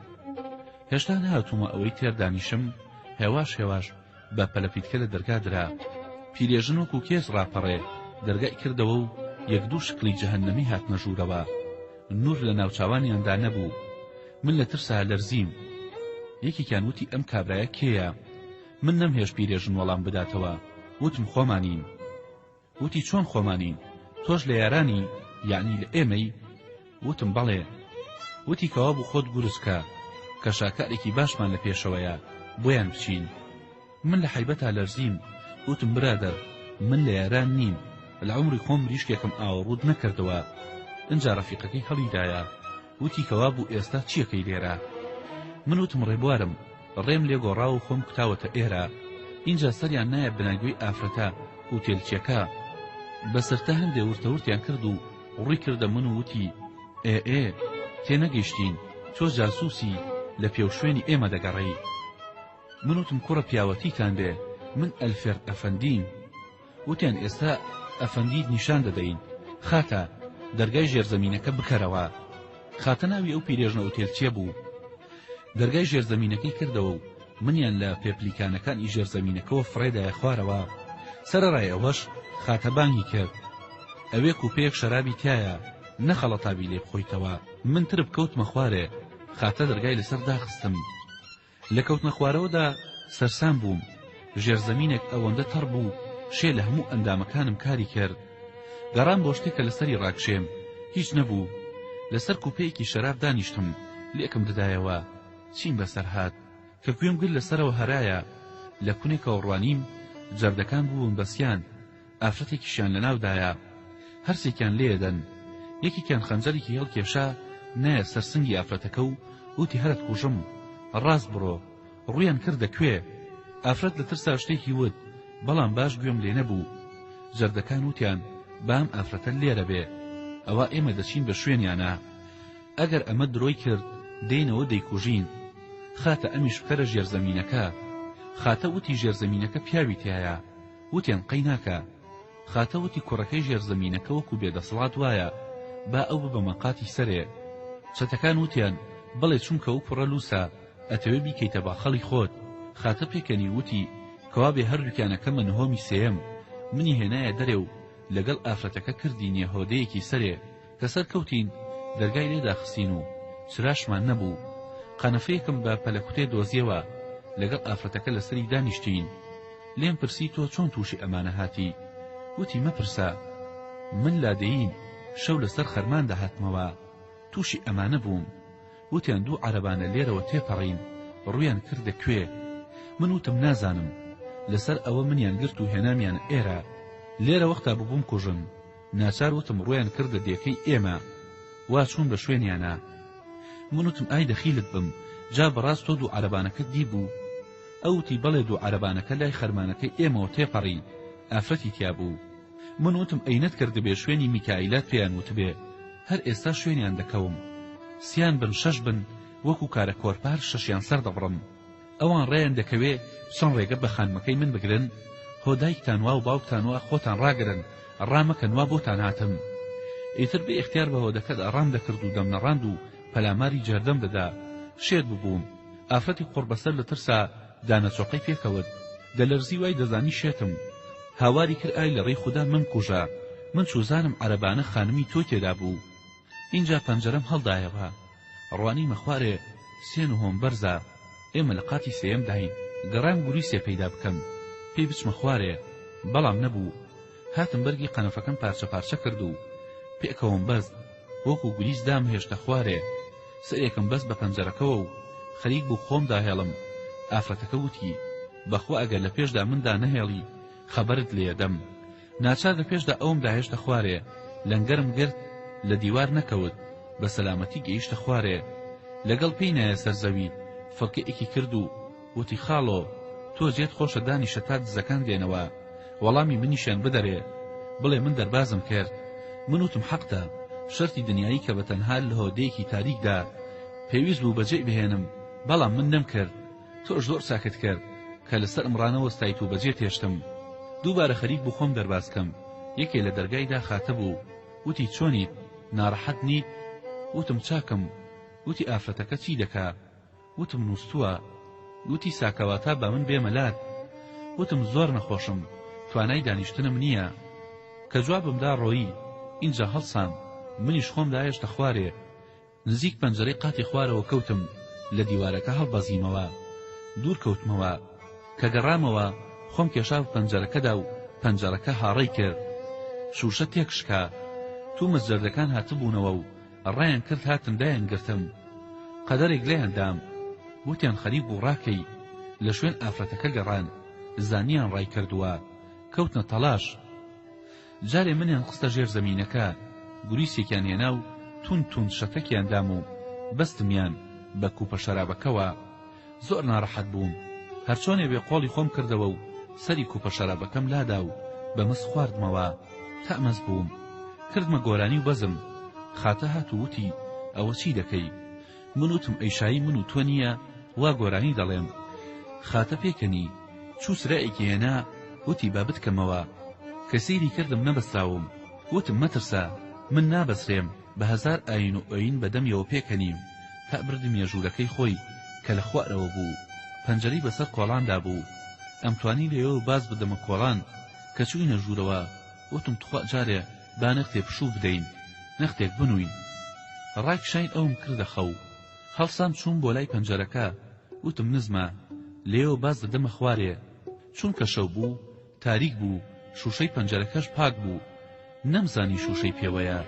A: هێشتا نەهاتوومە ئەوەی تێر دانیشم، هێواش هێواش بە پەلەپیتکە لە دەرگا درا. پیرێژن وەکوو کێچ ڕاپەڕێ، دەرگای کردەوە و یەک دوو شکڵی جەهەننەمی هاتنە ژوورەوە. نوور لە ناوچاوانیاندا نەبوو. من لە ترسا لەرزیم. یەکێکیان وتی ئەم کابرایە کێیە؟ من نەمهێشت پیرێژن وەڵام بداتەوە. وتم خۆمانین. وتی چۆن خۆمانین؟ تۆش لە یارانی؟ یەعنی لە ئێمەی؟ وتم بەڵێ. وتی کەوابوو خۆت گورج کە، کە شاکارێکی باشمان لە پێشەوەیە، بۆیان بچین. من لە حەیبەتا لەرزیم، وتم برادەر من لە یاران نیم، لە عومری خۆم مریشکێکم ئاوەڕووت نەکردووە. ئنجا ڕەفیقەکەی هەڵیدایە، وتی کەوابوو ئێستا چیەکەی لێرە؟ من وتم ڕێبوارم. ڕێم لێ گۆڕاوە و خۆم کوتاوەتە ئێرە. ئینجا سەریان نایە بناگوێی ئافرەتە ئوتێلچیەکە. بە سرتە هەندێ ورتەورتیان کرد و ڕووی کردە من و وتی، ئێ ئێ، تێنەگەیشتین، تۆ جاسووسی، لە پێوشوێنی ئێمە دەگەڕێی. من وتم کوڕە پیاوەتیتان بێ، من ئەلفێرد ئەفەندیم. وتیان ئێستا ئەفەندیت نیشان دەدەین. خاتە، دەرگای ژێرزەمینەکە بکەرەوە. خاتە ناوی ئەو پیرێژنە ئوتێلچیە بوو. دەرگای ژێرزەمینەکەی کردەوە و منیان لە پێپلیکانەکانی ژێرزەمینەکەوە فڕێدایە خوارەوە. سەرەڕای ئەوەش خاتە بانگی کرد. ئەوێ کوپەیەک شەرابی تیایە، نەخەڵەتابی لێ بخۆیتەوە. من ترپ کەوتمە خوارێ، خاتە دەرگای لەسەر داخستم. لە کەوتنە خوارەوەدا سەرسام بووم، ژێرزەمینێک ئەوەندە تەڕ بوو شێ لە هەموو ئەندامەکانم کاری کرد. گەڕام بۆ شتێک کە لەسەری ڕاکشێم، هیچ نەبوو. لەسەر کوپەیەکی شەراب دانیشتم، لێکم دەدایەوە. چیم بەسەر هات؟ کە گوێم گرت لە سەرەوە هەرایە. لە کونێکەوە ڕوانیم، جەردەکان بووبوون بە سیان. ئافرەتێکیشیان لەناودایە. هەرسێکیان لێیەدەن. یەکێکیان خەنجەرێکی هەڵکێشا نایە سەر سنگی ئافرەتەکە و وتی هەرت کوژم. ڕاست بڕۆ. ڕوویان کردە کوێ؟ ئافرەت لە ترسا شتێکی وت، بەڵام باش گوێم لێ نەبوو. جەردەکان وتیان با ئەم ئافرەتە لێرە بێ. ئەوا ئێمە دەچین بە شوێنیانا. ئەگەر ئەمە درۆی کرد دێینەوە دەیکوژین. خاتە ئەمیش بکەرە ژێرزەمینەکە. خاتە وتی ژێرزەمینەکە پیاوی تیایە. وتیان قەی ناکا. خاتە وتی کوڕەکەی ژێرزەمینەکە وەکو بێدەسەڵات وایە، با ئەو ببەمە قاتی سەرێ. چەتەکان وتیان بەڵێ چونکە ئەو کوڕە لووسە، ئەتەوێ بیکەیتە باخەڵی خۆت. خاتە پێکەنی وتی کەوابێ هەردووکیان ئەکەمە نهۆمی سێیەم. منی هێنایە دەرێ و لەگەڵ ئافرەتەکە کردینیە هۆدەیەکی سەرێ. کە سەرکەوتین دەرگای لێ داخستین و چراشمان نەبوو. قەنەفەیەکم بە پەلەکوتێ دۆزیەوە. لەگەڵ ئافرەتەکە لەسەری دانیشتین. لێم پرسی تۆ چۆن تووشی ئەمانە هاتی؟ وتی مەپرسە. من لادێییم، شەو لەسەر خەرمان دەهاتمەوە. تووشی ئەمانە بووم. وتیان دوو عەرەبانە لێرەوە تێپەڕین، ڕوویان کردە کوێ؟ من وتم نازانم. لەسەر ئەوە منیان گرت و هێنامیانە ئێرە. لێرە وەختا بوو بمکوژن. ناچار وتم ڕوویان کردە دێکەی ئێمە. وا چوون بە شوێنیانا. من وتم ئای دەخیلت بم، جا بەڕاست تۆ دوو عەرەبانەکەت دیبوو؟ ئەو وتی بەڵێ دوو عەرەبانەکە لای خەرمانەکەی ئێمەوە تێپەڕی، ئافرەتی تیا بوو. من وتم ئەی نەتکردبێ شوێنی میکائیلات پێیان وتبێ، هەر ئێستا شوێنیان دەکەوم. سیان بن شەش بن وەکوو کارە کۆرپە هەر شەشیان سەر دەبڕم. ئەوان ڕێیان دەکەوێ چەند ڕێگە بە خانمەکەی من بگرن؟ هۆ دایکتان وا و باوکتان وا خۆتان ڕاگرن، ڕامەکەن وا بۆتان هاتم. ئیتر بێ ئیختیار بە هۆدەکەدا ڕام دەکرد و دەمنەڕاند و پەلاماری جەردەم دەدا. شێت ببووم. ئافرەتی قوڕبەسەر لە ترسا دانەچۆقەی پێکەوت. دەلەرزی وای دەزانی شێتم. هاواری کرد ئای لە ڕێی خودا مەمکوژە. من چوزانم عەرەبانە خانمی تۆی تێدا بوو. ئینجا پەنجەرەم هەڵدایەوە. ڕوانیمە خوارێ سێ نهۆم بەرزە. ئێمە لە قاتی سێیەم داین. گەڕام گوریسێ پەیدا بکەم پێی بچمە خوارێ. بەڵام نەبوو. هاتم بەرگی قەنەفەکەم پارچە پارچە کرد و پێکەوەم بەست. وەکوو گوریس دامهێشتە خوارێ. سەرێکم بەست بە پەنجەرەکەوە و خەریک بوو خۆم داهێڵم، ئافرەتەکە وتی، بەخوا ئەگەر لە پێشدا من دانەهێڵی خەبەرت لێیەدەم. ناچار لە پێشدا ئەوم داهێشتە خوارێ، لەنگەرم گرت لە دیوار نەکەوت، بە سەلامەتی گەیشتە خوارێ. لەگەڵ پێی نایە سەر زەوی، فڕکەیەکی کرد و وتی خاڵۆ تۆ جێت خۆشە دانیشە تا دزەکان دێنەوە وەڵامی منیشیان بدەرێ بڵێ من دەربازم کرد من وتم حەقتە شەرتی دنیایی کە بە تەنها لە هۆدەیەکی تاریکدا پێویست بوو بەجێی بهێنم بەڵام من نەمکرد تۆش زۆر چاکت کرد کە لەسەرم ڕانەوەستایت و بەجێت هێشتم دووبارە خەریک بوو خۆم دەرباز کەم یەکێ لە دەرگای دا خاتەبوو وتی چۆنیت ناڕەحەت نیت وتم چاکم وتی ئافرەتەکە چی دەکا وتم نوستووە. وتی ساکەواتا با من بێمە لات. وتم زۆر نەخۆشم، توانای دانیشتنم نییە. کە جوابم دا ڕۆیی. ئینجا هەڵسام. منیش خۆم داهێشتە خوارێ. نزیک پەنجەرەی قاتی خوارەوە کەوتم، لە دیوارەکە هەڵبەزیمەوە. دوور کەوتمەوە. کە گەڕامەوە، خۆم کێشا بە پەنجەرەکەدا و پەنجەرەکە هاڕەی کرد. شووشە تێکشکا. تومەز جەردەکان هاتبوونەوە و ڕایان کرد هاتن دایان گرتم قەدەرێک لێیان دام وتیان خەریک بوو ڕاکەی لە شوێن ئافرەتەکە گەڕان زانیان ڕای کردووە کەوتنە تەڵاش جارێ منیان خستە ژێر زەمینەکە گوریسێکیان هێنا و توند توند شەتەکیان دام و بەستمیان بە کوپە شەرابەکەوە زۆر ناڕەحەت بووم هەرچۆنێ بێ قۆڵی خۆم کردەوە و سەری کوپە شەرابەکەم لادا و بە مست خواردمەوە تا مەست بووم کردمە گۆرانی و بەزم خاتە هات و وتی ئەوە چی دەکەی من وتم ئەی شایی من و تۆ نییە وا گۆرانی دەڵێم خاتە پێکەنی چوو سرایەکی هێنا وتی با بتکەمەوە کە سەیری کردم نەبەستراوم وتم مەترسە من نابەسرێم بە هەزار ئاین و ئۆین بە دەمیەوە پێکەنیم تا بردمیە ژوورەکەی خۆی کە لە خوارەوە بوو پەنجەرەی بەسەر کۆڵاندا بوو ئەمتوانی لەوێوە باز بدەمە کۆڵان کە چووینە ژوورەوە وتم تخوا جارێ با نەختێ پشوو بدەین نەختێک بنووین ڕایکشاین ئەوم کردە خەو هەڵسام چووم بۆ لای پەنجەرەکە وتم نزمە لێیەوە باز دەدەمە خوارێ چونکە شەو بوو تاریک بوو شووشەی پەنجەرەکەش پاک بوو نەمزانی شووشەی پێوەیە.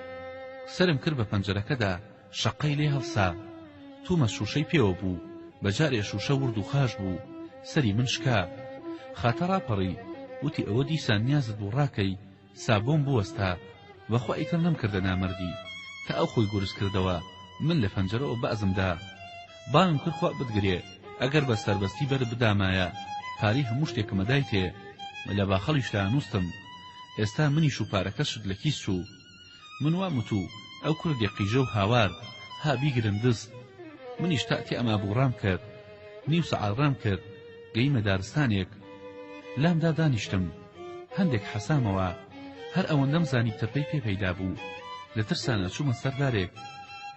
A: سەرم کرد بە پەنجەرەکەدا، شەققەی لێ هەڵسا. تومەز شووشەی پێوە بوو، بە جارێ شووشە ورد و خاش بوو، سەری من شکا. خاتە ڕاپەڕی، وتی ئەوە دیسان نیازت بوو ڕاکەی، سا بۆم بوەستە. بەخوا ئیتر نەمکردە نامەردی. تا ئەو خۆی گورج کردەوە، من لە پەنجەرەوە بازم دا. بانگم کرد خوا بتگرێ، ئەگەر بە سەربەستی بەرت بدامایە، پارەی هەموو شتێکم ئەدایتێ. لە باخەڵیشتا نووستم. ئێستا منیش و پارەکەشت لە کیس چوو. من وام وت و ئەو کردیە قیژە و هاوار، ها بیگرن دز. منیش تا تێئەمابوو ڕام کرد. نیو سەعات ڕام کرد، گەیمە دارستانێک. لامدا دانیشتم. هەندێک حەسامەوە. هەر ئەوەندەم زانی ترپەی پێ پەیدا بوو. لە ترسانا چوومە سەر دارێک.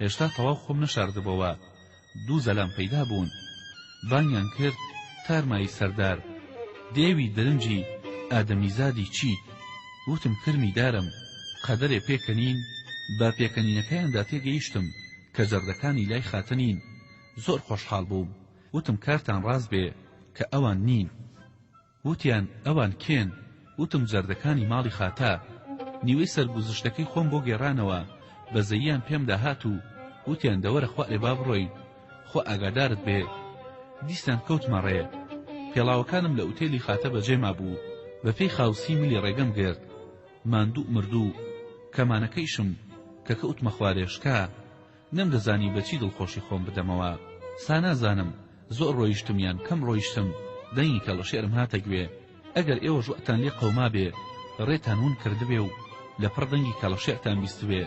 A: هێشتا تەواو خۆم نەشاردبۆوە. دوو زەلام پەیدا بوون. بانگیان کرد، تارمایی سەردار، دێوی درنجی ئادەمیزادی چیت؟ وتم کرمی دارم، قەدەرێ پێکەنین، بە پێکەنینەکەیاندا تێگەیشتم کە جەردەکانی لای خاتە نین. زۆر خۆشحاڵ بووم. وتم کارتان ڕاست بێ. کە ئەوان نین. وتیان ئەوان کێن؟ وتم جەردەکانی ماڵی خاتە. نیوەی سەرگوزشتەکەی خۆم بۆ گێڕانەوە، بەزەییان پێمدا هات و وتیان دەوەرە خوارێ با بڕۆین، خوا ئاگادارت بێ. دیسان کەوتمە ڕێ. پێڵاوەکانم لە ئوتێلی خاتە بەجێ مابوو، بە پێی خاوسی ملی ڕێگەم گرت. ماندوو مردوو. کەمانەکەیشم کە کەوتمە خوارێ شکا. نەمدەزانی بە چی دڵخۆشی خۆم بدەمەوە. سا نازانم زۆر ڕۆیشتم یان کەم ڕۆیشتم، دەنگی کەڵەشێرم هاتە گوێ. ئەگەر ئێوەش وەتان لێ قەومابێ، ڕێتان ون کردبێ و لەپڕ دەنگی کەڵەشێرتان بیستبێ،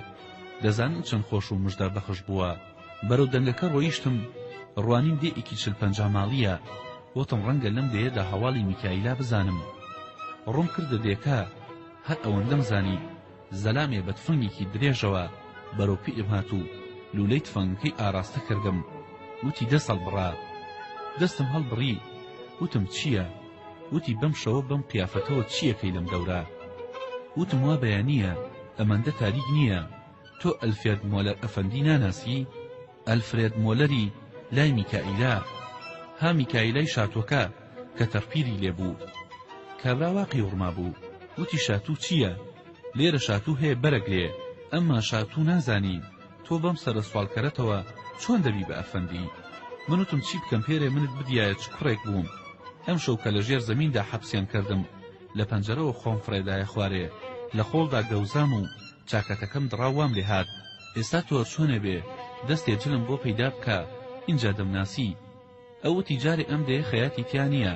A: دەزانن چەند خۆش و مژدە بەخش بووە. بەرەو دەنگەکە ڕۆیشتم، ڕوانیم دێیەکی چل پەنجا ماڵییە. وتم ڕەنگە لەم دێیەدا هەواڵی میکایلا بزانم. ڕووم کردە دێکە، هەر ئەوەندەم زانی زەلامێ بە تفەنگێکی درێژەوە بەرەو پیرم هات و لوولەی تفەنگەکەی ئاراستە کردم، وتی دەست هەڵبڕە. دەستم هەڵبڕی، وتم چییە؟ وتی بەم شەوە بەم قیافەتەوە چییەکەی لەم دەورە؟ وتم وا بەیانییە، ئەمەندە تاریک نییە، تۆ ئەلفێرد مۆلەر ئەفەندی ناناسی؟ ئەلفرێد مۆلەری لای میکائیلا. ها میکائیلای شاتووەکە کە تەڕپیری لێ بوو. کابرا واقی وڕمابوو، وتی شاتوو چییە؟ لێرە شاتوو هەیە بەرەگرێ، ئەمما شاتوو نازانی، تۆ بەم سەرە سواڵکەرەتەوە چۆن دەبی بە ئەفەندی؟ من وتم چی بکەم پێرێ منت بدیایە چ کوڕێک بووم، ئەمشەو کە لە ژێر زەمیندا حەپسیان کردم، لە پەنجەرەوە خۆم فڕێدایە خوارێ، لە خۆڵدا گەوزام و چاکەتەکەم دڕا وام لێ هات. ئێستا تۆ چۆنێ بێ دەستێ جلم بۆ پەیدا بکە ئینجا دەمناسی. ئەو وتی جارێ ئەم دێیە خەیاتی تیا نییە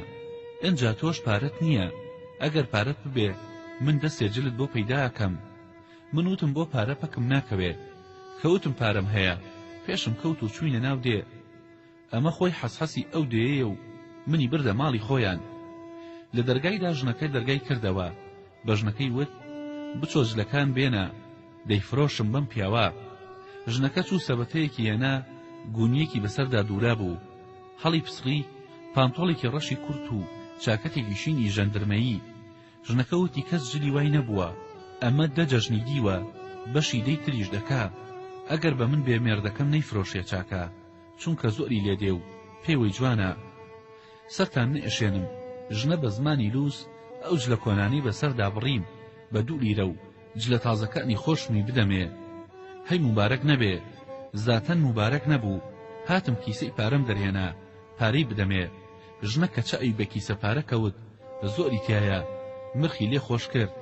A: ئنجا تۆش پارەت نییە ئەگەر پارەت ببێ من دەستێ جلت بۆ پەیدا ئەکەم. من وتم بۆ پارە پەکم ناکەوێ. کە وتم پارەم هەیە پێشم کەوت و چووینە ناو دێ. ئەمە خۆی حەسحەسی ئەو دێیەیە و منی بردە ماڵی خۆیان. لە دەرگایدا ژنەکە دەرگای کردەوە، بە ژنەکەی وت، بچۆ جلەکان بێنە، دەیفرۆشم بەم پیاوە. ژنەکە چوو سەبەتەیەکی هێنا، گونییەکی بەسەردا دوورابوو. هەڵی پسڕی، پانتۆڵێکی ڕەشی کورت و چاکەتێکی شینی ژەندرمەیی. ژنەکە وتی کەس جلی وای نەبووە، ئەمە دە جەژنی دیوە، بەشی دەی تریش دەکا. ئەگەر بە من بێ مێردەکەم نەیفرۆشێ چاکە. چونکە زۆری لێ دێ و پێوەی جوانە. سەرتان نەئێشێنم، ژنە بە زمانی لووس ئەو جلە کۆنانەی بە سەردا بڕیم بە دوو لیرە و جلە تازەکانی خۆشمی بدەمێ. هەی موبارەک نەبێ. زاتەن موبارەک نەبوو. هاتم کیسەی پارەم دەرهێنا پارەی بدەمێ. ژنە کە چاوی بە کیسە پارە کەوت زۆری تیایە، مرخی لێ خۆش کرد.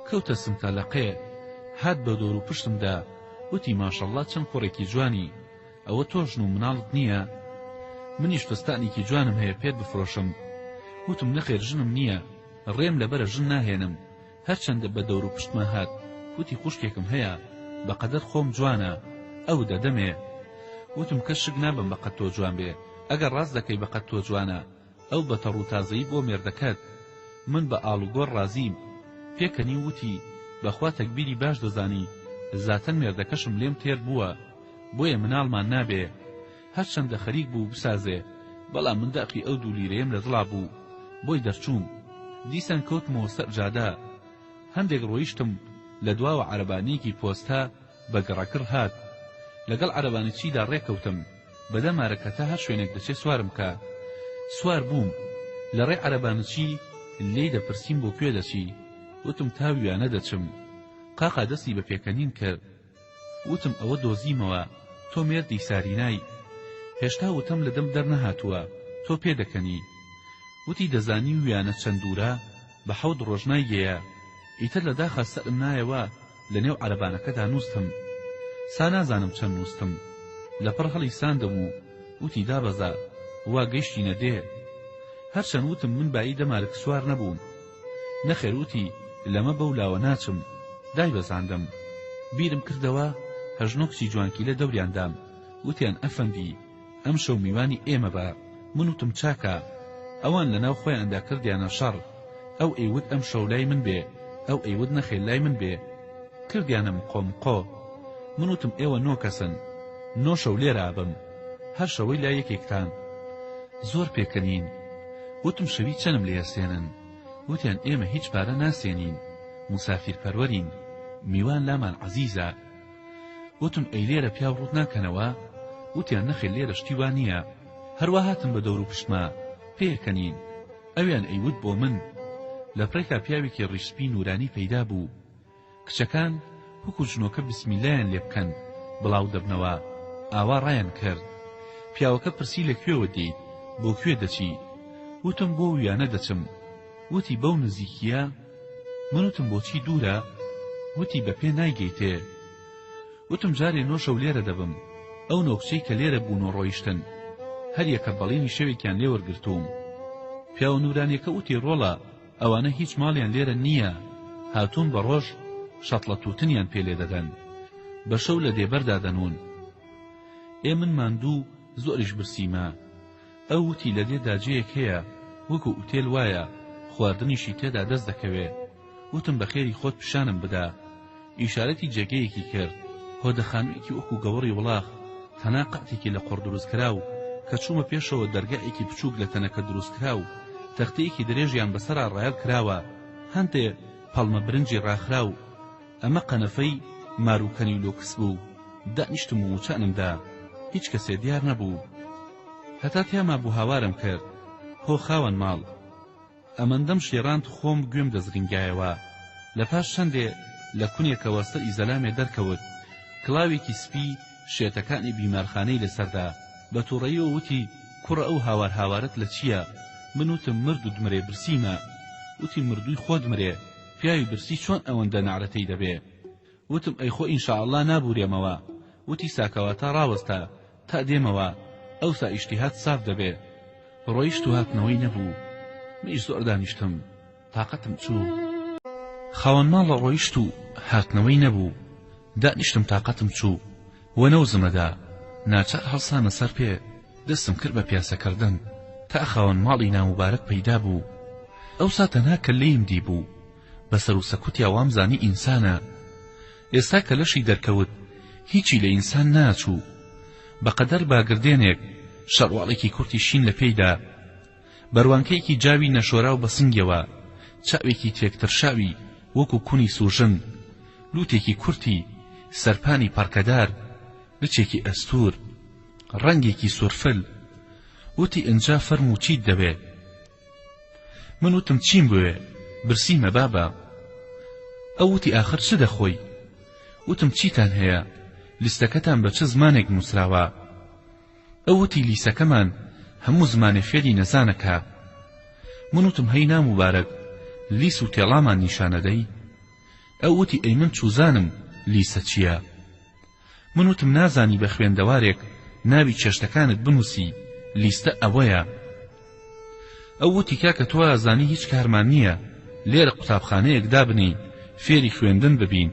A: کەوتە سمتە لەقێ. هات بە دەور و پشتمدا وتی ماشەڵڵا چەند کوڕێکی جوانی. ئەوە تۆ ژن و مناڵت نییە؟ منیش فستانێکی جوانم هەیە پێت بفرۆشم. وتم نەخێر ژنم نییە، ڕێم لەبەرە ژن ناهێنم. هەرچەندە بە دەور و پشتما هات، وتی خوشکێکم هەیە بە قەدەر خۆم جوانە، ئەو دەدەمێ. وتم کەس شک نابەم بە قەد تۆ جوان بێ، ئەگەر ڕاست دەکەی بە قەد تۆ جوانە، ئەو بە تەڕ و تازەیی بۆ مێردەکەت. من بە ئاڵوگۆڕ ڕازیم. پێکەنی و وتی، بەخوا تەگبیری باش دەزانی، زاتەن مێردەکەشم لێم تێر بووە. بۆیە مناڵمان نابێ. هەرچەندە خەریک بوو بسازێ، بەڵام من داخی ئەو دوو لیرەیەم لە دڵا بوو، بۆی دەرچووم. دیسان کەوتمەوە سەر جادە. هەندێک ڕۆیشتم، لە دواوە عەرەبانەیەکی پۆستە بە گڕەگڕ هات. لەگەڵ عەرەبانەچیدا ڕێکەوتم، بە دەمارەک هەتا هەر شوێنێک دەچێ سوارم کە. سوار بووم. لە ڕێ عەرەبانەچی لێی دەپرسیم بۆ کوێ دەچی؟ وتم تا ویانە دەچم. قاقا دەستی بە پێکەنین کرد. وتم ئەوە دۆزیمەوە تۆ مێردی سارینای. هێشتا وتەم لە دەم دەرنەهاتووە تۆ پێدەکەنی. وتی دەزانی ویانە چەند دوورە؟ بە حەوت ڕۆژ نایگەیە. ئیتر لە داخا سەرم نایەوە لە نێو عەرەبانەکەدا نووستم. سا نازانم چەند نووستم. لەپڕ هەڵی ساندم و وتی دابەزە وا گەیشتینە دێ. هەرچەند وتم من بایی دەمارک سوار نەبووم. نەخێر وتی لەمە بەو لاوە ناچم. دایبەزاندم. بیرم کردەوە هەژنۆ کچی جوانکیلە دەوریان دام. وتیان ئەفەندی ئەمشەو میوانی ئێمە بە. من وتم چاکە. ئەوان لە ناو خۆیاندا کردیانە شەڕ. ئەو ئەیوت ئەمشەو لای من بێ، ئەو ئەیوت نەخێر لای من بێ. کردیانە مقۆ مقۆ. من وتم ئێوە نۆ کەسن. نۆ شەو لێرە ئەبم. هەر شەوەی لای یەکێکتان. زۆر پێکەنین. وتم شەوی چەنم لێ ئەسێنن؟ وتیان ئێمە هیچ پارە ناسێنین. موسافیر پەروەرین. میوان لامان عەزیزە. وتم ئەی لێرە پیاو ڕووت ناکەنەوە؟ وتیان نەخێر لێرە شتی وا نییە. هەروا هاتن بە دەور و پشتما. پێکەنین. ئەویان ئەیوت بۆ من. لە پڕێکا پیاوێکی ڕیش سپی نوورانی پەیدا بوو. کچەکان وەکو جنۆکە بسمیلایان لێ بکەن بڵاو دەبنەوە. ئاوا ڕایان کرد. پیاوەکە پرسی لە کوێوە دێیت؟ بۆ کوێ دەچی؟ وتم بۆ ویانە دەچم. وتی بەو نزیکییە؟ من وتم بۆچی دوورە؟ وتی بە پێ نایگەیتێ. وتم جارێ نۆ شەو لێرە دەبم، ئەو نۆ کچەی کە لێرە بوون و ڕۆیشتن، هەر یەکە بەڵینی شەوێکیان لێ وەرگرتووم. پیاوە نوورانیەکە وتی ڕۆڵە ئەوانە هیچ ماڵیان لێرە نییە، هاتوون بە ڕۆژ شەتڵە تووتنیان پێ لێ دەدەن، بە شەو لە دێبەردا دەنوون. ئێ من ماندوو زۆریش برسیمە. ئەو وتی لە دێ دا جێیەک هەیە وەکو ئوتێل وایە خواردنیشی تێدا دەست دەکەوێ. وتم بەخێری خۆت پیشانم بدە. ئیشارەتی جێگەیەکی کرد، هۆدە خانوویەکی وەکو گەوەڕی وڵاخ، تەنها قاتێکی لە قوڕ دروستکراو، کە چوومە پێشەوە دەرگایەکی بچووک لە تەنەکە دروستکراو، تەختەیەکی درێژیان بەسەرا ڕایەڵ کراوە، هەندێ پەڵمە برنجی ڕاخراو، ئەمە قەنەفەی ماروکەنی لوکس بوو، دانیشتم و وچانم دا، هیچ کەسێ دیار نەبوو. هەتا تیا مابوو هاوارم کرد، هۆ خاوەن ماڵ! ئەمەندەم شێراند خۆم گوێم دەزرینگایەوە. لە پاش چەندێ لە کونێکەوە سەری زەلامێ دەرکەوت. کڵاوێکی سپی شێتەکانی بیمارخانەی لە سەردا. بە توڕەییەوە وتی، کوڕە ئەو هاوار هاوارەت لە چییە؟ من وتم مردوت مرێ برسیمە. وتی مردووی خۆت مرێ. پیاوی برسی چۆن ئەوەندە نەعرەتەی دەبێ؟ وتم ئەی خۆ ئینشائەڵا نابورێمەوە. وتی ساکەواتە ڕاوەستە تا دێمەوە ئەوسا ئیشتیهات ساف دەبێ. ڕۆیشت و هاتنەوەی نەبوو. منیش زۆر دانیشتم تاقەتم چوو. خاوەن ماڵە ڕۆیشت و هاتنەوەی نەبوو. دانیشتم تاقەتم چوو و نەوزمەدا. ناچار هەڵسامە سەر پێ دەستم کرد بە پیاسەکردن تا خاوەن ماڵی ناموبارەک پەیدا بوو. ئەوسا تەنها کەللەیم دیبوو. بە سەر و سەکوتیا وامزانی ئینسانە. ئێستا کە لەشی دەرکەوت هیچی لە ئینسان ناچوو. بە قەدەر باگردێنێک، شەرواڵێکی کورتی شین لە پێیدا، بەروانکەیەکی جاوی نەشۆراو بە سنگیەوە، چاوێکی تێکترشاوی وەکوو کونی سووژن، لووتێکی کورتی سەرپانی پەڕکەدار، لچێکی ئەستوور، ڕەنگێکی سوورفل. وتی ئنجا فەرموو چیت دەوێ؟ من وتم چیم بوێ برسیمە بابە ئەو وتی ئاخر چ دەخۆی وتم چیتان هەیە لیستەکەتان بە چ زمانێک نووسراوە ئەو وتی لیسەکەمان هەموو زمانێ فێری نەزانەکە من وتم هەی ناموبارەک لیس و تێڵامان نیشانەدەی ئەو وتی ئەی من چوزانم لیسە چییە من وتم نازانی بە خوێندەوارێک ناوی چێشتەکانت بنوسی لیستە ئەوەیە ئەو وتی کاکە تۆ ئازانی هیچ کارمان نییە لێرە قوتابخانەیەک دابنێین فێری خوێندن ببین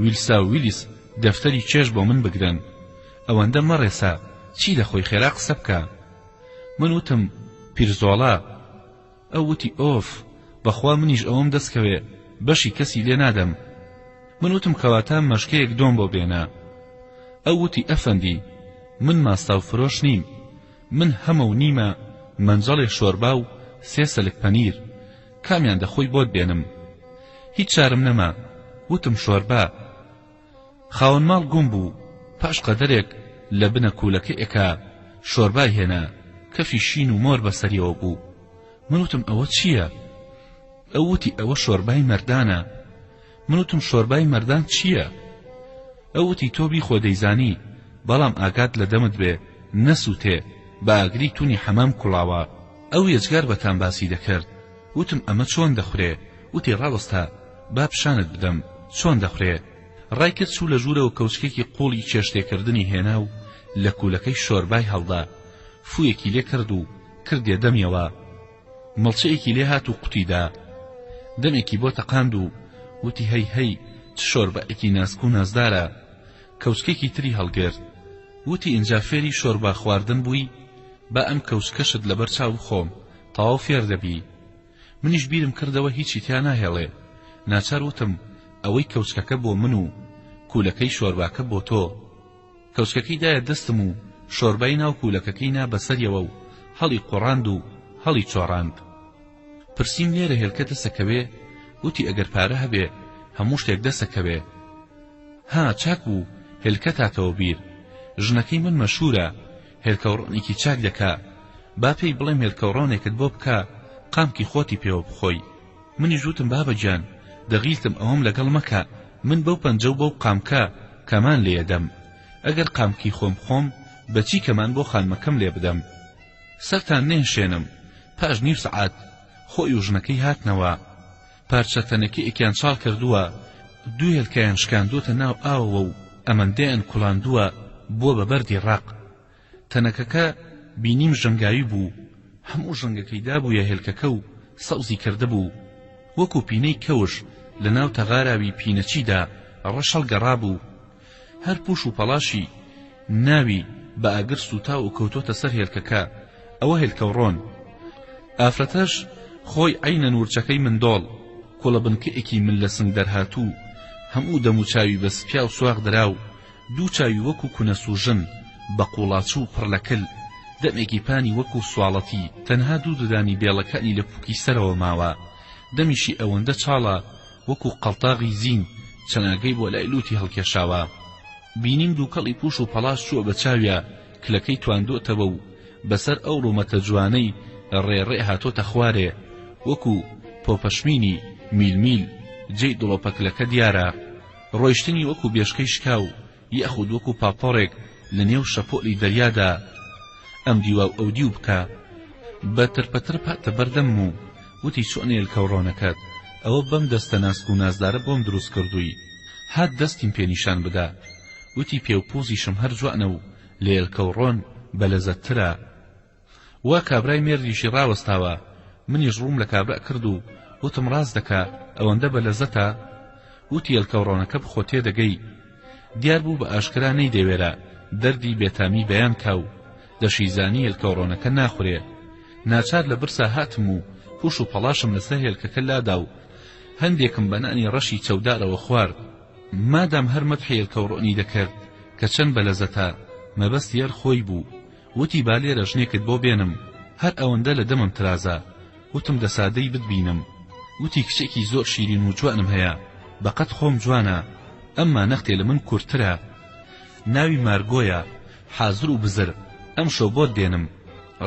A: ویلسا و ویلیس دەفتەری چێژ بۆ من بگرن ئەوەندە مەڕێسە چی دەخۆی خێرا قسە بکە من وتم پیرزۆڵە ئەو وتی ئۆف بەخوا منیش ئەوەم دەست کەوێ بەشی کەسی لێ نادەم من وتم کەواتە مەشکەیەک دۆم بۆ بێنە ئەو وتی ئەفەندی من ماستاو فرۆش نیم من هەمە و نیمە مەنجەڵێ شۆربا و سێ سەلک پەنیر کامیان دەخۆی بۆت بێنم هیچ چارم نەما وتم شۆربا خاوەن ماڵ گوم بوو، پاش قەدەرێک لە بنە کوولەکەیەکا شۆربای هێنا، کەفی شین و مۆر بە سەریەوە بوو. من وتم ئەوە چییە؟ ئەو وتی ئەوە شۆربای مەردانە. من وتم شۆربای مەردان چییە؟ ئەو وتی تۆ بیخۆ دەیزانی، بەڵام ئاگات لە دەمت بێ نەسووتێ، بە ئاگری تونی حەمام کوڵاوە. ئەو یەجگار بە تام باسی دەکرد. وتم ئەمە چۆن دەخورێ؟ وتی ڕاوەستە با پیشانت بدەم چۆن دەخورێ. ڕایکرد چوو لە ژوورەوە کەوچکێکی قووڵی چێشتێکردنی هێنا و لە کوولەکەی شۆربای هەڵدا، فوویەکی لێ کرد و کردیە دەمیەوە. مڵچەیەکی لێ هات و قوتی دا. دەمێکی بۆ تەقاند و وتی هەی هەی چ شۆربایەکی ناسک و نازدارە. کەوچکێکی تری هەڵگرت. وتی ئینجا فێری شۆربا خواردن بووی؟ با ئەم کەوچکەشت لەبەر چاو بخۆم تەواو فێر دەبی. منیش بیرم کردەوە هیچی تیا ناهێڵێ ناچار وتم ئەوەی کەوچکەکە بۆ من و کولەکەی شۆرباکە بۆ تۆ. کەوچکەکەی دایە دەستم و شۆربای ناو کولەکەکەی نا بەسەریەوە و هەڵی قوڕاند و هەڵی چۆڕاند. پرسیم لێرە هێلکە دەسەکەوێ؟ وتی ئەگەر پارە هەبێ هەموو شتێک دەسەکەوێ. ها چاک بوو هێلکەت هاتەوە بیر. ژنەکەی من مەشهورە هێلکەوڕۆنێکی چاک دەکا. با پێی بڵێم هێلکەوڕۆنێکت بۆ بکا قامکی خۆتی پێوە بخۆی. منیش وتم بابە گیان دەغیلتم ئەوەم لەگەڵ مەکە من بەو پەنجە و بەو قامکە کەمان لێیەدەم ئەگەر قامکی خۆم بخۆم بەچی کەمان بۆ خانمەکەم لێبدەم سەرتان نەیەشێنم پاش نیو سەعات خۆی و ژنەکەی هاتنەوە پارچە تەنەکەیەکیان چاڵ کردووە دوو هێلکەیان شکاندۆتە ناو ئاوەوە و ئەمەندەیان کوڵاندووە بووە بە بەردی ڕەق تەنەکەکە بینیم ژەنگاوی بوو، هەموو ژەنگەکەی دابوویە هێلکەکە و سەوزی کردبوو. وەکوو پینەی کەوش لە ناو تەغاراوی پینەچیدا ڕەش هەڵگەڕابوو. هەر پووش و پەڵاشی ناوی بە ئاگر سووتاو و کەوتۆتە سەر هێلکەکە، ئەوە هێلکەوڕۆن. ئافرەتەش خۆی عەینەن ورچەکەی مندۆڵ، کوڵەبنکەیەکی مل لە سنگ دەرهاتوو، هەموو دەموچاوی بە سپیاو سواغ دراو، دوو چاوی وەکوو کونە سووژن، بە قووڵاچوو پڕ لە کل، دەمێکی پانی وەکوو سواڵەتی، تەنها دوو ددانی بێڵەکانی لە پووکی سەرەوە ماوە، دەمیشی ئەوەندە چاڵە وەکوو قەڵتاغی زین چەناگەی بۆ لای لووتی هەڵکێشاوە. بینیم دووکەڵی پووش و پەڵاش چووە بە چاویا، کلەکەی تواندۆتەوە و بەسەر ئەو ڕوومەتە جوانەی ڕێ ڕێ هاتۆتە خوارێ، وەکوو پۆپەشمینی میل میل جێی دڵۆپە کلەکە دیارە. ڕۆیشتنی وەکو بێشکەی شکاو یاخود وەکو پاپۆڕێک لە نێو شەپۆلی دەریادا ئەم دیوا و ئەودیو بکا. بە ترپەترپ هاتە بەردەمم و وتی چۆن هێلکەوڕۆنەکەت ئەوە بەم دەستە ناسک و نازدارە بۆم دروست کردووی. هات دەستیم پێ نیشان بدا. وتی پێ و پوزیشم هەر جوانە و لە هێلکەوڕۆن بەلەزەتترە. وا کابرای مێردیشی ڕاوەستاوە، منیش ڕووم لە کابرا کرد و وتم ڕاست دەکا ئەوەندە بە لەزەتە؟ وتی هێلکەوڕۆنەکە بخۆ تێدەگەی. دیار بوو بە ئاشکرا نەیدەوێرا دەردی بێتامی بەیان کا و دەشیزانی هێلکەوڕۆنەکە ناخورێ. ناچار لە برسا هاتم و پوش و پەڵاشم لەسەر هێلکەکە لادا و هەندێکم بە نانی ڕەشی چەودارەوە خوارد. مادام هەر مەدحی هێلکەوڕۆنی دەکرد کە چەند بەلەزەتە، مەبەستی هەر خۆی بوو. وتی با لێرە ژنێکت بۆ بێنم هەر ئەوەندە لە دەمم ترازا وتم دەسا دەی بتبینم وتی کچێکی زۆر شیرین و جوانم هەیە بەقەد خۆم جوانە ئەمما نەختێ لە من کورتترە ناوی مارگۆیە حازر و بزر ئەمشەو بۆت دێنم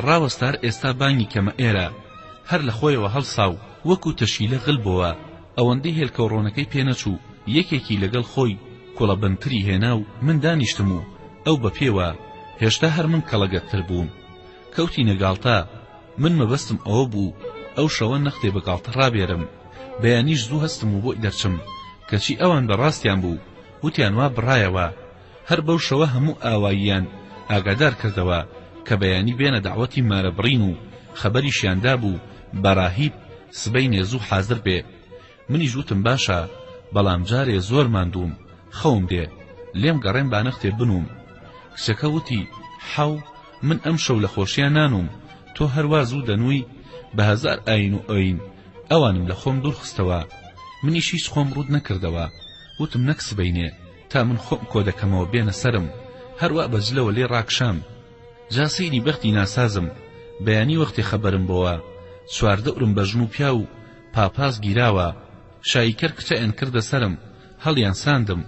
A: ڕاوەستا هەر ئێستا بانگی کەمە ئێرە هەر لە خۆیەوە هەڵسا و وەکو تەشیلە غل بۆوە ئەوەندەی هێلکەوڕۆنەکەی پێ نەچوو یەکێکی لەگەڵ خۆی کوڵەبنتری هێنا و من دانیشتم و ئەو بە پێوە، هێشتا هەر من کەڵەگەتتر بووم. کەوتینە گاڵتە. من مەبەستم ئەوە بوو ئەو شەوە نەختێ بە گاڵتە ڕابێرم، بەیانیش زوو هەستم و بۆی دەرچم، کەچی ئەوان بە ڕاستیان بوو، وتیان وا بڕایەوە. هەر بەو شەوە هەموو ئاواییان ئاگادار کردەوە کە بەیانی بێنە دەعوەتی مارەبڕین و خەبەریشیان دابوو بە ڕاهیب سبەینێ زوو حازر بێ. منیش وتم باشە بەڵام جارێ زۆر ماندووم خەوم دێ لێم گەڕێم با نەختێ بنووم کچەکە وتی حەو من ئەمشەو لە خۆشیا نانووم تۆ هەروا زوو دەنووی بە هەزار ئاین و ئۆین ئەوانم لە خۆم دوور خستەوە منیش هیچ خۆم ڕووت نەکردەوە وتم نەک سبەینێ تا من خۆم کۆ دەکەمەوە بێنە سەرم هەروا بە جلەوە لێ ڕاکشام جا سەیری بەختی ناسازم بەیانی وەختێ خەبەرم بۆوە چواردەورم بە ژن و پیاو و پاپاس گیراوە شاییکەر کچەیان کردە سەرم هەڵیان ساندم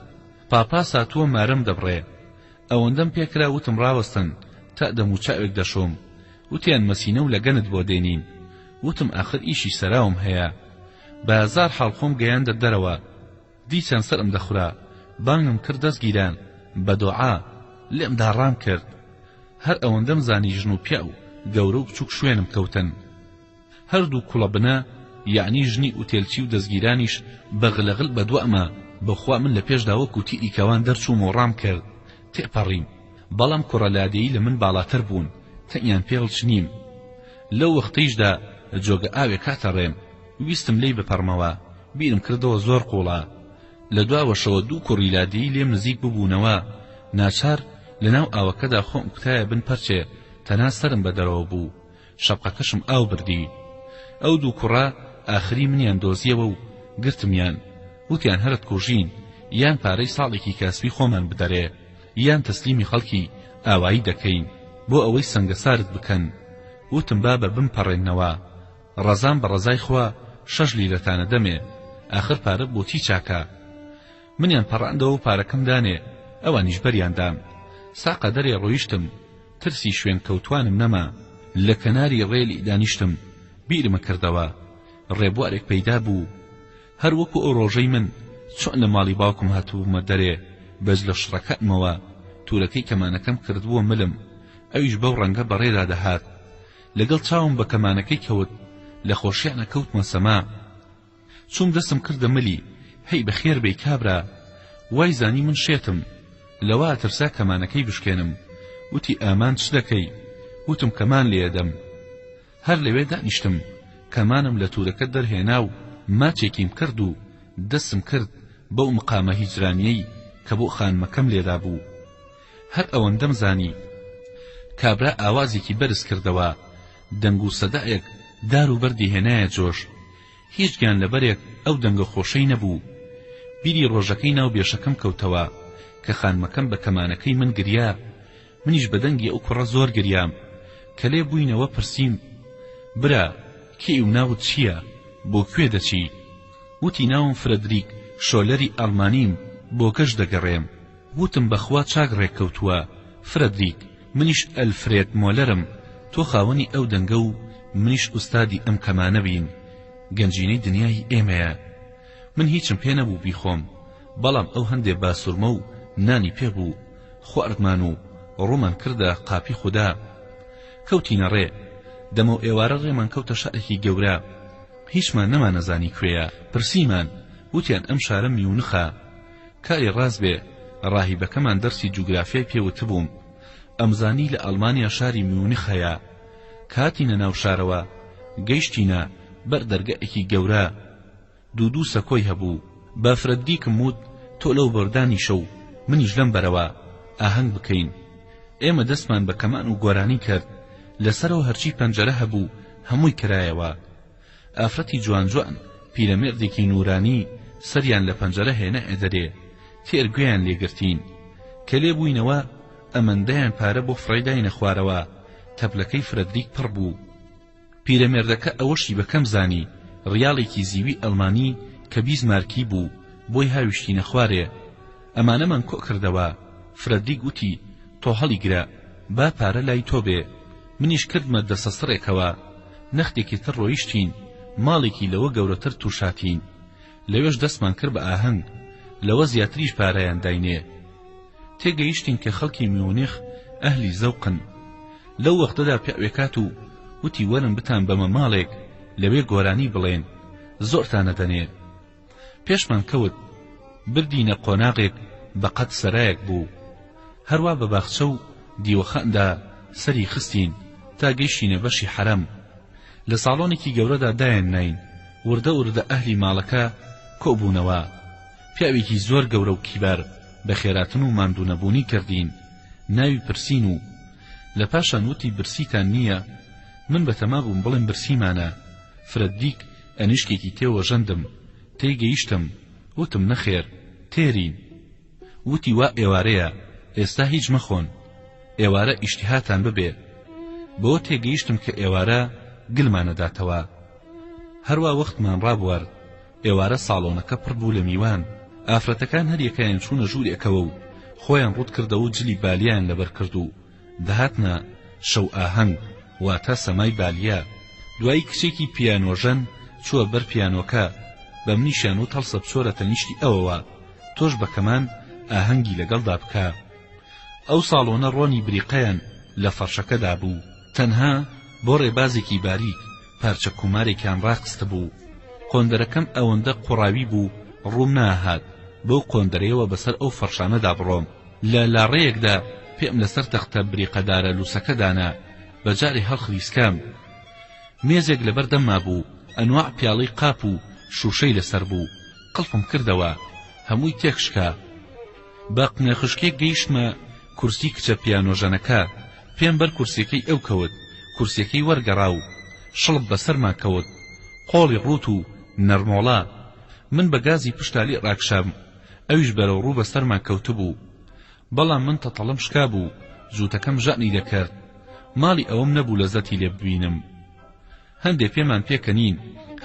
A: پاپاس هاتووە مارم دەبڕێ ئەوەندەم پێکرا وتم ڕاوەستن تا دەم و چاوێک دەشۆم وتیان مەسینە و لەگەنت بۆ دێنین وتم ئاخر ئیشی سەراوم هەیە بە هەزار حاڵ خۆم گەیاندە دەرەوە دیسان سەرم دەخورا بانگم کرد دەست گیران بە دۆعا لێم دا ڕام کرد هەر ئەوەندەم زانی ژن و پیاو گەورە و بچوک شوێنم کەوتن هەردوو کوڵە بنە یەعنی ژنی ئوتێلچی و دەستگیرانیش بە غلەغل بە دواما بەخوا من لە پێشدا وەکو تیری کەوان دەرچووم و ڕام کرد تێپەڕیم بەڵام کوڕە لادێی لە من باڵاتر بوون تەنیان پێ هەڵچنیم لەو وەختەیشدا جۆگە ئاوێک هاتە ڕێم ویستم لێی بپەڕمەوە بیرم کردەوە زۆر قوڵە لە دواوەشەوە دوو کوڕی لادێی لێم نزیک ببوونەوە ناچار لەناو ئاوەکەدا خۆم کوتایە بن پەرچێ تەنها سەرم بە دەرەوە بوو شەپقەکەشم ئاو بردی. ئەو دوو کوڕە ئاخری منیان دۆزیەوە و گرتمیان. وتیان هەرت کوژین، یان پارەی ساڵێکی کاسبی خۆمان بدەرێ، یان تەسلیمی خەڵکی ئاوایی دەکەین، بۆ ئەوەی سەنگەسارت بکەن. وتم بابە بمپەڕێننەوە. ڕەزام بە ڕەزای خوا شەش لیرەتان ئەدەمێ. ئاخر پارە بۆ چی چاکە؟ منیان پەڕاندەوە و پارەکەم دانێ، ئەوانیش بەریان دام. سا قەدەرێ ڕۆیشتم. ترسی شوێنکەوتوانم نەما. لە کەناری ڕێ لی دانیشتم بیرمە کردەوە ڕێبوارێک پەیدا بوو هەر وەکو ئەو ڕۆژەی من چۆن لە ماڵی باوکم هاتبوومە دەرێ بە جلە شڕەکانمەوە تورەکەی کەمانەکەم کردبووە ملم ئەویش بەو ڕەنگە بەڕێدا دەهات لەگەڵ چاوم بە کەمانەکەی کەوت لە خۆشیانە کەوتمە سەما چووم دەستم کردە ملی هەی بەخێر بێی کابرا وای زانی من شێتم لەوە ئەترسا کەمانەکەی بشکێنم وتی ئامان چ دەکەی وتم کەمان لێدەم هەر لەوێ دانیشتم کەمانم لە تورەکە دەرهێنا و ماچێکیم کرد و دەستم کرد بەو مقامە هیجرانیەی کە بۆ خانمەکەم لێدابوو هەر ئەوەندەم زانی کابرا ئاوازێکی بەرز کردەوە دەنگ و سەدایەک دار و بەردی هێنایە جۆش هیچ گیانلەبەرێک ئەو دەنگە خۆشەی نەبوو. بیری ڕۆژەکەی ناو بێشەکەم کەوتەوە کە خانمەکەم بە کەمانەکەی من گریا، منیش بە دەنگی ئەو کوڕە زۆر گریام. کە لێ بووینەوە پرسیم، برا کێی و ناوت چییە؟ بۆ کوێ دەچی؟ وتی ناوم فرەدریک شۆلەری ئەڵمانیم، بۆ گەشت دەگەڕێم. وتم بە خوا چاک ڕێک کەوتووە فرەدریک، منیش ئەلفرێد مۆلەرم، تۆ خاوەنی ئەو دەنگە و منیش ئوستادی ئەم کەمانە بین، گەنجینەی دنیا هی ئێمەیە. من هیچم پێ نەبوو بیخۆم، بەڵام ئەو هەندێ باسورمە و نانی پێ بوو، خواردمان و ڕوومان کردە قاپی خودا. کەوتینە ڕێ. دەمەو ئێوارە ڕێمان کەوتە شارێکی گەورە. هیچمان نەمانەزانی کوێیە. پرسیمان، وتیان ئەم شارە میونخە. کاری ڕاست بێ ڕاهیبەکەمان دەرسی جوگرافیای پێ وتبووم ئەمزانی لە ئەڵمانیا شاری میونخ هەیە کە هاتینە ناو شارەوە گەیشتینە بەر دەرگایەکی گەورە دوو دوو سەکۆی هەبوو بە فرەدریکم وت تۆ لەو بەر دانیشە و منیش لەم بەرەوە ئاهەنگ بکەین ئێمە دەستمان بە کەمان و گۆرانی کرد لەسەرەوە هەرچی پەنجەرە هەبوو هەمووی کرایەوە ئافرەتی جوان جوان پیرەمێردێکی نورانی سەریان لە پەنجەرە هێنایە دەرێ تێر گوێیان لێ گرتین کە لێ بووینەوە ئەمەندەیان پارە بۆ فڕێداینە خوارەوە تەپلەکەی فرەدریک پڕ بوو پیرەمێردەکە ئەوەشی بە کەم زانی ڕیاڵێکی زیوی ئەڵمانی کە 20 مارکی بوو بۆی هاویشتینە خوارێ ئەمانەمان کۆ کردەوە فرەدریک وتی تۆ هەڵیگرە با پارە لای تۆ بێ منیش کردمە دەسەسڕێکەوە نەختێکی تر ڕۆیشتین ماڵێکی لەوە گەورەتر توشاتین لەوێش دەستمان کرد بە ئاهەنگ لەوە زیاتریش پارەیان داینێ تێگەیشتین کە خەڵکی میونخ ئەهلی زەوقن لەو وەختەدا پیاوێک هات و وتی وەرن بتان بەمە ماڵێک لەوێ گۆرانی بڵێن زۆرتان ئەدەنێ پێشمان کەوت بردینە قۆناغێک بە قەد سەرایەک بوو هەروا بە باخچە و دیوەخاندا سەری خستین تا گەیشتینە بەشی حەرەم لە ساڵۆنێکی گەورەدا دایان ناین وردە وردە ئەهلی ماڵەکە کۆ بوونەوە پیاوێکی زۆر گەورە و کیبار بە خێراتن و ماندوونەبوونی کردین ناوی پرسین و لە پاشان وتی برسیتان نییە من بەتەما بووم بڵێم برسیمانە فرەدیک ئەنیشکێکی تێوە ژەندم، تێی گەیشتم، وتم نەخێر، تێرین. وتی وا ئێوارەیە، ئێستا هیچ مەخۆن، ئێوارە ئیشتیهاتان ببێ. بەوە تێگەیشتم کە ئێوارە گلمان ئەداتەوە. هەروا وەختمان ڕابوارد، ئێوارە ساڵۆنەکە پڕ بوو لە میوان. ئافرەتەکان هەریەکەیان چوونە ژوورێکەوە و خۆیان ڕووت کردەوە و جلی بالییان لەبەر کرد و دەهاتنە شەو ئاهەنگ واتە سەمای بالیە دوایی کچێکی پیانۆژەن چووە بەر پیانۆکە بە منیشیان وت هەڵسە بچۆرە تەنیشتی ئەوەوە تۆش بە کەمان ئاهەنگی لەگەڵدا بکە ئەو ساڵۆنە ڕۆنی بریقەیان لە فەرشەکەدا بوو تەنها بۆ ڕێبازێکی باریک پارچە کومارێکیان ڕاخستبوو قۆندەرەکەم ئەوەندە قوڕاوی بوو ڕووم ناهات بەو قۆندەرەیەوە بەسەر ئەو فەرشانەدا بڕۆم لە لاڕێیەکدا پێم لەسەر تەختە بریقەدارە لووسەکە دانا، بە جارێ هەڵخلیسکام. مێزێک لەبەر دەمما بوو، ئەنواع پیاڵەی قاپ و شووشەی لەسەر بوو، قڵپم کردەوە، هەمووی تێک شکا. بە قنەخشکێک گەیشتمە کورسی کچە پیانۆژەنەکە، پێم بەر کورسیەکەی ئەو کەوت، کورسیەکەی وەرگەڕا و شڵپ بەسەرما کەوت. قۆڵی ڕووت و نەرمۆڵە. من بە گازی پشتا لێی ڕاکشام. ئەویش بەرەو ڕوو بەسەرما کەوتبوو بەڵام من تەتەڵم شکابوو جووتەکەم ژانی دەکرد ماڵی ئەوەم نەبوو لەزەتی لێ ببینم هەندێ پێمان پێکەنین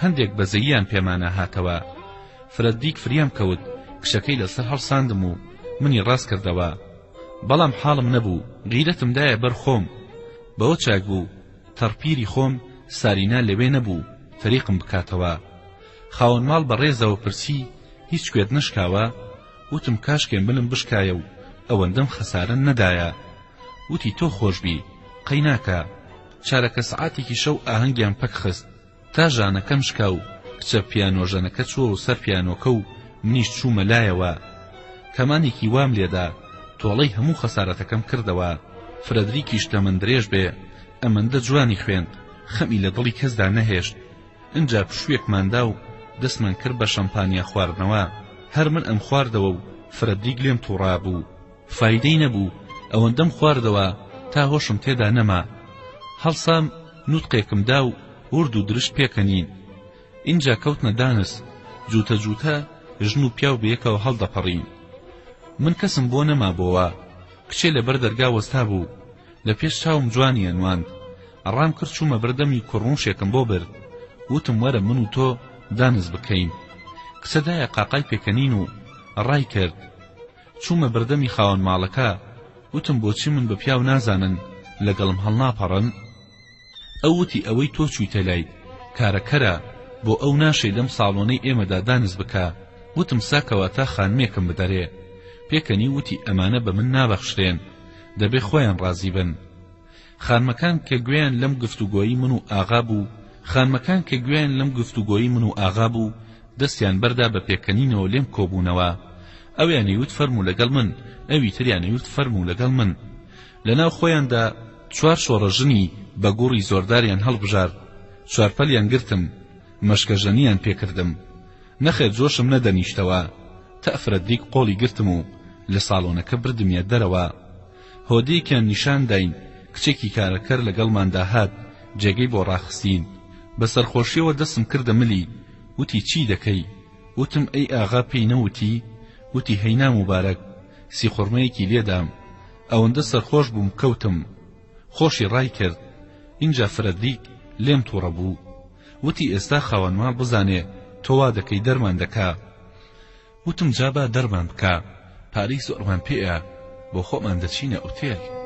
A: هەندێک بەزەییان پێمانا هاتەوە فرەدریک فریام کەوت کچەکەی لەسەر هەڵساندم و منی ڕاست کردەوە بەڵام حاڵم نەبوو غیرەتم دایە بەر خۆم بەوە چاک بوو. تەڕپیری خۆم سارینا لەوێ نەبوو تەریقم بکاتەوە. خاوەن ماڵ بە ڕێزەوە پرسی هیچ کوێت نەشکاوە؟ وتم کاشکێ ملم بشکایە و ئەوەندەم خەسارە نەدایە. وتی تۆ خۆش بی قەی ناکا. چارەکە سەعاتێکی شەو ئاهەنگیان پەک خست. تا ژانەکەم شکا و کچە پیانۆژەنەکە چووەوە سەر پیانۆکە و منیش چوومە لایەوە. کەمانێکی وام لێدا، تۆڵەی هەموو خەسارەتەکەم کردەوە. فرەدریکیش تەمەن درێژ بێ، ئەمەندە جوانی خوێند، خەمی لە دڵی کەسدا نەهێشت. ئنجا پشوویەکمان دا و دەستمان کرد بە شەمپانیا خواردنەوە. هەر من ئەمخواردەوە و فرەدریک لێم تووڕابوو. فایدەی نەبوو ئەوەندەم خواردەوە تا هۆشم تێدا نەما هەڵسام نوتقێکم دا و ورد و درشت پێکەنین ئینجا کەوتنە دانس جووتە جووتە ژن و پیاو بەیەکەوە هەڵدەپەڕین من کەسم بۆ نەمابۆوە کچێ لەبەر دەرگا وەستا بوو لە پێش چاوم جوانی ئەنواند ڕام کرد چوومە بەردەمی کوڕنووشێکم بۆ برد وتم وەرە من و تۆ دانس بکەین کچە دایە قاقای پێکەنین و ڕای کرد چوومە بەردەمی خاوەن ماڵەکە وتم بۆچی من بە پیاو نازانن لەگەڵم هەڵناپەڕن؟ ئەو وتی ئەوەی تۆ چوویتە لای کارەکەرە بۆ ئەو ناشێ لەم ساڵۆنەی ئێمەدا دانس بکا وتم سا کەواتە خانمێکم بدەرێ پێکەنی وتی ئەمانە بە من نابەخشرێن دەبێ خۆیان ڕازی بن خانمەکان کە گوێیان لەم گفتوگۆی من و ئاغا بوو خانمەکان کە گوێیان لەم گفتوگۆی من و ئاغا بوو دەستیان بەردا بە پێکەنینەوە لێم کۆبوونەوە ئەویان ئەیوت فەرموو لەگەڵ من ئەوی تریان ئەیوت فەرموو لەگەڵ من لەناو خۆیاندا چوار شۆڕەژنی بە گوڕی زۆرداریان هەڵبژارد چوارپەلیان گرتم مەشکەژەنیان پێکردم نەخێر جۆشم نەدەنیشتەوە تا فرەدریک قۆڵی گرتم و لە ساڵۆنەکە بردمیە دەرەوە هۆدەیەکیان نیشان داین، کچێکی کارەکەر لەگەڵماندا هات، جێگەی بۆ ڕاخستین. بە سەرخۆشییەوە دەستم کردە ملی، وتی چی دەکەی؟ وتم ئەی ئاغا پێی نەوتی؟ وتی هەی ناموبارەک. سیخوڕمەیەکی لێدام. ئەوەندە سەرخۆش بووم کەوتم. خۆشی ڕای کرد. ئینجا فرەدریک لێم تووڕە بوو. وتی ئێستا خاوەنماڵ بزانێ تۆ وا دەکەی دەرمان دەکا. وتم جا با دەرمان بکا پارەی زۆرمان پێیە بۆ خۆمان دەچینە ئوتێل.